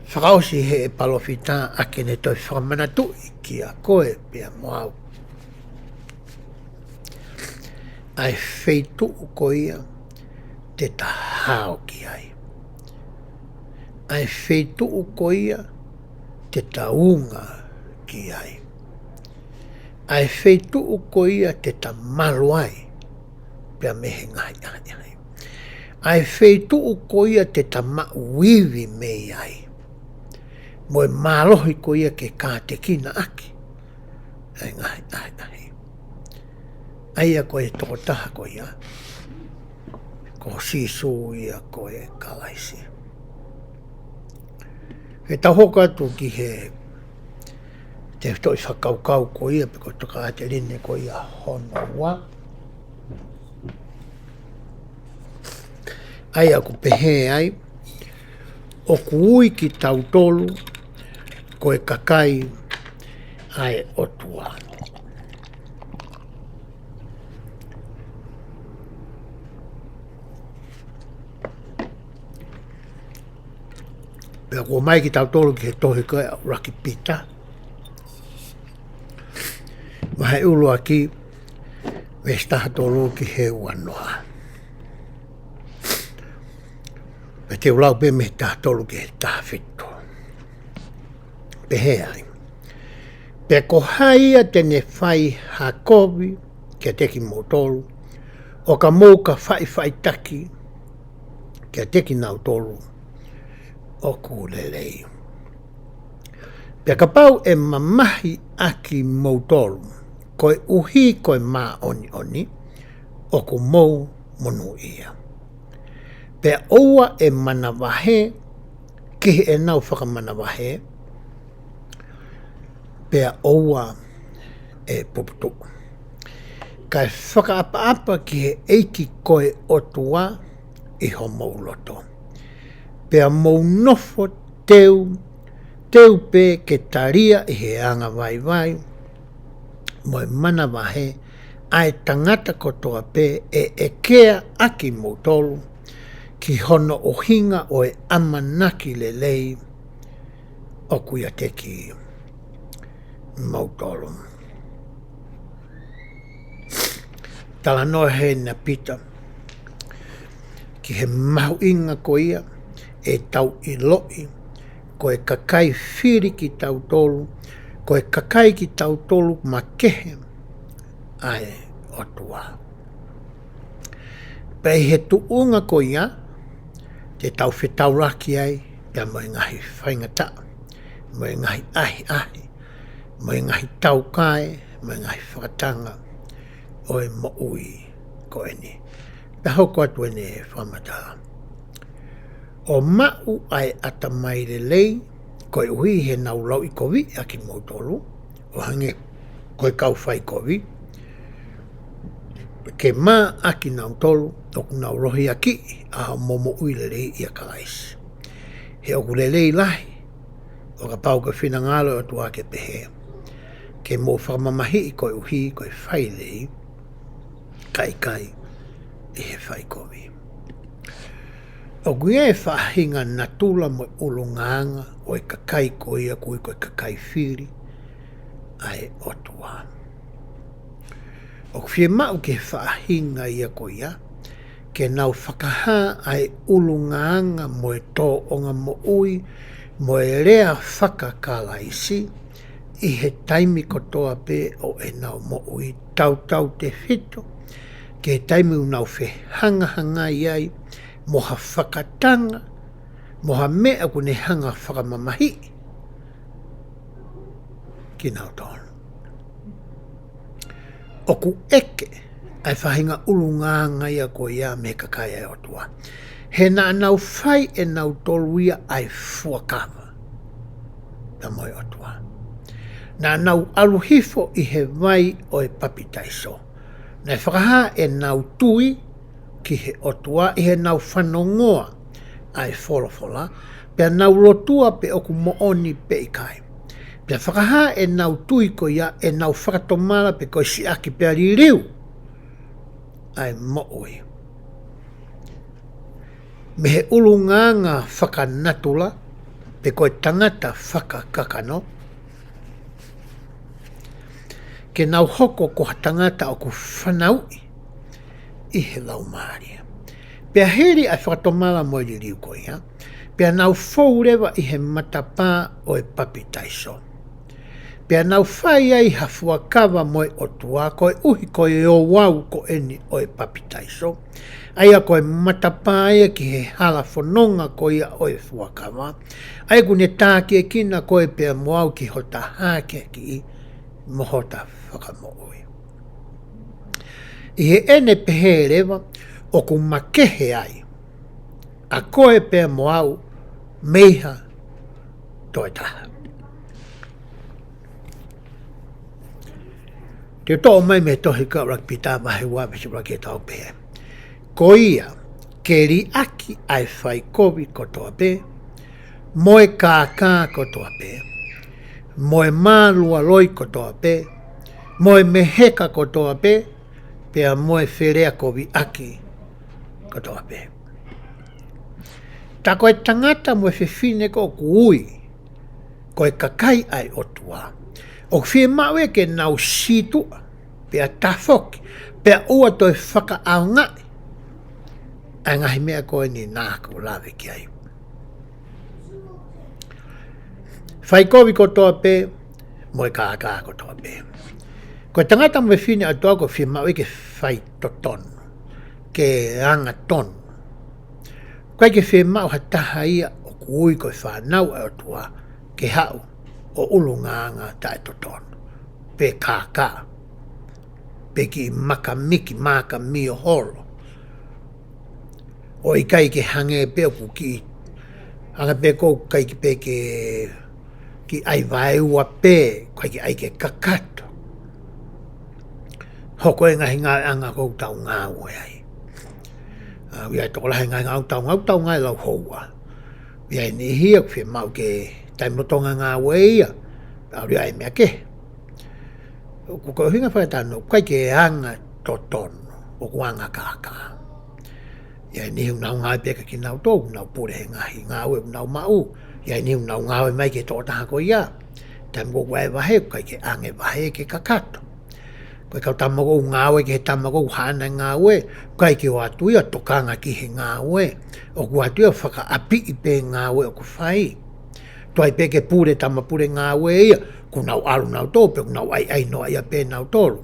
Fakaʻosi ʻe he palōfita ʻaki ʻene toe fakamanatuʻi kiate koe pea mo au ʻa e feituʻu ko ia te ta hao ki ai, ʻa e feituʻu ko ia te ta unga ki ai, ʻa e feituʻu ko ia te ta malu ai pea mei he ngaahi ʻahiʻahi, ʻa e feituʻu ko ia te ta maʻu ivi mei ai, mo e mālohi ko ia ke kātekina ʻaki ʻa e ngaahi ʻahiʻahi. ʻA ia ko e tokotaha ko ia, ko Sīsū ia ko e Kalaisi. Ke tau hoko atu ki he tefitoʻi fakakaukau ko ia, pe ko e tokāteline ko ia hono ua, ʻa ia ʻoku pehē ai, ʻoku ui kitautolu ko e kakai ʻa e ʻOtua. Pea ʻoku ʻomai kitautolu ki he tohi ko ē ʻa ʻuluaki Pita, vahe ʻuluaki, veesi taha tolu ki he ua noa. Pea te u lau pē mei he taha tolu ki he taha fitu. Pehē ai: Pea ko hai ia te ne fai ha kovi kiate kimoutolu, ʻo ka mou ka faʻifaʻitaki kiate kinautolu ʻoku lelei. Pea kapau ʻe mamahi ʻakimoutolu koeʻuhi ko e māʻoniʻoni, ʻoku mou monūʻia. Pea ʻoua ʻe manavahē ki heʻenau fakamanavahē, pea ʻoua ʻe puputuʻu. Kae fakaʻapaʻapa ki he ʻEiki ko e ʻOtua ʻi homou loto. Pea mou nofo teu, teu pē ke talia ʻi he anga vaivai mo e manavahē ʻa e tangata kotoa pē ʻe ʻekea ʻakimoutolu ki hono ʻuhinga ʻo e ʻamanaki lelei ʻoku ʻiate kimoutolu. Talanoa heni ʻa Pita ki he mahuʻinga ko ia ʻetau ʻiloʻi ko e kakai fili kitautolu, ko e kakai kitautolu makehe ʻa e ʻOtua. Pea ʻi he tuʻunga ko ia, te tau fetaulaki ai pea mo e ngaahi faingataʻa, mo e ngaahi ʻahiʻahi, mo e ngaahi taukae, mo e ngaahi fakatanga ʻo e moʻui ko eni. Pea hoko atu ʻene fakamatala. ʻO maʻu ʻa e ʻatamai lelei, koeʻuhi he naʻa nau lauʻikoviʻi ʻakimoutolu, ʻo hangē ko e kau faikovi, ke mā ʻakinautolu ʻoku nau lohiakiʻi ʻa hoʻomou moʻui lelei ʻia Kalaisi. He ʻoku lelei lahi, ʻo kapau ko e finangalo ʻo e ʻOtua ke pehē, ke mou fakamamahiʻi koeʻuhi ko e fai lelei, kae ʻikai ʻi he faikovi. ʻOku ʻi ai e faʻahinga natula mo e ʻulungaanga ʻo e kakai ko ia ʻoku ui ko e kakai fili ʻa e ʻOtua. ʻOku fiemaʻu ki he faʻahinga ia ko ia, ke nau fakahā ʻa e ʻulungaanga mo e tōʻonga moʻui, mo e lea faka-Kalaisi, ʻi he taimi kotoa pē ʻo ʻenau moʻui, tautautefito ki he taimi ʻoku nau fehangahangai ai mo ha fakatanga, mo ha meʻa ʻoku ne hanga fakamamahiʻi kinautolu. ʻOku ʻeke ʻa e faʻahinga ʻulungaanga ia ko ia mei he kakai ʻa e ʻOtua. He naʻa nau fai ʻe nautolu ia ʻa e fuakava pea mo e ʻOtua. Naʻa nau ʻalu hifo ʻi he vai ʻo e papitaiso. Naʻe fakahā ʻenau tui ki he ʻOtua ʻi heʻenau fanongoa ʻa e folofola, pea nau lotua pe ʻoku moʻoni pe ʻikai. Pea fakahā ʻenau tui ko ia ʻenau fakatomala pe ko e siʻaki pea liliu ʻa e moʻui. Mei he ʻulungaanga fakanatula, pe ko e tangata fakakakano, ke nau hoko ko ha tangata ʻoku fanauʻi ʻi he Laumālie. Pea hili ʻa e fakatomala mo e liliu ko ia, pea nau fou leva ʻi he matapā ʻo e papitaiso. Pea nau fai ai ha fuakava mo e ʻOtua, koeʻuhi ko e ouau ko eni ʻo e papitaiso. ʻA ia ko e matapā ia ki he hala fononga ko ia ʻo e fuakava. ʻA ia ʻoku ne tākiekina koe pea mo au ki hota hākeakiʻi mo hota fakamoʻui. ʻI heʻene pehē leva, ʻoku makehe ai ʻa koe pea mo au mei ha toe taha. Te u toʻo mai mei he tohi ko ʻUluaki Pita vahe ua veesi ʻuluaki ʻo tau pehē. Ko ia, ke liʻaki ʻa e faikovi kotoa pē, mo e kākā kotoa pē, mo e mālualoi kotoa pē, mo e meheka kotoa pē, pea mo e feleakoviʻaki kotoa pē. Tā ko e tangata mo e fefine ko ē ʻoku ui ko e kakai ʻa e ʻOtua, ʻoku fiemaʻu ia ke nau sītuʻa, pea tafoki, pea ʻoua toe fakaʻaongaʻi ʻa e ngaahi meʻa ko eni naʻa ku lave ki ai. Faikovi kotoa pē, mo e kākā kotoa pē. Ko e tangata mo e fefine ʻa e ʻOtua ʻoku fiemaʻu ia ke faitotonu, ke angatonu. ʻIkai ke fiemaʻu ha taha ia ʻoku ui ko e fānau ʻa e ʻOtua ke haʻu ʻo ʻulungaanga taʻetotonu, pe kākā, pe kiʻi makamiki, mākami ʻo holo. ʻO ʻikai ke hangē pē ʻoku kiʻi, hangē pē ʻoku ʻikai ke pē ke kiʻi ʻai vaeua pē, ʻikai ke ʻai ke kakato. Hoko e ngaahi ngāueʻanga ʻoku tau ngāue ai. ʻA, ʻoku ʻi ai e tokolahi e ngaahi ngāue tau ngāue, tau ngāue lau houa. ʻOku ʻi ai e niʻihi ia ʻoku fiemaʻu ke taimi lolotonga ngāue ia, ʻalu ia ʻai meʻa kehe. ʻOku ko e ʻuhinga fakatātā ʻoku ʻikai ke anga totonu, ʻoku anga kākā. ʻI ai e niʻihi ʻoku nau ngāue pē ʻikai ke nau tō, ʻoku nau pule he ngaahi ngāue ʻoku nau maʻu. ʻI ai e niʻihi ʻoku nau ngāue mai ki he tokotaha ko ia. Taimi ko ē ʻoku ʻai e vahe, ʻoku ʻikai ke ʻange vahe ke kakato. Ko e kau tama ʻoku ngāue ki he tama ʻoku haʻana e ngāue, ʻikai ke ʻoatu ia tokanga ki he ngāue. ʻOku ʻoatu ia fakaʻapiʻi pē ngāue ʻoku fai. Tuai pē ke pule tama pule ngāue ia, ʻoku nau ʻalu nautolu, pe ʻoku nau ʻaiʻai noa ia pē nautolu.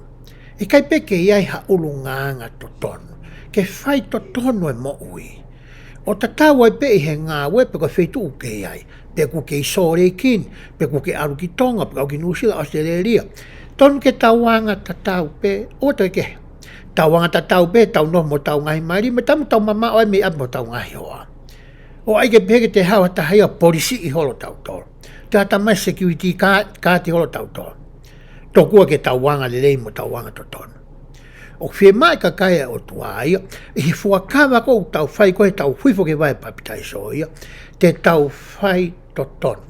ʻIkai pē ke ʻi ai ha ʻulungaanga totonu, ke fai totonu e moʻui. ʻO tatau ai pē ʻi he ngāue pe ko e feituʻu ʻoku ke ʻi ai, pe ʻoku ke ʻi Sōleki ni, pe ʻoku ke ʻalu ki Tonga, pe ʻalu ki Nuʻusila, ʻAositelēlia. Tonu ke tau anga tatau pē, ʻoua te ke. Tau anga tatau pē, tau nofo mo tau ngaahi mali, mo tau, tau mamaʻo ai mei ʻapi mo tau ngaahi hoa. ʻO ʻai ke pehē ke te haʻu ha taha ia ʻo polisiʻi holo tautolu. Te haʻu ha tama ia ʻo security guard, guard holo tautolu. Tokua ke tau anga lelei mo tau anga totonu. ʻOku fiemaʻu e kakai ʻa e ʻOtua ia, ʻi he fuakava ʻoku tau fai ko ē he tau hifo ki he vai papitaiso ia, te tau fai totonu.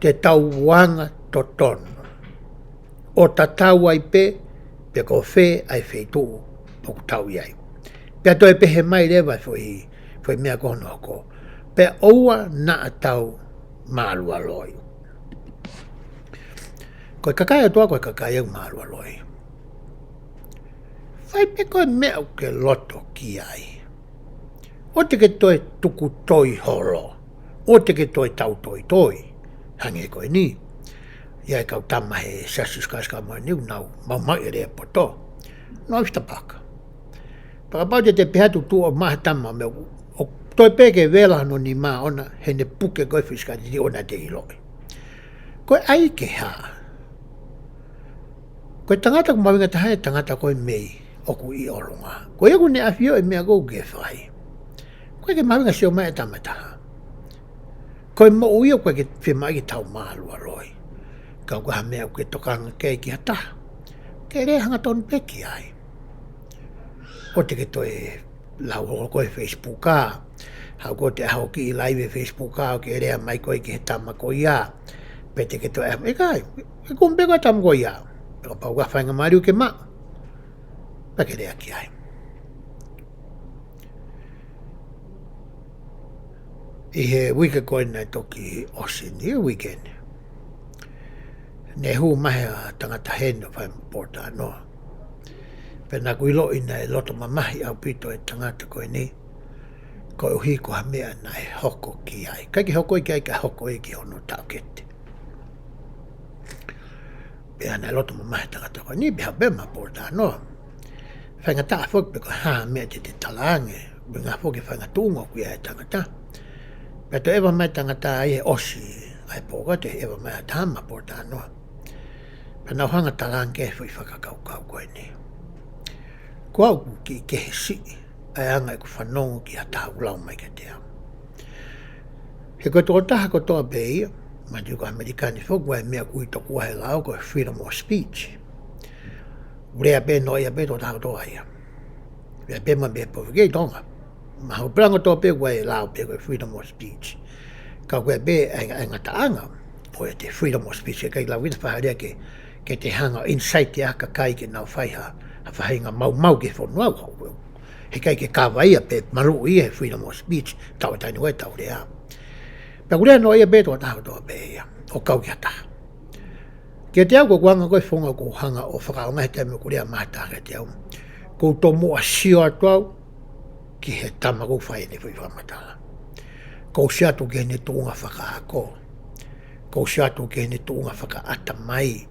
Te tau anga totonu. ʻO tatau ai pē, pe ko fē ʻa e feituʻu ʻoku tau ʻi ai. Pea toe pehē mai leva e foʻi, foʻi meʻa ko hono hoko. Pea ʻoua naʻa tau mālualoi. Ko e kakai ʻa e ʻOtua, ko e kakai ʻoku mālualoi. Fai pē ko e meʻa ʻoku ke loto ki ai. ʻOua te ke toe tuku toi holo. ʻOua te ke toe tau toitoi. Hangē ko eni. ʻI ai e kau tama he Siasi ʻo Sīsū Kalaisi ʻo e Kau Māʻoniʻoni ʻoku nau maumauʻi e lea poto. Nau fita paka. Fakapapau te te pehē atu tuʻu ʻo maʻu ha tama meʻa ʻoku, ʻoku toe pē ke vela hono nima ʻona, heʻene puke ko ē fisikati ʻona te ʻiloʻi. Ko e ʻai ke hā. Ko e tangata ʻoku mahuʻinga taha ʻa e tangata ko ē mei ʻoku ʻi ʻolunga. Ko ia ʻoku ne ʻafioʻi e meʻa ʻoku ke fai. ʻOku ʻikai ke mahuʻinga sio mai e tama ʻe taha. Ko e moʻui ʻoku ʻikai ke fiemaʻu ke tau mālualoi. Ka ʻoku ʻi ai ha meʻa ʻoku ke tokanga ki ai ki ha taha, ke lea hangatonu pē ki ai. ʻOua te ke toe lau holo ko ē he Facebook ʻa. Haʻu ko ē ʻo te ʻaho kiʻi live he Facebook ʻa, ʻo ke lea mai ko ē ki he tama ko ia. Pe te ke toe ʻai, ʻikai, ke kumi pē ko e tama ko ia. Pea kapau ʻoku ʻi ai ha faingamālie ʻoku ke maʻu, pea ke lea ki ai. ʻI he uike ko ē naʻe toki ʻosi ni, he uike ni, ne hū mai ha tangata heni ʻo fai maʻu polotalanoa. Pea naʻá ku ʻiloʻi naʻe loto mamahi ʻaupito e tangata ko eni, koeʻuhi ko ha meʻa naʻe hoko ki ai. ʻIkai ke hoko ia ki ai, ka hoko ia ki hono taʻokete. Pea naʻe loto mamahi e tangata ko eni, pea haʻu pē maʻu polotalanoa. Faingataʻa foki pe ko e hā e meʻa te te talaange, pea ngā foki e faingatuʻunga ʻoku ʻi ai e tangata. Pea toe ʻeva mai e tangata ʻi he ʻosi ʻa e pō, ka toe ʻeva mai ha taha maʻu polotalanoa. Pea naʻá ku hanga ʻo talaange e foʻi fakakaukau ko eni. Ko au ʻoku kiʻi kehe siʻi ʻa e anga ʻeku fanongo ki ha taha ʻoku lau mai kiate au. He ko e tokotaha kotoa pē ia, mahalo ko ʻAmelika ni foki, ʻoku ʻi ai e meʻa ʻoku ui tokua he lao ko e freedom of speech. ʻOku lea pē noaʻia pē tokotaha kotoa ia. Lea pē mo e meʻa pē ʻoku ʻi Tonga. Mahalo pē lango kotoa pē ʻoku ʻi ai e lao pē ko e freedom of speech. Ka ko e pē ʻa e, ʻa e ngataʻanga ʻo e te freedom of speech, ʻikai ke lau ʻi he fakalea ke, ke te hanga ʻo incite ʻa e kakai ke nau fai ha, ha faʻahinga maumau ki he fonua, ʻoku, ʻoku, heʻikai ke kava ia pe maluʻi ia he freedom of speech, tauʻatāina ʻo e tau lea. Pea ʻoku lea noaʻia pē tokotaha kotoa pē ia, ʻo kau ki ha taha. Kiate au ko ʻeku anga ko ē e founga ʻoku ou hanga ʻo fakaʻaongaʻi he taimi ʻoku lea mai ha taha kiate au, ʻoku ou tomuʻa sio atu au ki he tama ʻoku fai ʻene foʻi fakamatala. ʻOku ou sio atu ki heʻene tuʻunga fakaako. ʻOku ou sio atu ki heʻene tuʻunga fakaʻatamai.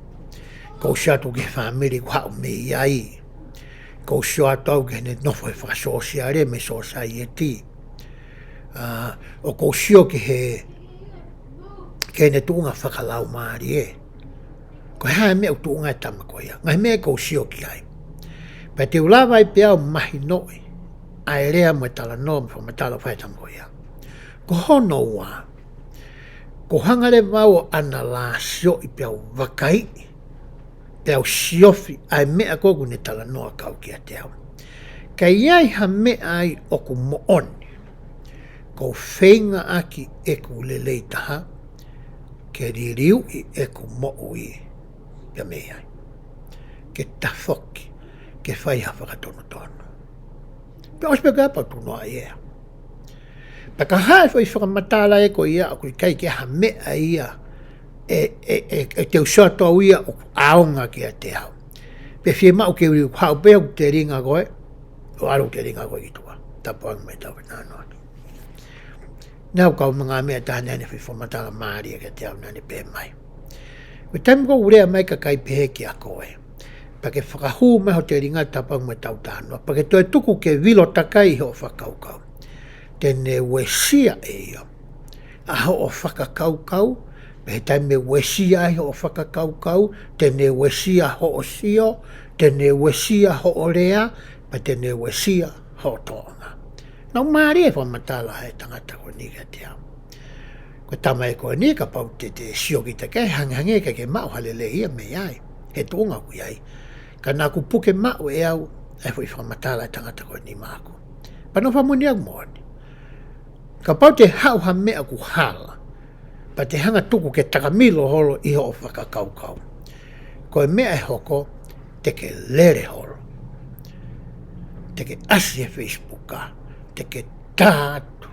ʻOku ou sio atu ki he fāmili ʻoku haʻu mei ai. ʻOku ou sio atu au ki heʻene nofo he fakasōsiale mo e sōsaieti. ʻA, ʻoku ou sio ki he, ki heʻene tuʻunga fakalaumālie. Ko e hā e meʻa ʻoku tuʻunga ai e tama ko ia. Ngaahi meʻa ʻoku ou sio ki ai. Pea te u lava ai pē au ʻo mahinoʻi ʻa e lea mo e talanoa mo e fakamatala ʻoku fai ʻe he tama ko ia. Ko hono ua, ʻoku ou hanga leva au ʻo ʻanalaisoʻi pea u vakaiʻi, pea u siofi ʻa e meʻa ko ē ʻoku ne talanoa kau kiate au. Ka ʻi ai ha meʻa ai ʻoku moʻoni, ʻoku ou feinga ʻaki ʻeku lelei taha, ke liliuʻi ʻeku moʻui pea mei ai. Ke tafoki, ke fai ha fakatonutonu. Pea ʻosi pē ka pau tunoa ia. Pea ka haʻu e foʻi fakamatala ē ko ia ʻoku ʻikai ke ha meʻa ia ʻe, ʻe, ʻe, ʻe te u sio atu au ia ʻoku ʻaonga kiate au. Pea fiemaʻu ke u haʻu pē ʻo telinga koe, ʻo ʻalu telinga koe ki tuʻa. Tapu ange mo e tau fenanoa. Naʻa ku kau manga meʻa taha naʻa ne foʻi fakamatala mālie kiate au naʻa ne pehē mai. Ko e taimi ʻoku ou lea mai kakai pehē kia koe. Pea ke fakahū mai ho telinga tapu ange mo e tau talanoa. Pea ke toe tuku ke vilo takai hoʻo fakakaukau. Te ne uesia ʻe ia ʻa hoʻo fakakaukau, pea he taimi ʻe uesia ai hoʻo fakakaukau, te ne uesia hoʻo sio, te ne uesia hoʻo lea, pea te ne uesia hoʻo tōʻonga. Naʻe mālie e fakamatala ʻa e tangata ko eni kiate au. Ko e tama ē ko eni kapau te te sio kita ki ai hangehangē ʻikai ke maʻu ha lelei ia mei ai, he tuʻunga ʻoku ʻi ai. Ka naʻa ku puke maʻu ʻe au ʻa e foʻi fakamatala ʻa e tangata ko eni maʻaku. Pea naʻe fakamoʻoni ʻaupito moʻoni. Kapau te haʻu ha meʻa ʻoku hala, pea te hanga tuku ke takamilo holo ʻi hoʻo fakakaukau. Ko e meʻa ʻe hoko, te ke lele holo. Te ke ʻasi he Facebook, te ke tā atu,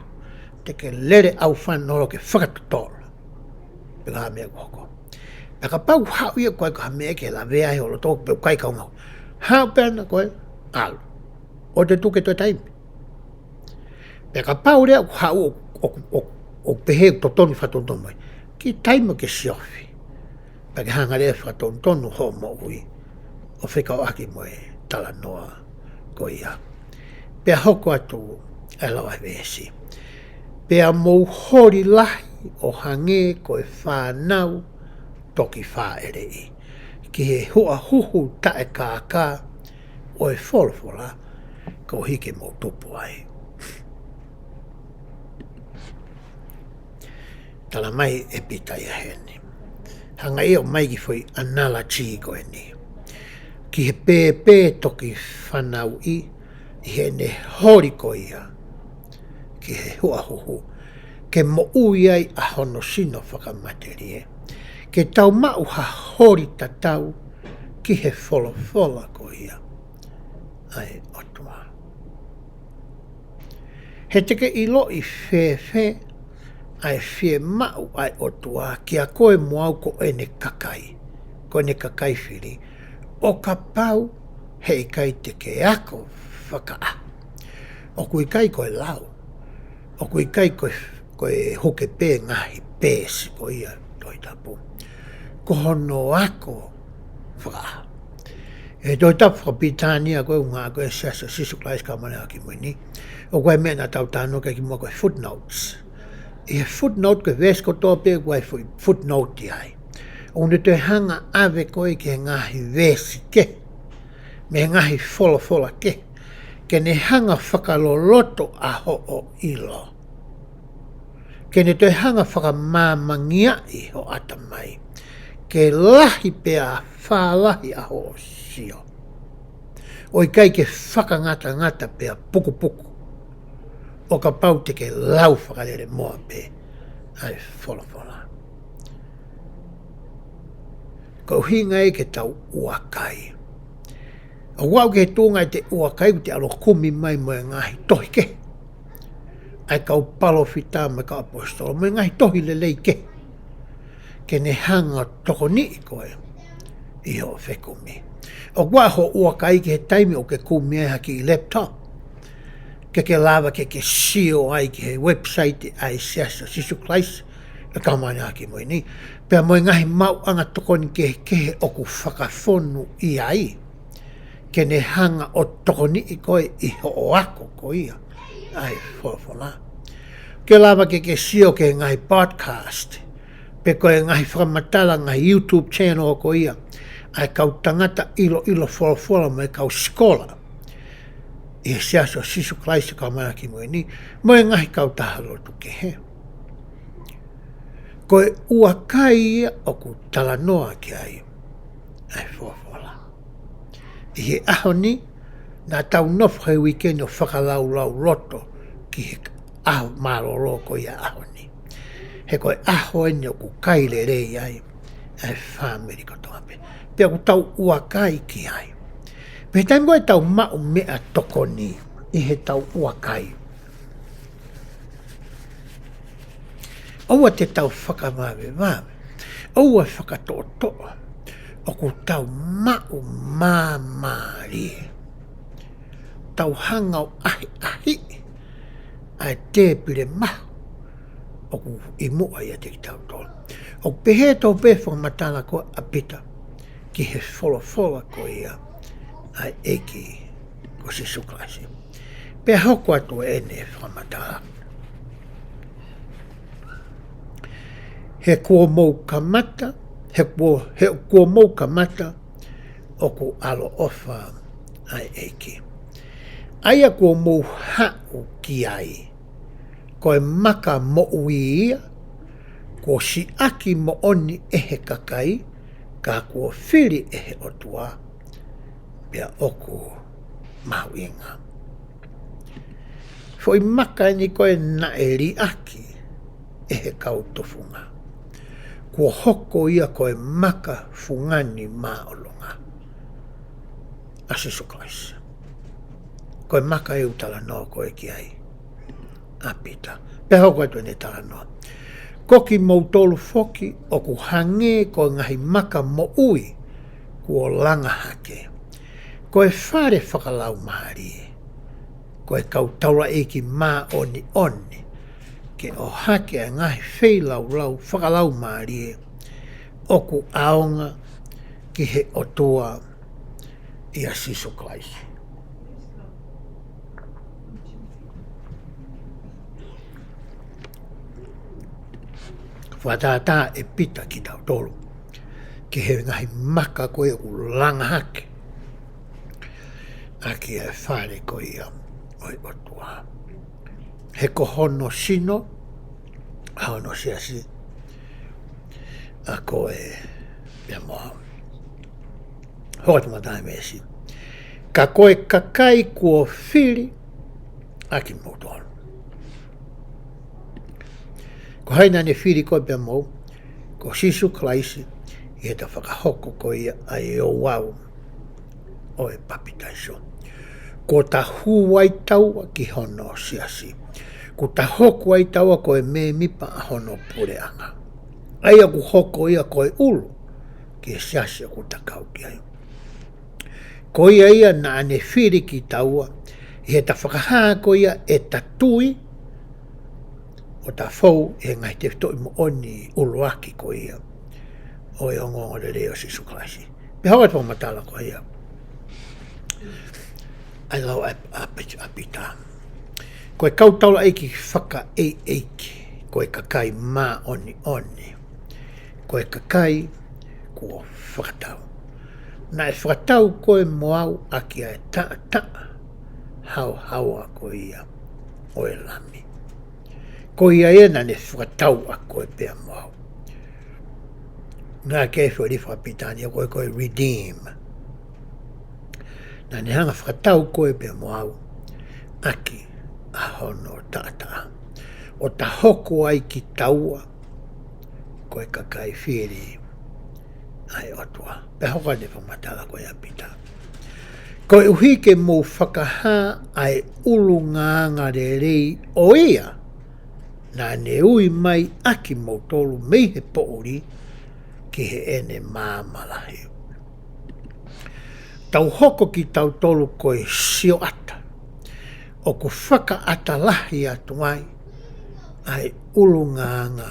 te ke lele ʻaufana holo ke fakatotolo. Pea ko e meʻa ʻoku hoko. Pea kapau haʻu ia ko e ka meʻa ke lavea ai ho loto pe ʻikai kaungā. Haʻu pē ʻana koe, ʻalu. ʻOua te tuku e toe taimi. Pea kapau leva ʻoku haʻu ʻo, ʻo, ʻo, ʻo pehē ʻoku totonu fakatonutonu mai. Kiʻi taimi ʻo ke siofi. Pea ke hanga leva ʻo fakatonutonu hoʻo moʻui. ʻO fekauʻaki mo e talanoa ko ia. Pea hoko atu ʻa e lau ʻa e veesi. Pea mou holi lahi ʻo hangē ko e fānau toki fāʻeleʻi. Ki he huʻahuhu taʻekākā ʻo e folofola, koeʻuhi ke mou tupu ai. Tala mai ʻe Pita ia heni. Hanga ia ʻo ʻomai kiʻi foʻi analogy ko eni. Ki he pēpē toki fanauʻi, ʻi heʻene holi ko ia ki he huʻahuhu, ke moʻui ai ʻa hono sino fakamatelie. Ke tau maʻu ha holi tatau ki he folofola ko ia ʻa e ʻOtua. He te ke ʻiloʻi fēfē ʻa e fiemaʻu ʻa e ʻOtua kiate koe mo au ko ʻene kakai, ko ʻene kakai fili, ʻo kapau heʻikai te ke ako fakaʻaho. ʻOku ʻikai ko e lau, ʻoku ʻikai ko e, ko e huke pē ngaahi peesi ko ia Tohi Tapu. Ko hono ako fakaʻaho. ʻE Tohi Tapu fakapilitānia ko e ʻuhinga ko e Siasi ʻo Sīsū Kalaisi ʻo e Kau Māʻoniʻoni ʻi he Ngaahi ʻAho Kimui Ni. ʻOku ʻi ai e meʻa naʻa tau talanoa ki ai kimuʻa ko e footnotes. ʻI he footnote ko e veesi kotoa pē ʻoku ʻi ai e footnote ai. ʻOku ne toe hanga ʻo ʻave koe ki he ngaahi veesi kehe, mei he ngaahi folofola kehe, ke ne hanga ʻo fakaloloto ʻa hoʻo ʻilo. Ke ne toe hanga ʻo fakamāmangiaʻi ho ʻatamai. Ke lahi pea fālahi ʻa hoʻo sio. ʻO ʻikai ke fakangatangata pea pukupuku. ʻO kapau te ke lau fakalele moa pē ʻa e folofola. Ko e ʻuhinga ia ke tau ʻuakai. ʻOku aʻu ki he tuʻunga ʻete ʻuakai ʻoku te ʻalu ʻo kumi mai mo e ngaahi tohi kehe ʻa e kau palōfita mo e kau ʻaposetolo, mo e ngaahi tohi lelei kehe. Ke ne hanga ʻo tokoniʻi koe ʻi hoʻo fekumi. ʻOku aʻu hoʻo ʻuakai ki he taimi ʻoku ke kumi ai ha kiʻi laptop. Ke ke lava ke ke sio ai ki he website ʻa e Siasi ʻo Sīsū Kalaisi ʻo e Kau Māʻoniʻoni ʻi he Ngaahi ʻAho Kimui Ni. Pea mo e ngaahi maʻuʻanga tokoni kehekehe ʻoku fakafonu ʻi ai. Ke ne hanga ʻo tokoniʻi koe ʻi hoʻo ako ko ia ʻa e folofola. Ke lava ke ke sio ki he ngaahi podcast, pe ko e ngaahi fakamatala, ngaahi YouTube channel ko ia ʻa e kau tangata ʻiloʻilo folofola mo e kau sikola ʻi he Siasi ʻo Sīsū Kalaisi ʻo e Kau Māʻoniʻoni ʻi he Ngaahi ʻAho Kimui Ni, mo e ngaahi kautaha lotu kehe. Ko e ʻuakai ia ʻoku talanoa ki ai ʻa e folofola. ʻI he ʻaho ni, naʻa tau nofo he uike ni ʻo fakalaulauloto ki he ʻaho mālōlō ko ia ʻaho ni. He ko e ʻaho eni ʻoku kai lelei ai ʻa e fāmili kotoa pē. Pea ʻoku tau ʻuakai ki ai. Pea taimi ko ē tau maʻu meʻatokoni ʻi he tau ʻuakai, ʻoua te tau fakavavevave, ʻoua fakatoʻotoʻo, ʻoku tau maʻu māmālie. Tau hanga ʻo ʻahiʻahiʻi ʻa e tēpile mahu ʻoku ʻi muʻa ʻiate kitautolu. ʻOku pehē tofu pē fakamatala ko ia ʻa Pita ki he folofola ko ia ʻa e ʻEiki ko Sīsū Kalaisi. Pea hoko atu ʻene fakamatala. He kuo mou kamata, he kuo, he kuo mou kamata ʻoku ʻaloʻofa ʻa e ʻEiki, ʻa ia kuo mou haʻu ki ai, ko e maka moʻui ia, kuo siʻaki moʻoni ʻe he kakai, ka kuo fili ʻe he ʻOtua, pea ʻoku mahuʻinga. Foʻi maka eni ko ē naʻe liʻaki ʻe he kau tufunga, kuo hoko ia ko e maka fungani māʻolunga ʻa Sīsū Kalaisi. Ko e maka ʻoku talanoa ko ē ki ai ʻa Pita. Pea hoko atu ʻene talanoa. Ko kimoutolu foki ʻoku hangē ko e ngaahi maka moʻui kuo langa hake, ko e fale fakalaumālie, ko e kau taulaʻeiki māʻoniʻoni, ke ʻohake ʻa e ngaahi feilaulau fakalaumālie ʻoku ʻaonga ki he ʻOtua ʻia Sīsū Kalaisi. Fakatātā ʻe Pita kitautolu ki he ngaahi maka ko ē ʻoku langa hake ʻaki ʻa e fale ko ia ʻo e ʻOtua. He ko hono sino ʻa hono siasi ʻa ko ē pea mo au. Hoko atu matai meesi. Ka ko e kakai kuo fili ʻa kimoutolu. Ko hai naʻa ne fili koe pea mo au? Ko Sīsū Kalaisi, ʻi heʻeta fakahoko ko ia ʻa e ouau ʻo e papitaiso. Kuo ta hū ai taua ki hono siasi. Kuo ta hoko ai taua ko e mēmipa ʻa hono puleʻanga, ʻa ia ʻoku hoko ia ko e ʻulu ki he siasi ʻoku ta kau ki ai. Ko ia ia naʻa ne fili kitaua, ʻi heʻeta fakahā ko ia ʻeta tui, ʻo ta fou ʻi he ngaahi tefitoʻi moʻoni ʻuluaki ko ia ʻo e ongoongolelei ʻo Sīsū Kalaisi. Pea hoko atu fakamatala ko ia ʻa e lau ʻa, ʻa Pita, ʻa Pita. Ko e kau taulaʻeiki fakaʻeiʻeiki, ko e kakai māʻoniʻoni, ko e kakai kuo fakatau. Naʻe fakatau koe mo au ʻaki ʻa e taʻataʻa haohaoa ko ia ʻo e Lami. Ko ia ia naʻa ne fakatau ʻa koe pea mo au. Naʻe kei fili fakapilitānia ko e, ko e redeem. Naʻa ne hanga fakatau koe pea mo au ʻaki ʻa hono taʻataʻa, ʻo ta hoko ai kitaua ko e kakai fili ʻa e ʻOtua. Pea hoko atu ʻene fakamatala ko ia ʻa Pita. Koeʻuhi ke mou fakahā ʻa e ʻulungaanga lelei ʻo ia naʻa ne ui mai ʻa kimoutolu mei he poʻuli ki heʻene maama lahi. Tau hoko kitautolu ko e sioʻata ʻoku fakaʻata lahi atu ai ʻa e ʻulungaanga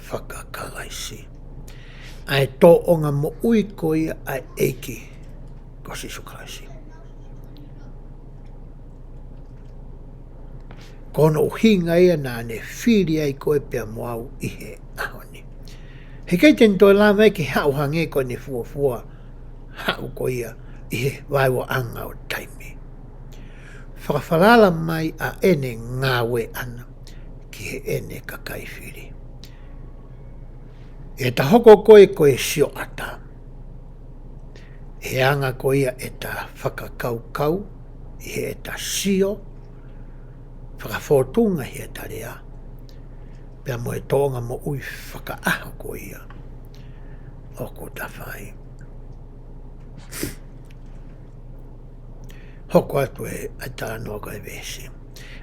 faka-Kalaisi, ʻa e tōʻonga moʻui ko ia ʻa e ʻEiki ko Sīsū Kalaisi. Ko hono ʻuhinga ia naʻa ne fili ai koe pea mo au ʻi he ʻaho ni. He ʻikai te ne toe lava ke haʻu hangē ko ʻene fuofua haʻu ko ia ʻi he vaeuaʻanga ʻo taimi. Fakafalala mai ʻa ʻene ngāue ʻana ki heʻene kakai fili. ʻE ta hoko ko e ko e sioʻata. ʻE anga ko ia ʻeta fakakaukau, ʻi heʻeta sio, fakafōtunga ʻi heʻeta lea, pea mo e tōʻonga moʻui fakaʻaho ko ia ʻoku ta fai. Hoko atu e ʻa e talanoa ko e veesi.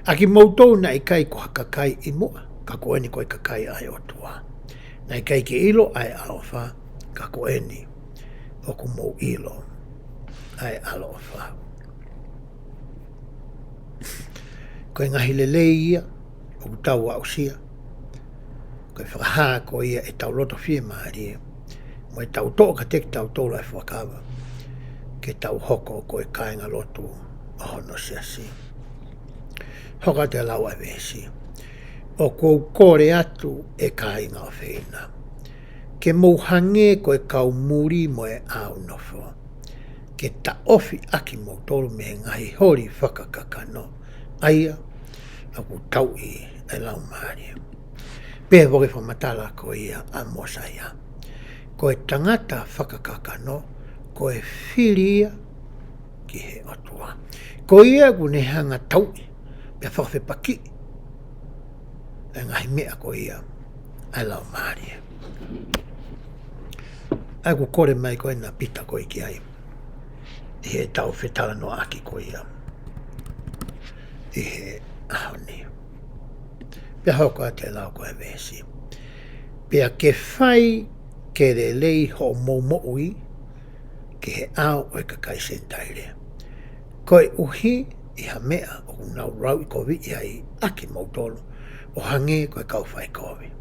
ʻA kimoutolu naʻe ʻikai ko ha kakai ʻi muʻa, ka ko eni ko e kakai ʻa e ʻOtua. Naʻe ʻikai ke ʻilo ʻa e ʻaloʻofa, ka ko eni ʻoku mou ʻilo ʻa e ʻaloʻofa. Ko e ngaahi lelei ia ʻoku tau aʻusia. Ko e fakahā ko ia ʻetau loto fiemālie mo ʻetau toʻo kiate kitautolu ʻa e fuakava, ke tau hoko ko e kāingalotu ʻo hono siasi. Hoko atu e lau ʻa e veesi. ʻOku ou kole atu ʻe kāinga ʻofeina, ke mou hangē ko e kau muli mo e ʻāunofo, ke taʻofi ʻa kimoutolu mei he ngaahi holi fakakakano, ʻa ia ʻoku tauʻi ʻe he Laumālie. Pea foki fakamatala ko ia ʻa Mōsaia. Ko e tangata fakakakano, ko e fili ia ki he ʻOtua. Ko ia ʻoku ne hanga tauʻi, pea fakafepakiʻi ʻa e ngaahi meʻa ko ia ʻa e Laumālie. ʻA ia ʻoku kole mai ko ena ʻa Pita ko e ki ai, ʻi heʻetau fetalanoaʻaki ko ia ʻi he ʻaho ni. Pea hoko atu e lau ko e veesi. Pea ke fai ke lelei hoʻomou moʻui ki he ʻao ʻo e kakai Senitaile, koeʻuhi ʻi ha meʻa ʻoku nau lauʻikoviʻi ai ʻa kimoutolu, ʻo hangē ko e kau faikovi,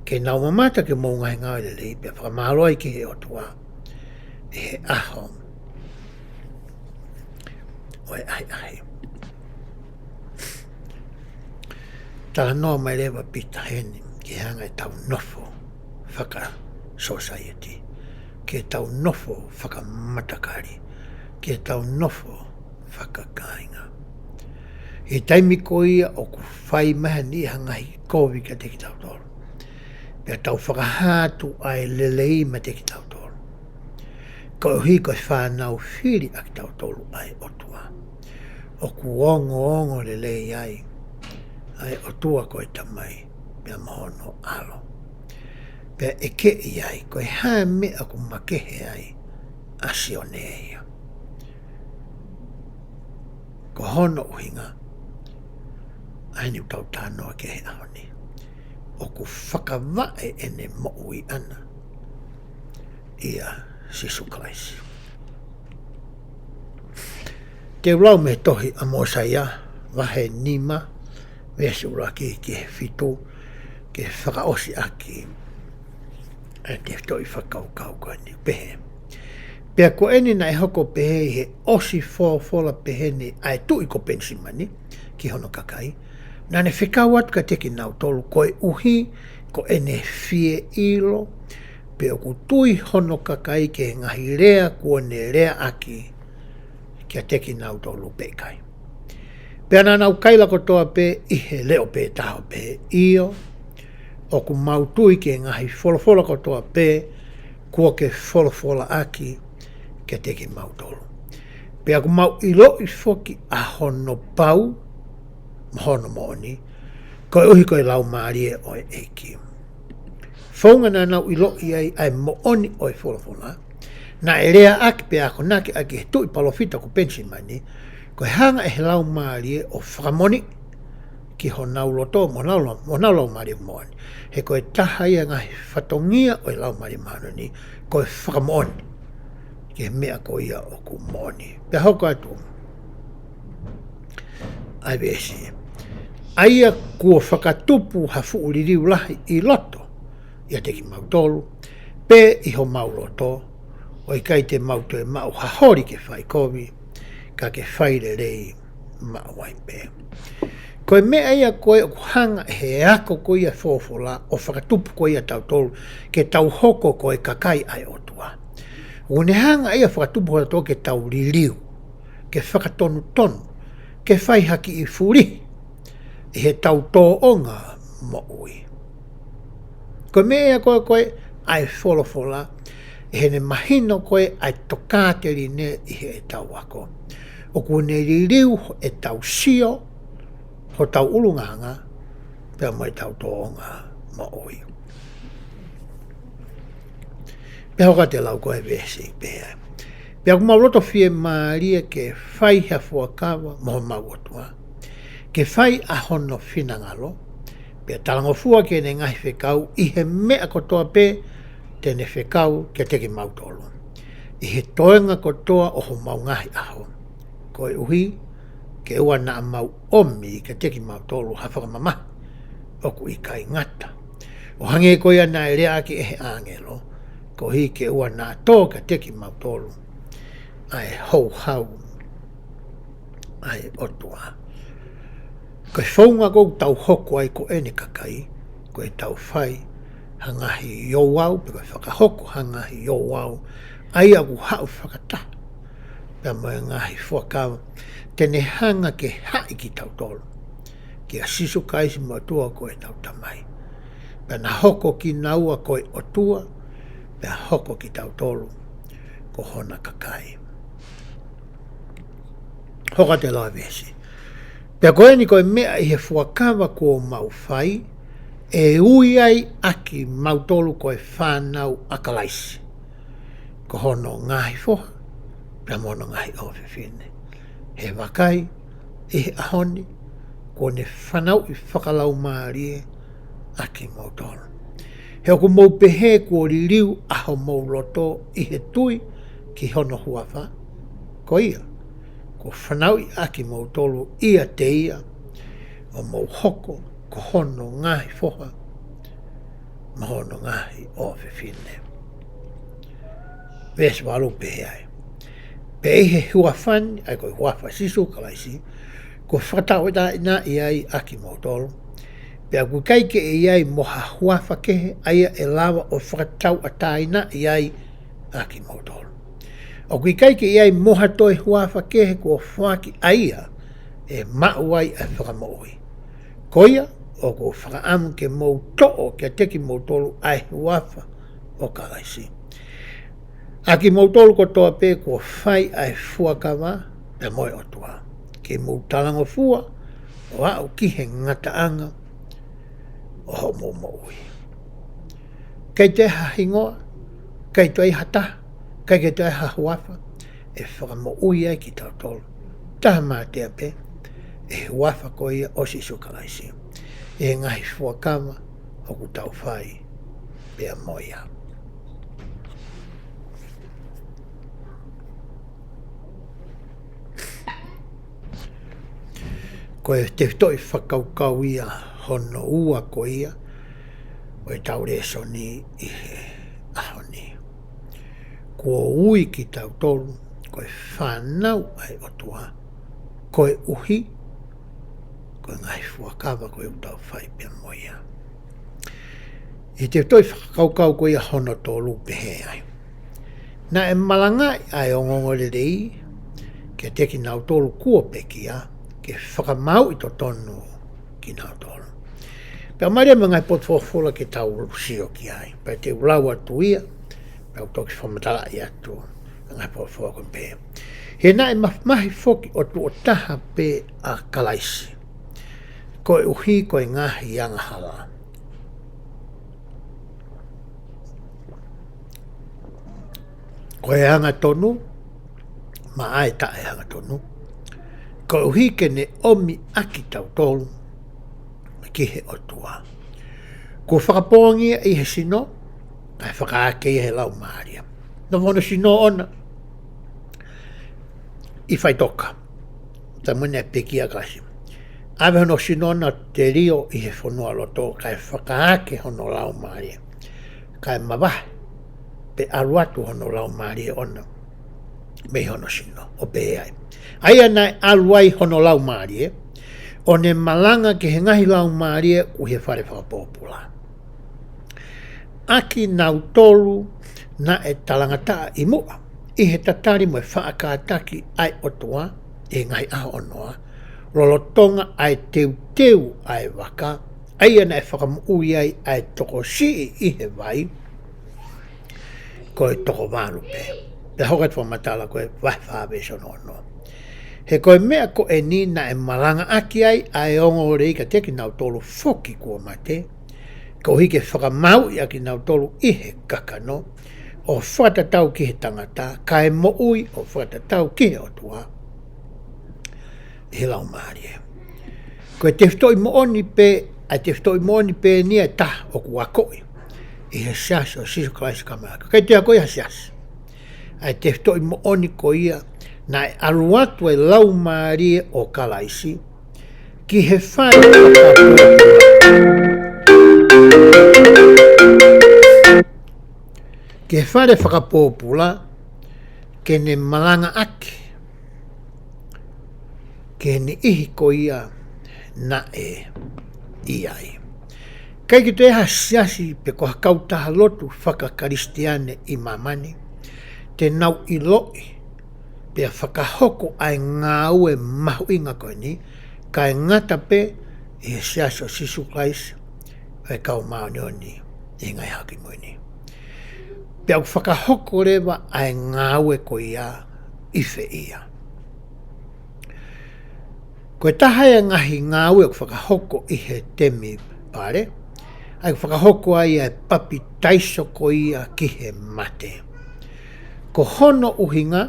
ke nau mamata ki hoʻomou ngaahi ngāue lelei, pea fakamālō ai ki he ʻOtua ʻi he ʻaho ʻo e ʻahiʻahi. Talanoa mai leva ʻa Pita heni ki he anga ʻetau nofo fakasōsaieti, ki heʻetau nofo fakamatakali, ki heʻetau nofo fakakāinga. ʻI he taimi ko ia ʻoku fai mai ha niʻihi ha ngaahi kovi kiate kitautolu, pea tau fakahā atu ʻa e lelei meiate kitautolu, koeʻuhi ko e fānau fili ʻa kitautolu ʻa e ʻOtua, ʻoku ongoongo lelei ai ʻa e ʻOtua ko e Tamai pea mo hono ʻAlo. Pea ʻe keʻi ai ko e hā e meʻa ʻoku makehe ai ʻa Sione ia. Ko hono ʻuhinga ʻa eni ʻoku tau talanoa ki ai he ʻaho ni, ʻoku fakavaʻe ʻene moʻui ʻana ʻia Sīsū Kalaisi. Te u lau mei he tohi ʻa Mōsaia, vahe nima, veesi ʻuluaki ki he fitu, ke fakaʻosi ʻaki ʻa e tefitoʻi fakakaukau ko eni, pehē. Pea ko eni naʻe hoko pehē ʻi he ʻosi folofola peheni ʻa e tuʻi ko Penisimani ki hono kakai, naʻa ne fekau atu kiate kinautolu, koeʻuhi ko ʻene fie ʻilo pe ʻoku tui hono kakai ki he ngaahi lea kuo ne leaʻaki kiate kinautolu pe ʻikai. Pea naʻa nau kaila kotoa pē ʻi he leʻo pē taha pē, ʻio, ʻoku mau tui ki he ngaahi folofola kotoa pē kuo ke folofolaʻaki kiate kimautolu. Pea ʻoku mau ʻiloʻi foki ʻa hono pau mo hono moʻoni, koeʻuhi ko e Laumālie ʻo e ʻEiki. Founga naʻa nau ʻiloʻi ai ʻa e moʻoni ʻo e folofola naʻe leaʻaki pea akonaki ʻaki ʻe he tuʻi palōfita ko Penisimani, ko e hanga ʻe he Laumālie ʻo fakamoʻoni ki honau loto mo honau lau-, mo honau laumālie moʻoni. He ko e taha ia e ngaahi fatongia ʻo e Laumālie Māʻoniʻoni, ko e fakamoʻoni ki he meʻa ko ia ʻoku moʻoni. Pea hoko atu ʻa e veesi. ʻA ia kuo fakatupu ha fuʻu liliu lahi ʻi loto ʻiate kimautolu, pe ʻi homau loto, ʻo ʻikai te mau toe maʻu ha holi ke fai kovi, ka ke fai lelei maʻu ai pē. Ko e meʻa ia ko ē ʻoku hanga ʻe he ako ko ia folofola ʻo fakatupu ko ia tautolu ke tau hoko ko e kakai ʻa e ʻOtua. ʻOku ne hanga ia fakatupu hotau ke tau liliu, ke fakatonutonu, ke fai ha kiʻi fulihi ʻi heʻetau tōʻonga moʻui. Ko e meʻa ia ko ē ko ē ʻa e folofola, ʻi heʻene mahino ko ē ʻa e tokāteline ʻi heʻetau ako. ʻOku ne liliu ʻetau sio, hotau ʻulungaanga, pea mo ʻetau tōʻonga moʻui. Pea hoko atu e lau ko e veesi pehē ai. Pea ʻoku mau loto fiemālie ke fai ha fuakava mo homau ʻOtua, ke fai ʻa hono finangalo, pea talangofua ki heʻene ngaahi fekau ʻi he meʻa kotoa pē te ne fekau kiate kimautolu ʻi he toenga kotoa ʻo homau ngaahi ʻaho. Koeʻuhi ke ʻoua naʻa mau ʻomi kiate kimautolu ha fakamamahi ʻoku ʻikai ngata, ʻo hangē ko ia naʻe leaʻaki ʻe he ʻāngelo, koeʻuhi ke ʻoua naʻa tō kiate kimautolu ʻa e houhau ʻa e ʻOtua. Ko e founga ʻoku tau hoko ai ko ʻene kakai, ko ʻetau fai ha ngaahi ouau, pe ko e fakahoko ha ngaahi ouau, ʻa ia ʻoku haʻu fakataha pea mo e ngaahi fuakava te ne hanga ke haʻi kitautolu kia Sīsū Kalaisi mo e ʻOtua ko ʻetau Tamai. Pea na hoko kinaua ko e ʻOtua, pea hoko kitautolu ko hona kakai. Hoko atu e lau veesi. Pea ko eni ko e meʻa ʻi he fuakava kuo mau fai, ʻe ui ai ʻa kimautolu ko e fānau ʻa Kalaisi, ko hono ngaahi foha, pea mo hono ngaahi ʻofefine. He vakai, ʻi he ʻaho ni, kuo ne fanauʻi fakalaumālie ʻa kimautolu. He ʻoku mou pehē kuo liliu ʻa homou loto ʻi he tui ki hono huafa, ko ia, kuo fanauʻi ʻa kimautolu ʻiate ia, ʻo mou hoko ko hono ngaahi foha, mo hono ngaahi ʻofefine. Veesi valu pehē ai. Pea ʻi he huafa ni, ʻa ia ko e huafa ʻo Sīsū Kalaisi, kuo fakatauʻatāinaʻi ai ʻa kimautolu. Pea ʻoku ʻikai ke ʻi ai mo ha huafa kehe, ʻa ia ʻe lava ʻo fakatauʻatāinaʻi ai ʻa kimautolu. ʻOku ʻikai ke ʻi ai mo ha toe huafa kehe kuo foaki ʻa ia ʻe maʻu ai ʻa e fakamoʻui. Ko ia, ʻoku ou fakaʻamu ke mou toʻo kiate kimoutolu ʻa e huafa ʻo Kalaisi. ʻA kimoutolu kotoa pē kuo fai ʻa e fuakava pea mo e ʻOtua, ke mou talangofua ʻo aʻu ki he ngataʻanga ʻo hoʻomou moʻui. ʻIkai toe ha hingoa, ʻikai toe ha taha, ʻikai ke toe ha huafa ʻe fakamoʻui ai kitautolu. Taha mātea pē, ʻi he huafa ko ia ʻo Sīsū Kalaisi, ʻi he ngaahi fuakava ʻoku tau fai pea mo ia. Ko e tefitoʻi fakakaukau ia hono ua ko ia ʻo ʻetau lēsoni ʻi he ʻaho ni. Kuo ui kitautolu ko e fānau ʻa e ʻOtua, koeʻuhi ko e ngaahi fuakava ko ia ʻoku tau fai pea mo ia. ʻI he tefitoʻi fakakaukau ko ia hono tolu pehē ai. Naʻe malangaʻi ʻa e ongoongolelei kiate kinautolu kuo pekia, ke fakamaauʻi totonu kinautolu. Pea mālie mo e ngaahi potu folofola ke tau sio ki ai. Pea te u lau atu ia, pea u toki fakamatalaʻi atu ʻa e ngaahi potu folofola ko eni pē. He naʻe mamahi foki ʻo tuʻo taha pē ʻa Kalaisi, koeʻuhi ko e ngaahi angahala. Ko e angatonu maʻa e taʻeangatonu, koeʻuhi ke ne ʻomi ʻa kitautolu ki he ʻOtua. Kuo fakapoongi ia ʻi he sino, kae fakaake ia he laumālie. Nofo hono sino ʻoʻona ʻi faʻitoka, taimi naʻe pekia ʻa Kalaisi. ʻAve hono sino ʻoʻona ʻo telio ʻi he fonualoto, kae fakaake hono laumālie, kae mavahe, pea ʻalu atu hono laumālie ʻoʻona mei hono sino, ʻo pehē ai. ʻA ia naʻe ʻalu ai hono laumālie, ʻo ne malanga ki he ngaahi laumālie ʻi he fale fakapōpula, ʻa kinautolu naʻe talangataʻa ʻi muʻa ʻi he tatali mo e faʻa kātaki ʻa e ʻOtua ʻi he ngaahi ʻaho ʻo Noa, lolotonga ʻa e teuteu ʻa e vaka, ʻa ia naʻe fakamoʻui ai ʻa e tokosiʻi ʻi he vai, ko e toko valu pē. Pea hoko atu fakamatala ko e vahe fā veesi ono. He ko e meʻa ko eni naʻe malangaʻaki ai ʻa e ongoongolelei kiate kinautolu foki kuo mate, koeʻuhi ke fakamāuʻi ʻa kinautolu ʻi he kakano, ʻo fakatatau ki he tangata, kae moʻui ʻo fakatatau ki he ʻOtua ʻi he laumālie. Ko e tefitoʻi moʻoni pē, ʻa e tefitoʻi moʻoni pē eni ʻe taha ʻoku akoʻi ʻi he Siasi ʻo Sīsū Kalaisi Kau Māʻoniʻoni. ʻIkai toe akoʻi ha siasi. ʻA e tefitoʻi moʻoni ko ia, naʻe ʻalu atu e laumālie ʻo Kalaisi ki he fale fakapōpula, ki he fale fakapōpula, ke ne malangaʻaki ki he niʻihi ko ia naʻe ʻi ai. ʻIkai ke toe ha siasi pe ko ha kautaha lotu fakakalisitiane ʻi māmani te nau ʻiloʻi pea fakahoko ʻa e ngāue mahuʻinga ko eni, kae ngata pē ʻi he Siasi ʻo Sīsū Kalaisi ʻo e Kau Māʻoniʻoni ʻi he Ngaahi ʻAho Kimui ni. Pea ʻoku fakahoko leva ʻa e ngāue ko ia ʻi fē ia? Ko e taha ia e ngaahi ngāue ʻoku fakahoko ʻi he temipale, ʻa ia ʻoku fakahoko ai ʻa e papitaiso ko ia ki he mate. Ko hono ʻuhinga,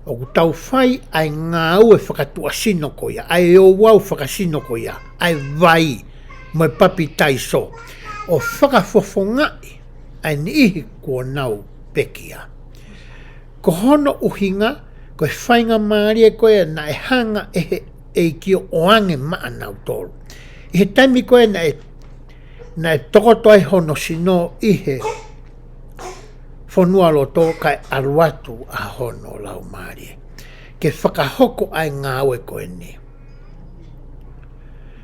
ʻoku tau fai ʻa e ngāue fakatuʻasino ko ia, ʻa e ouau fakasino ko ia, ʻa e vai mo e papitaiso, ʻo fakafofongaʻi ʻa e niʻihi kuo nau pekia. Ko hono ʻuhinga, ko e faingamālie ko ia naʻe hanga ʻe he ʻEiki ʻo ʻoange maʻanautolu ʻi he taimi ko ia naʻe, naʻe tokoto ai hono sino ʻi he fonualoto kae ʻalu atu ʻa hono laumālie ke fakahoko ʻa e ngāue ko eni.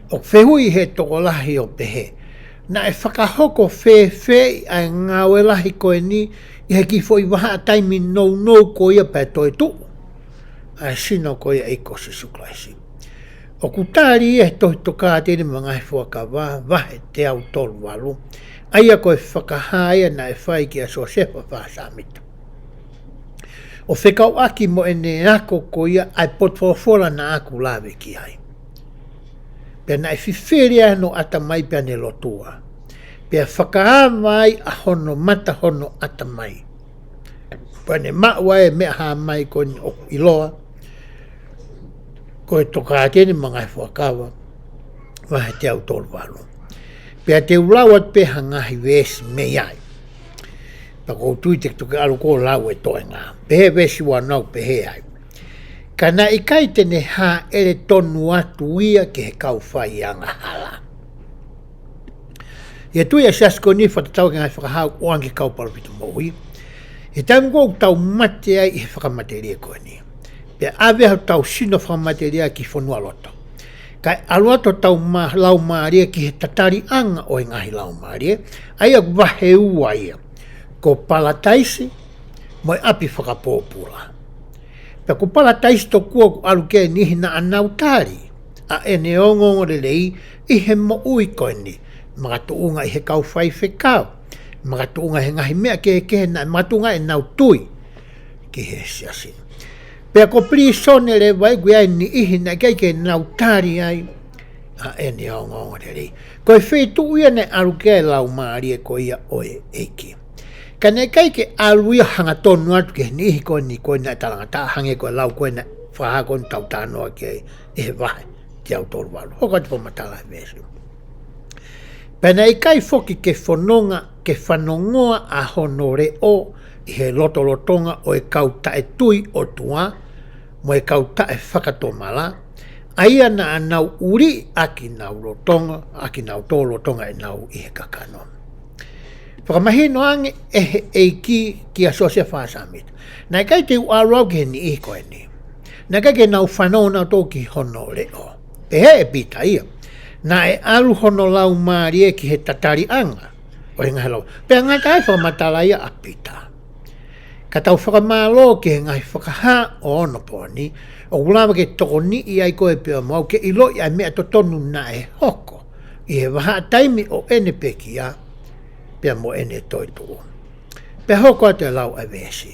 ʻOku fehuʻi he tokolahi ʻo pehē, naʻe fakahoko fēfē ʻa e ngāue lahi ko eni ʻi he kiʻi foʻi vahaʻa taimi nounou ko ia pea toetuʻu ʻa e sino ko ia ʻo Sīsū Kalaisi? ʻOku tali ia he tohi Tokāteline mo e Ngaahi Fuakava, vahe teau tolu valu, ʻa ia ko e fakahā ia naʻe fai kia Siosefa F. Sāmita, ʻo fekauʻaki mo ʻene ako ko ia ʻa e potu folofola naʻa ku lave ki ai. Pea naʻe fifili ai hono ʻatamai pea ne lotua, pea fakaava ai ʻa hono mata hono ʻatamai. Pea ne maʻu ai e meʻa hā mai ko eni ʻoku ʻiloa ko e Tokāteline mo e Ngaahi Fuakava, vahe teau tolu valu. Pea te u lau atu pē ha ngaahi veesi mei ai. Pea ʻoku ou tui te ke toki ʻalu ʻo lau e toenga. Pehē veesi ua noa, pehē ai: Ka naʻe ʻikai te ne hāʻele tonu atu ia ki he kau fai angahala. ʻI he tui ʻa e siasi ko eni fakatatau ki he ngaahi fakahā ʻoku ʻoange ki he kau palōfita moʻui, he taimi ko ē ʻoku tau mate ai ʻi he fakamatelie ko eni, pea ʻave hotau sino fakamatelie ki fonualoto, kae ʻalu atu hotau mā-, laumālie ki he tataliʻanga ʻo e ngaahi laumālie, ʻa ia ʻoku vahe ua ia, ko Palataisi mo e ʻapi fakapōpula. Pea ko Palataisi tokua ʻoku ʻalu ki ai e niʻihi naʻa nau tali ʻa ʻene ongoongolelei ʻi he moʻui ko eni, makatuʻunga ʻi he kau faifekau, makatuʻunga he ngaahi meʻa kehekehe naʻe makatuʻunga ʻenau tui ki he siasi. Pea ko Pilīsone leva ia ʻoku ʻi ai e niʻihi naʻe ʻikai ke nau tali ai ʻa ʻene ongoongolelei. Ko e feituʻu ia naʻe ʻalu ki ai e laumālie ko ia ʻo e ʻEiki. Ka naʻe ʻikai ke ʻalu ia ʻo hangatonu atu ki he niʻihi ko eni ko ē naʻe talangataʻa, hangē ko e lau ko ē naʻe fakahā ko eni ʻoku tau talanoa ki ai ʻi he vahe teau tolu valu. Hoko atu fakamatala e veesi. Pea naʻe ʻikai foki ke fononga, ke fanongoa ʻa hono leʻo ʻi he lotolotonga ʻo e kau taʻetui ʻOtua mo e kau taʻefakatomala, ʻa ia naʻa nau ʻuliʻi ʻa kinautolu lolotonga, ʻa kinautolu lolotonga ʻenau ʻi he kakano. Fakamahino ange ʻe he ʻEiki kia Siosefa Sāmita, naʻe ʻikai te u ʻalu au ki he niʻihi ko eni. Naʻe ʻikai ke nau fanongo nautolu ki hono leʻo. Pehē ʻe Pita ia, naʻe ʻalu hono laumālie ki he tataliʻanga ʻo e ngaahi lau. Pea ngata ai fakamatala ia ʻa Pita. Ka tau fakamālō ki he ngaahi fakahā ʻo onopooni, ʻoku lava ke tokoniʻi ai koe pea mo au ke ʻiloʻi ʻa e meʻa totonu naʻe hoko ʻi he vahaʻa taimi ʻo ʻene pekia, pea mo ʻene toetuʻu. Pea hoko atu e lau ʻa e veesi.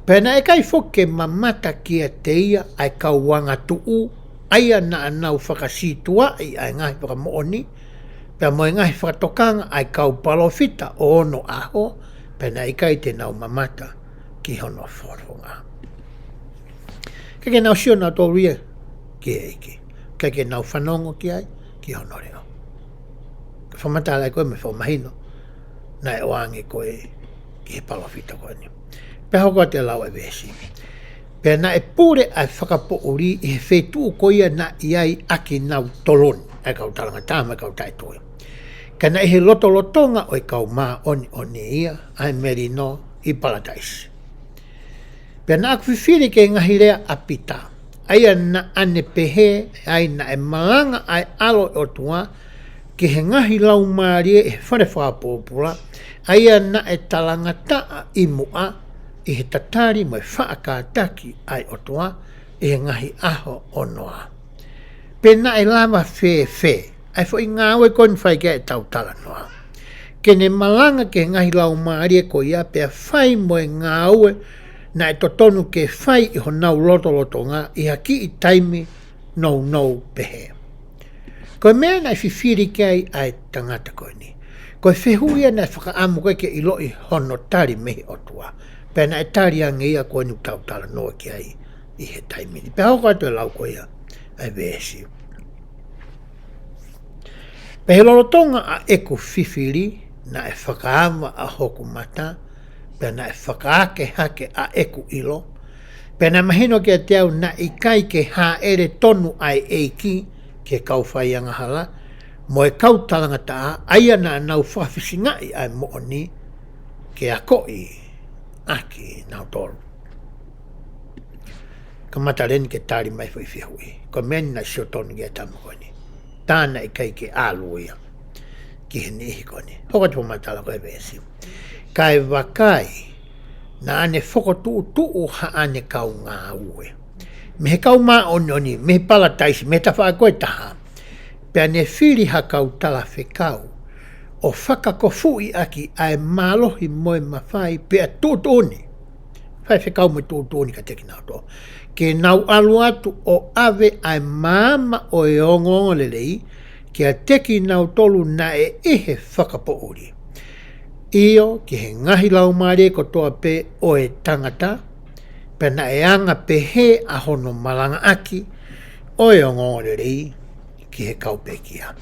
Pea naʻe ʻikai foki ke mamata kiate ia ʻa e kau angatuʻu, ʻa ia naʻa nau fakasītuʻaʻi ʻa e ngaahi fakamoʻoni, pea mo e ngaahi fakatokanga ʻa e kau palōfita ʻo onoʻaho, pea naʻe ʻikai te nau mamata ki hono folofola. ʻIkai ke nau sio nautolu ia ki he ʻEiki. ʻIkai ke nau fanongo ki ai, ki hono leʻo. Fakamatala ʻe koe mo e fakamahino naʻe ʻoange ko ē ki he palōfita ko eni. Pea hoko atu e lau ʻa e veesi. Pea naʻe pule ʻa e fakapoʻuli ʻi he feituʻu ko ia naʻe ʻi ai ʻa kinautolu ni, ʻa e kau talangataʻa mo e kau taʻetui. Ka naʻe ʻi he lotolotonga ʻo e kau māʻoniʻoni ia ʻa e melino ʻi Palataisi. Pea naʻa ku fifili ki he ngaahi lea ʻa Pita, ʻa ia naʻa ne pehē ai naʻe malanga ʻa e ʻAlo ʻo e ʻOtua ki he ngaahi laumālie ʻi he fale fakapōpula, ʻa ia naʻe talangataʻa ʻi muʻa ʻi he tatali mo e faʻa kātaki ʻa e ʻOtua ʻi he ngaahi ʻaho ʻo Noa. Pe naʻe lava fēfē ʻa e foʻi ngāue ko eni fai ki ai ʻetau talanoa, ke ne malanga ki he ngaahi laumālie ko ia pea fai mo e ngāue naʻe totonu ke fai ʻi honau lotolotonga ʻi ha kiʻi taimi nounou pehē. Ko e meʻa naʻe fifili ki ai ʻa e tangata ko eni. Ko e fehuʻi ia naʻe fakaʻamu ko ē ke ʻiloʻi hono tali mei he ʻOtua. Pea naʻe tali ange ia ko eni ʻoku tau talanoa ki ai ʻi he taimi ni. Pea hoko atu e lau ko ia ʻa e veesi. Pea ʻi he lolotonga ʻa ʻeku fifili, naʻe fakaava ʻa hoku mata, pea naʻe fakaakehake ʻa ʻeku ʻilo, pea naʻe mahino kiate au naʻe ʻikai ke hāʻele tonu ʻa e ʻEiki ki he kau faiangahala mo e kau talangataʻa, ʻa ia naʻa nau fakafisingaʻi ʻa e moʻoni ke akoʻi ʻa kinautolu. Kamata leva eni ke tali mai foʻi fehuʻi. Ko e meʻa eni naʻe sio tonu ki ai e tama ko eni. Tā naʻe ʻikai ke ʻalu ia ki he niʻihi ko eni. Hoko atu e fakamatala ko e veesi. Kae vakai, naʻa ne fokotuʻutuʻu haʻane kau ngāue mei he kau māʻoniʻoni, mei he Palataisi, mei he tafaʻaki ko ē ʻe taha. Pea ne fili ha kau talafekau ʻo fakakofuʻi ʻaki ʻa e mālohi mo e mafai pea tuʻutuʻuni. Faifekau mo e tuʻutuʻuni kiate kinautolu. Ke nau ʻalu atu ʻo ʻave ʻa e maama ʻo e ongoongolelei kiate kinautolu naʻe ʻi he fakapoʻuli. ʻIo, ki he ngaahi laumālie kotoa pē ʻo e tangata, pea naʻe anga pehē ʻa hono malangaʻaki ʻo e ongoongolelei ki he kau pekia.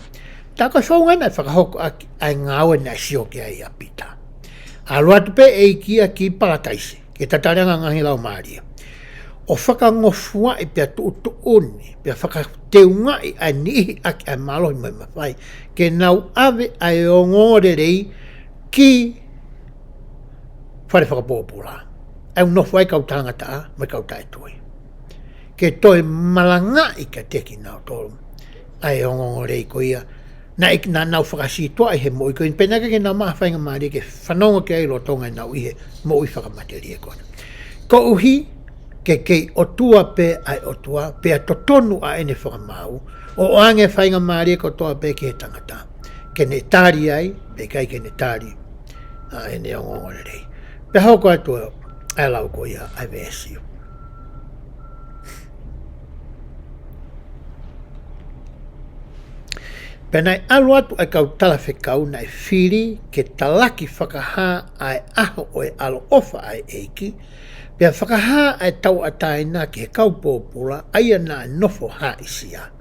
Tā ko e founga naʻe fakahoko ʻaki ʻa e ngāue naʻe sio ki ai ʻa Pita. ʻAlu atu pē ʻEiki ia ki Palataisi, ki he tataliʻanga ngaahi laumālie, ʻo fakangofuaʻi pea tuʻutuʻuni, pea fakateungaʻi ʻa e niʻihi ʻaki ʻa e mālohi mo e mafai, ke nau ʻave ʻa e ongoongolelei ki fale fakapōpula, ʻa ia ʻoku nofo ai e kau talangataʻa mo e kau taʻetui. Ke toe malangaʻi kiate kinautolu ʻa e ongoongolelei ko ia naʻe, naʻa nau fakasītuʻaʻi he moʻui ko eni, pea naʻe ʻikai ke nau maʻu ha faingamālie ke fanongo ki ai lolotonga ʻenau ʻi he moʻui fakamatelie ko ena. Koeʻuhi ke kei ʻOtua pē ʻa e ʻOtua, pea totonu ʻa ʻene fakamaau, ʻo ʻoange faingamālie kotoa pē ki he tangata ke ne tali ai, pe ʻikai ke ne tali ʻa ʻene ongoongolelei. Pea hoko atu ʻa e lau ko ia ʻa e veesi. Pea naʻe ʻalu atu ʻa e kau talafekau naʻe fili ke talaki fakahā ʻa e ʻaho ʻo e ʻaloʻofa ʻa e ʻEiki, pea fakahā ʻa e tauʻatāina ki he kau pōpula, ʻa ia naʻa nofo haʻisia.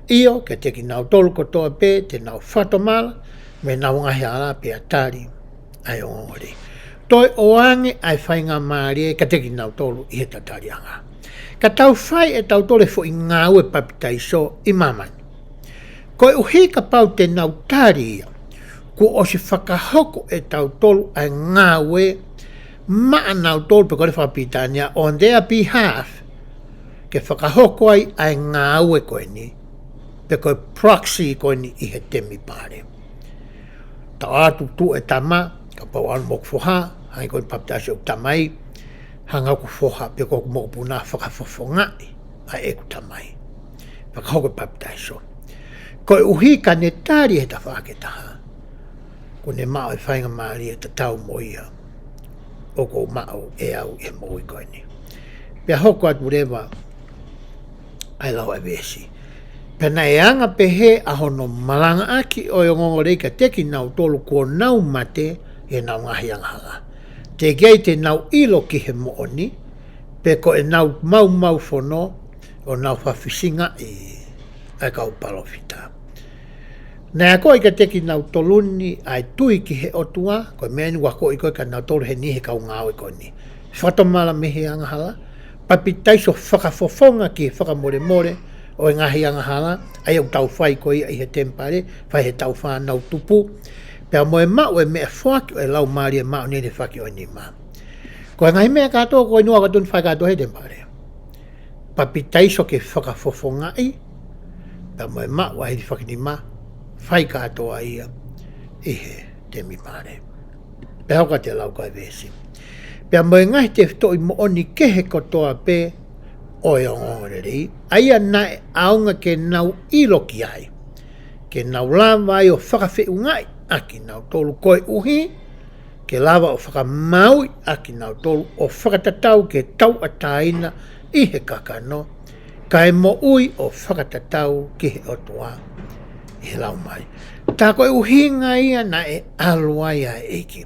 ʻIo, kiate kinautolu kotoa pē te nau fakatomala mei heʻenau ngaahi ala pea tali ʻa e ongoongolelei. Toe ʻoange ʻa e faingamālie kiate kinautolu ʻi he tataliʻanga. Ka tau fai ʻe tautolu e foʻi ngāue papitaiso ʻi māmani. Koeʻuhi kapau te nau tali ia, kuo ʻosi fakahoko ʻe tautolu ʻa e ngāue maʻanautolu, pe ko e lea fakapilitānia, on their behalf, ke fakahoko ai ʻa e ngāue ko eni pe ko e proxy ko eni ʻi he temipale. Tau ʻalu atu tuʻu e tama, kapau ʻalu mo ʻeku foha, hangē ko e papitaiso ʻeku tamai, hanga ʻeku foha pe ko ʻeku mokopuna fakafofongaʻi ʻa ʻeku tamai. Fakahoko e papitaiso. Koeʻuhi ka ne tali he tafaʻaki ʻe taha, kuo ne maʻu e faingamālie tatau mo ia ʻoku ou maʻu ʻe au ʻi he moʻui ko eni. Pea hoko atu leva ʻa e lau ʻa e veesi. Pea naʻe anga pehē ʻa hono malangaʻaki ʻo e ongoongolelei kiate kinautolu kuo nau mate ʻi heʻenau ngaahi angahala, teʻeki ai te nau ʻilo ki he moʻoni, pe ko ʻenau maumau fono ʻo nau fakafisingaʻi ʻa e kau palōfita. Naʻe akoʻi kiate kinautolu ni ʻa e tui ki he ʻOtua, ko e meʻa eni ʻoku akoʻi ko ē kia nautolu heni he kau ngāue ko eni. Fakatomala mei he angahala, papitaiso fakafofonga ki he fakamolemole ʻo e ngaahi angahala, ʻa ia ʻoku tau fai ko ia ʻi he temipale, fai heʻetau fānau tupu, pea mo e maʻu e meʻafoaki ʻo e Laumālie Māʻoniʻoni ʻi he faki ʻo e nima. Ko e ngaahi meʻa kātoa ko eni ʻoku totonu ke fai kātoa he temipale. Papitaiso ke fakafofongaʻi, pea mo e maʻu ʻa e hilifakinima, fai kātoa ia ʻi he temipale. Pea hoko atu e lau ko ē ʻa e veesi. Pea mo e ngaahi tefitoʻi moʻoni kehe kotoa pē ʻo e ongoongolelei, ʻa ia naʻe ʻaonga ke nau ʻilo ki ai, ke nau lava ai ʻo fakafeʻungaʻi ʻa kinautolu koeʻuhi ke lava ʻo fakamāuʻi ʻa kinautolu ʻo fakatatau ki he tauʻatāina ʻi he kakano, kae moʻui ʻo fakatatau ki he ʻOtua ʻi he Laumālie. Tā ko e ʻuhinga ia naʻe ʻalu ai ʻa e ʻEiki.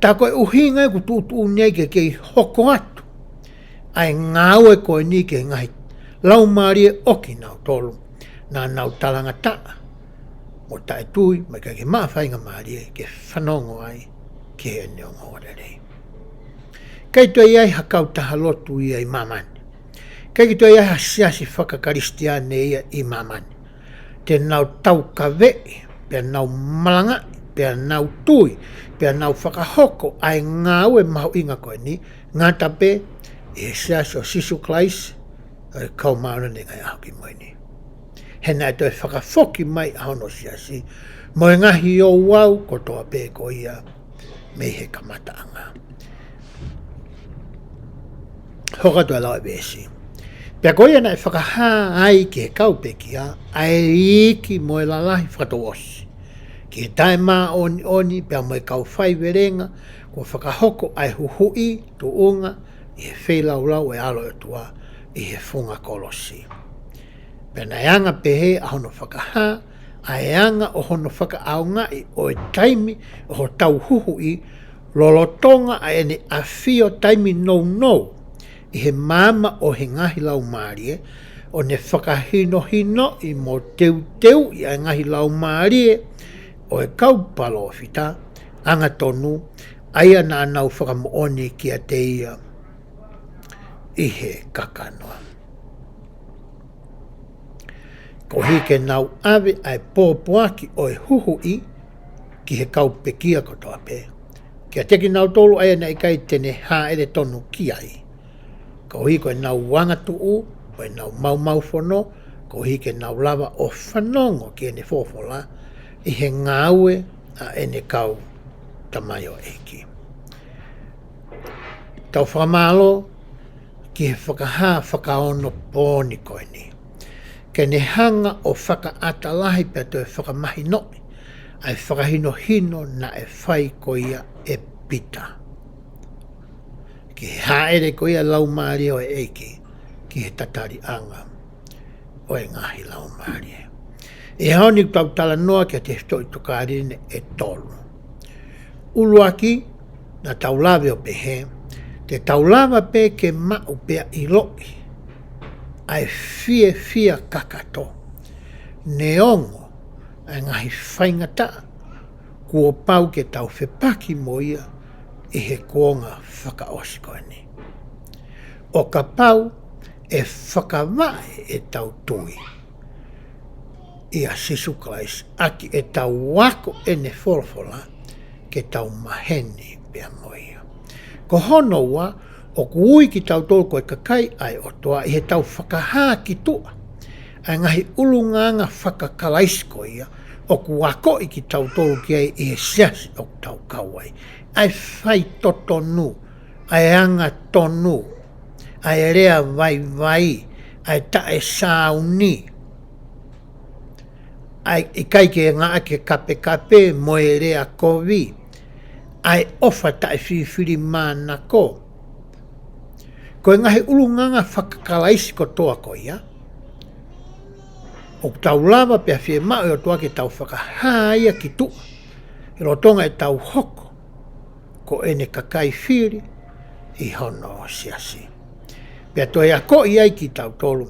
Tā ko e ʻuhinga ia ʻoku tuʻutuʻuni ai ke kei hoko atu ʻa e ngāue ko eni ki he ngaahi laumālie ʻo kinautolu naʻa nau talangataʻa mo taʻetui, mo ʻikai ke maʻu faingamālie ke fanongo ai ki heʻene ongoongolelei. ʻIkai toe ʻi ai ha kautaha lotu ia ʻi māmani. ʻIkai ke toe ʻi ai ha siasi fakakalisitiane ia ʻi māmani te nau taukaveʻi, pea nau malangaʻi, pea nau tui, pea nau fakahoko ʻa e ngāue mahuʻinga ko eni, ngata pē ʻi he Siasi ʻo Sīsū Kalaisi ʻo e Kau Māʻoniʻoni ʻi he Ngaahi ʻAho Kimui Ni. He naʻe toe fakafoki mai ʻa hono siasi mo e ngaahi ouau kotoa pē ko ia mei he kamataʻanga. Hoko atu e lau ʻa e veesi. Pea ko ia naʻe fakahā ai ki he kau pekia ʻa e iiki mo e lalahi fakatouʻosi, ki he taʻemāʻoniʻoni pea mo e kau faivelenga, kuo fakahoko ʻa e huhuʻi tuʻunga ʻi he feilaulau ʻo e ʻAlo ʻo e ʻOtua ʻi he funga kolosi. Pea naʻe anga pehē ʻa hono fakahā ʻa e anga ʻo hono fakaʻaongaʻi ʻo e taimi ʻo hotau huhuʻi, lolotonga ʻa ʻene ʻafio taimi nounou ʻi he maama ʻo e ngaahi laumālie, ʻo ne fakahinohinoʻi mo teuteuʻi ʻa e ngaahi laumālie ʻo e kau palōfita angatonu, ʻa ia naʻa nau fakamoʻoni kiate ia ʻi he kakano, koeʻuhi ke nau ʻave ʻa e pōpoaki ʻo e huhuʻi ki he kau pekia kotoa pē, kiate kinautolu ʻa ia naʻe ʻikai te ne hāʻele tonu ki ai, koeʻuhi ko ʻenau angatuʻu, ko ʻenau maumau fono, koeʻuhi ke nau lava ʻo fanongo ki heʻene folofola ʻi he ngāue ʻa ʻene kau tamaioʻeiki. Tau fakamālō ki he fakahā fakaonopooni ko eni, ke ne hanga ʻo fakaʻata lahi pea toe fakamahinoʻi ʻa e fakahinohino naʻe fai ko ia ʻe Pita ki he hāʻele ko ia Laumālie ʻo e ʻEiki ki he tataliʻanga ʻo e ngaahi laumālie. ʻI he ʻaho ni ʻoku tau talanoa ki he tefitoʻi tokāteline ʻe tolu. ʻUluaki, naʻa tau lave ʻo pehē, te tau lava pē ke maʻu pea ʻiloʻi ʻa e fiefia kakato, neongo ʻa e ngaahi faingataʻa kuo pau ke tau fepaki mo ia ʻi he kuonga fakaʻosi ko eni. ʻO kapau ʻe fakavaʻe ʻetau tui ʻia Sīsū Kalaisi ʻaki ʻetau ako ʻene folofola ke tau maheni pea mo ia. Ko hono ua, ʻoku ui kitautolu ko e kakai ʻa e ʻOtua ʻi heʻetau fakahā ki tuʻa ʻA e ngaahi ʻulungaanga fakakalaisi ko ia ʻoku akoʻi kitautolu ki ai ʻi he siasi ʻoku tau kau ai. ʻA e faitotonu, ʻa e angatonu, ʻa e lea vaivai, ʻa e taʻesāuni, ʻa e ʻikai ke ngāueʻaki e kapekape mo e lea kovi, ʻa e ʻofa taʻefilifilimānako. Ko e ngaahi ʻulungaanga fakakalaisi kotoa ko ia ʻoku tau lava pea fiemaʻu ʻe he ʻOtua ke tau fakahā ia ki tuʻa ʻi he lolotonga ʻetau hoko ko ʻene kakai fili ʻi hono siasi. Pea toe akoʻi ai kitautolu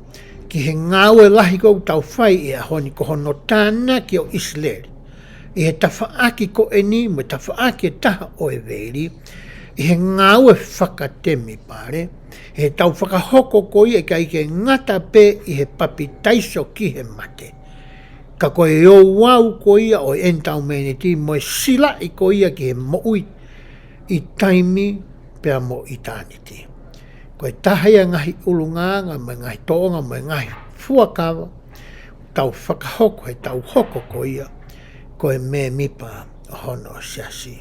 ki he ngāue lahi ko ē ʻoku tau fai he ʻaho ni, ko hono tānaki ʻo ʻIsileli ʻi he tafaʻaki ko eni mo e tafaʻaki ʻe taha ʻo e veili, ʻi he ngāue fakatemipale, ʻi heʻetau fakahoko ko ia ʻikai ke ngata pē ʻi he papitaiso ki he mate, ka ko e ouau ko ia ʻo e ʻenitaumeni mo e silaʻi ko ia ki he moʻui ʻi taimi pea mo ʻitāniti. Ko e taha ia e ngaahi ʻulungaanga mo e ngaahi tōʻonga mo e ngaahi fuakava ʻoku tau fakahoko heʻetau hoko ko ia ko e mēmipa ʻo hono siasi.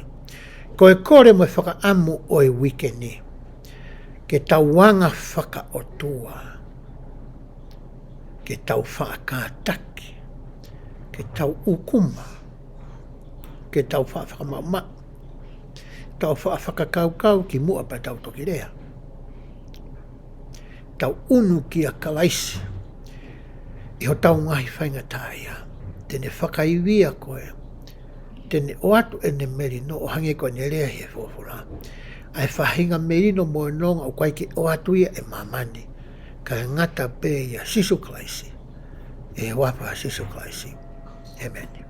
Ko e kole mo e fakaʻamu ʻo e uike ni, ke tau anga fakaʻotua, ke tau faʻa kātaki, ke tau ʻukuma, ke tau faʻa fakamaʻumaʻu, tau faʻa fakakaukau ki muʻa pea tau toki lea. Tau ʻunu kia Kalaisi ʻi hotau ngaahi faingataʻaʻia. Te ne fakaivia koe, te ne ʻoatu ʻene melino, ʻo hangē ko ʻene lea ʻi he Folofola: ʻA e faʻahinga melino mo e nonga ʻoku ʻikai ke ʻoatu ia ʻe māmani, kae ngata pē ʻia Sīsū Kalaisi. ʻI he huafa ʻo Sīsū Kalaisi, ʻēmeni.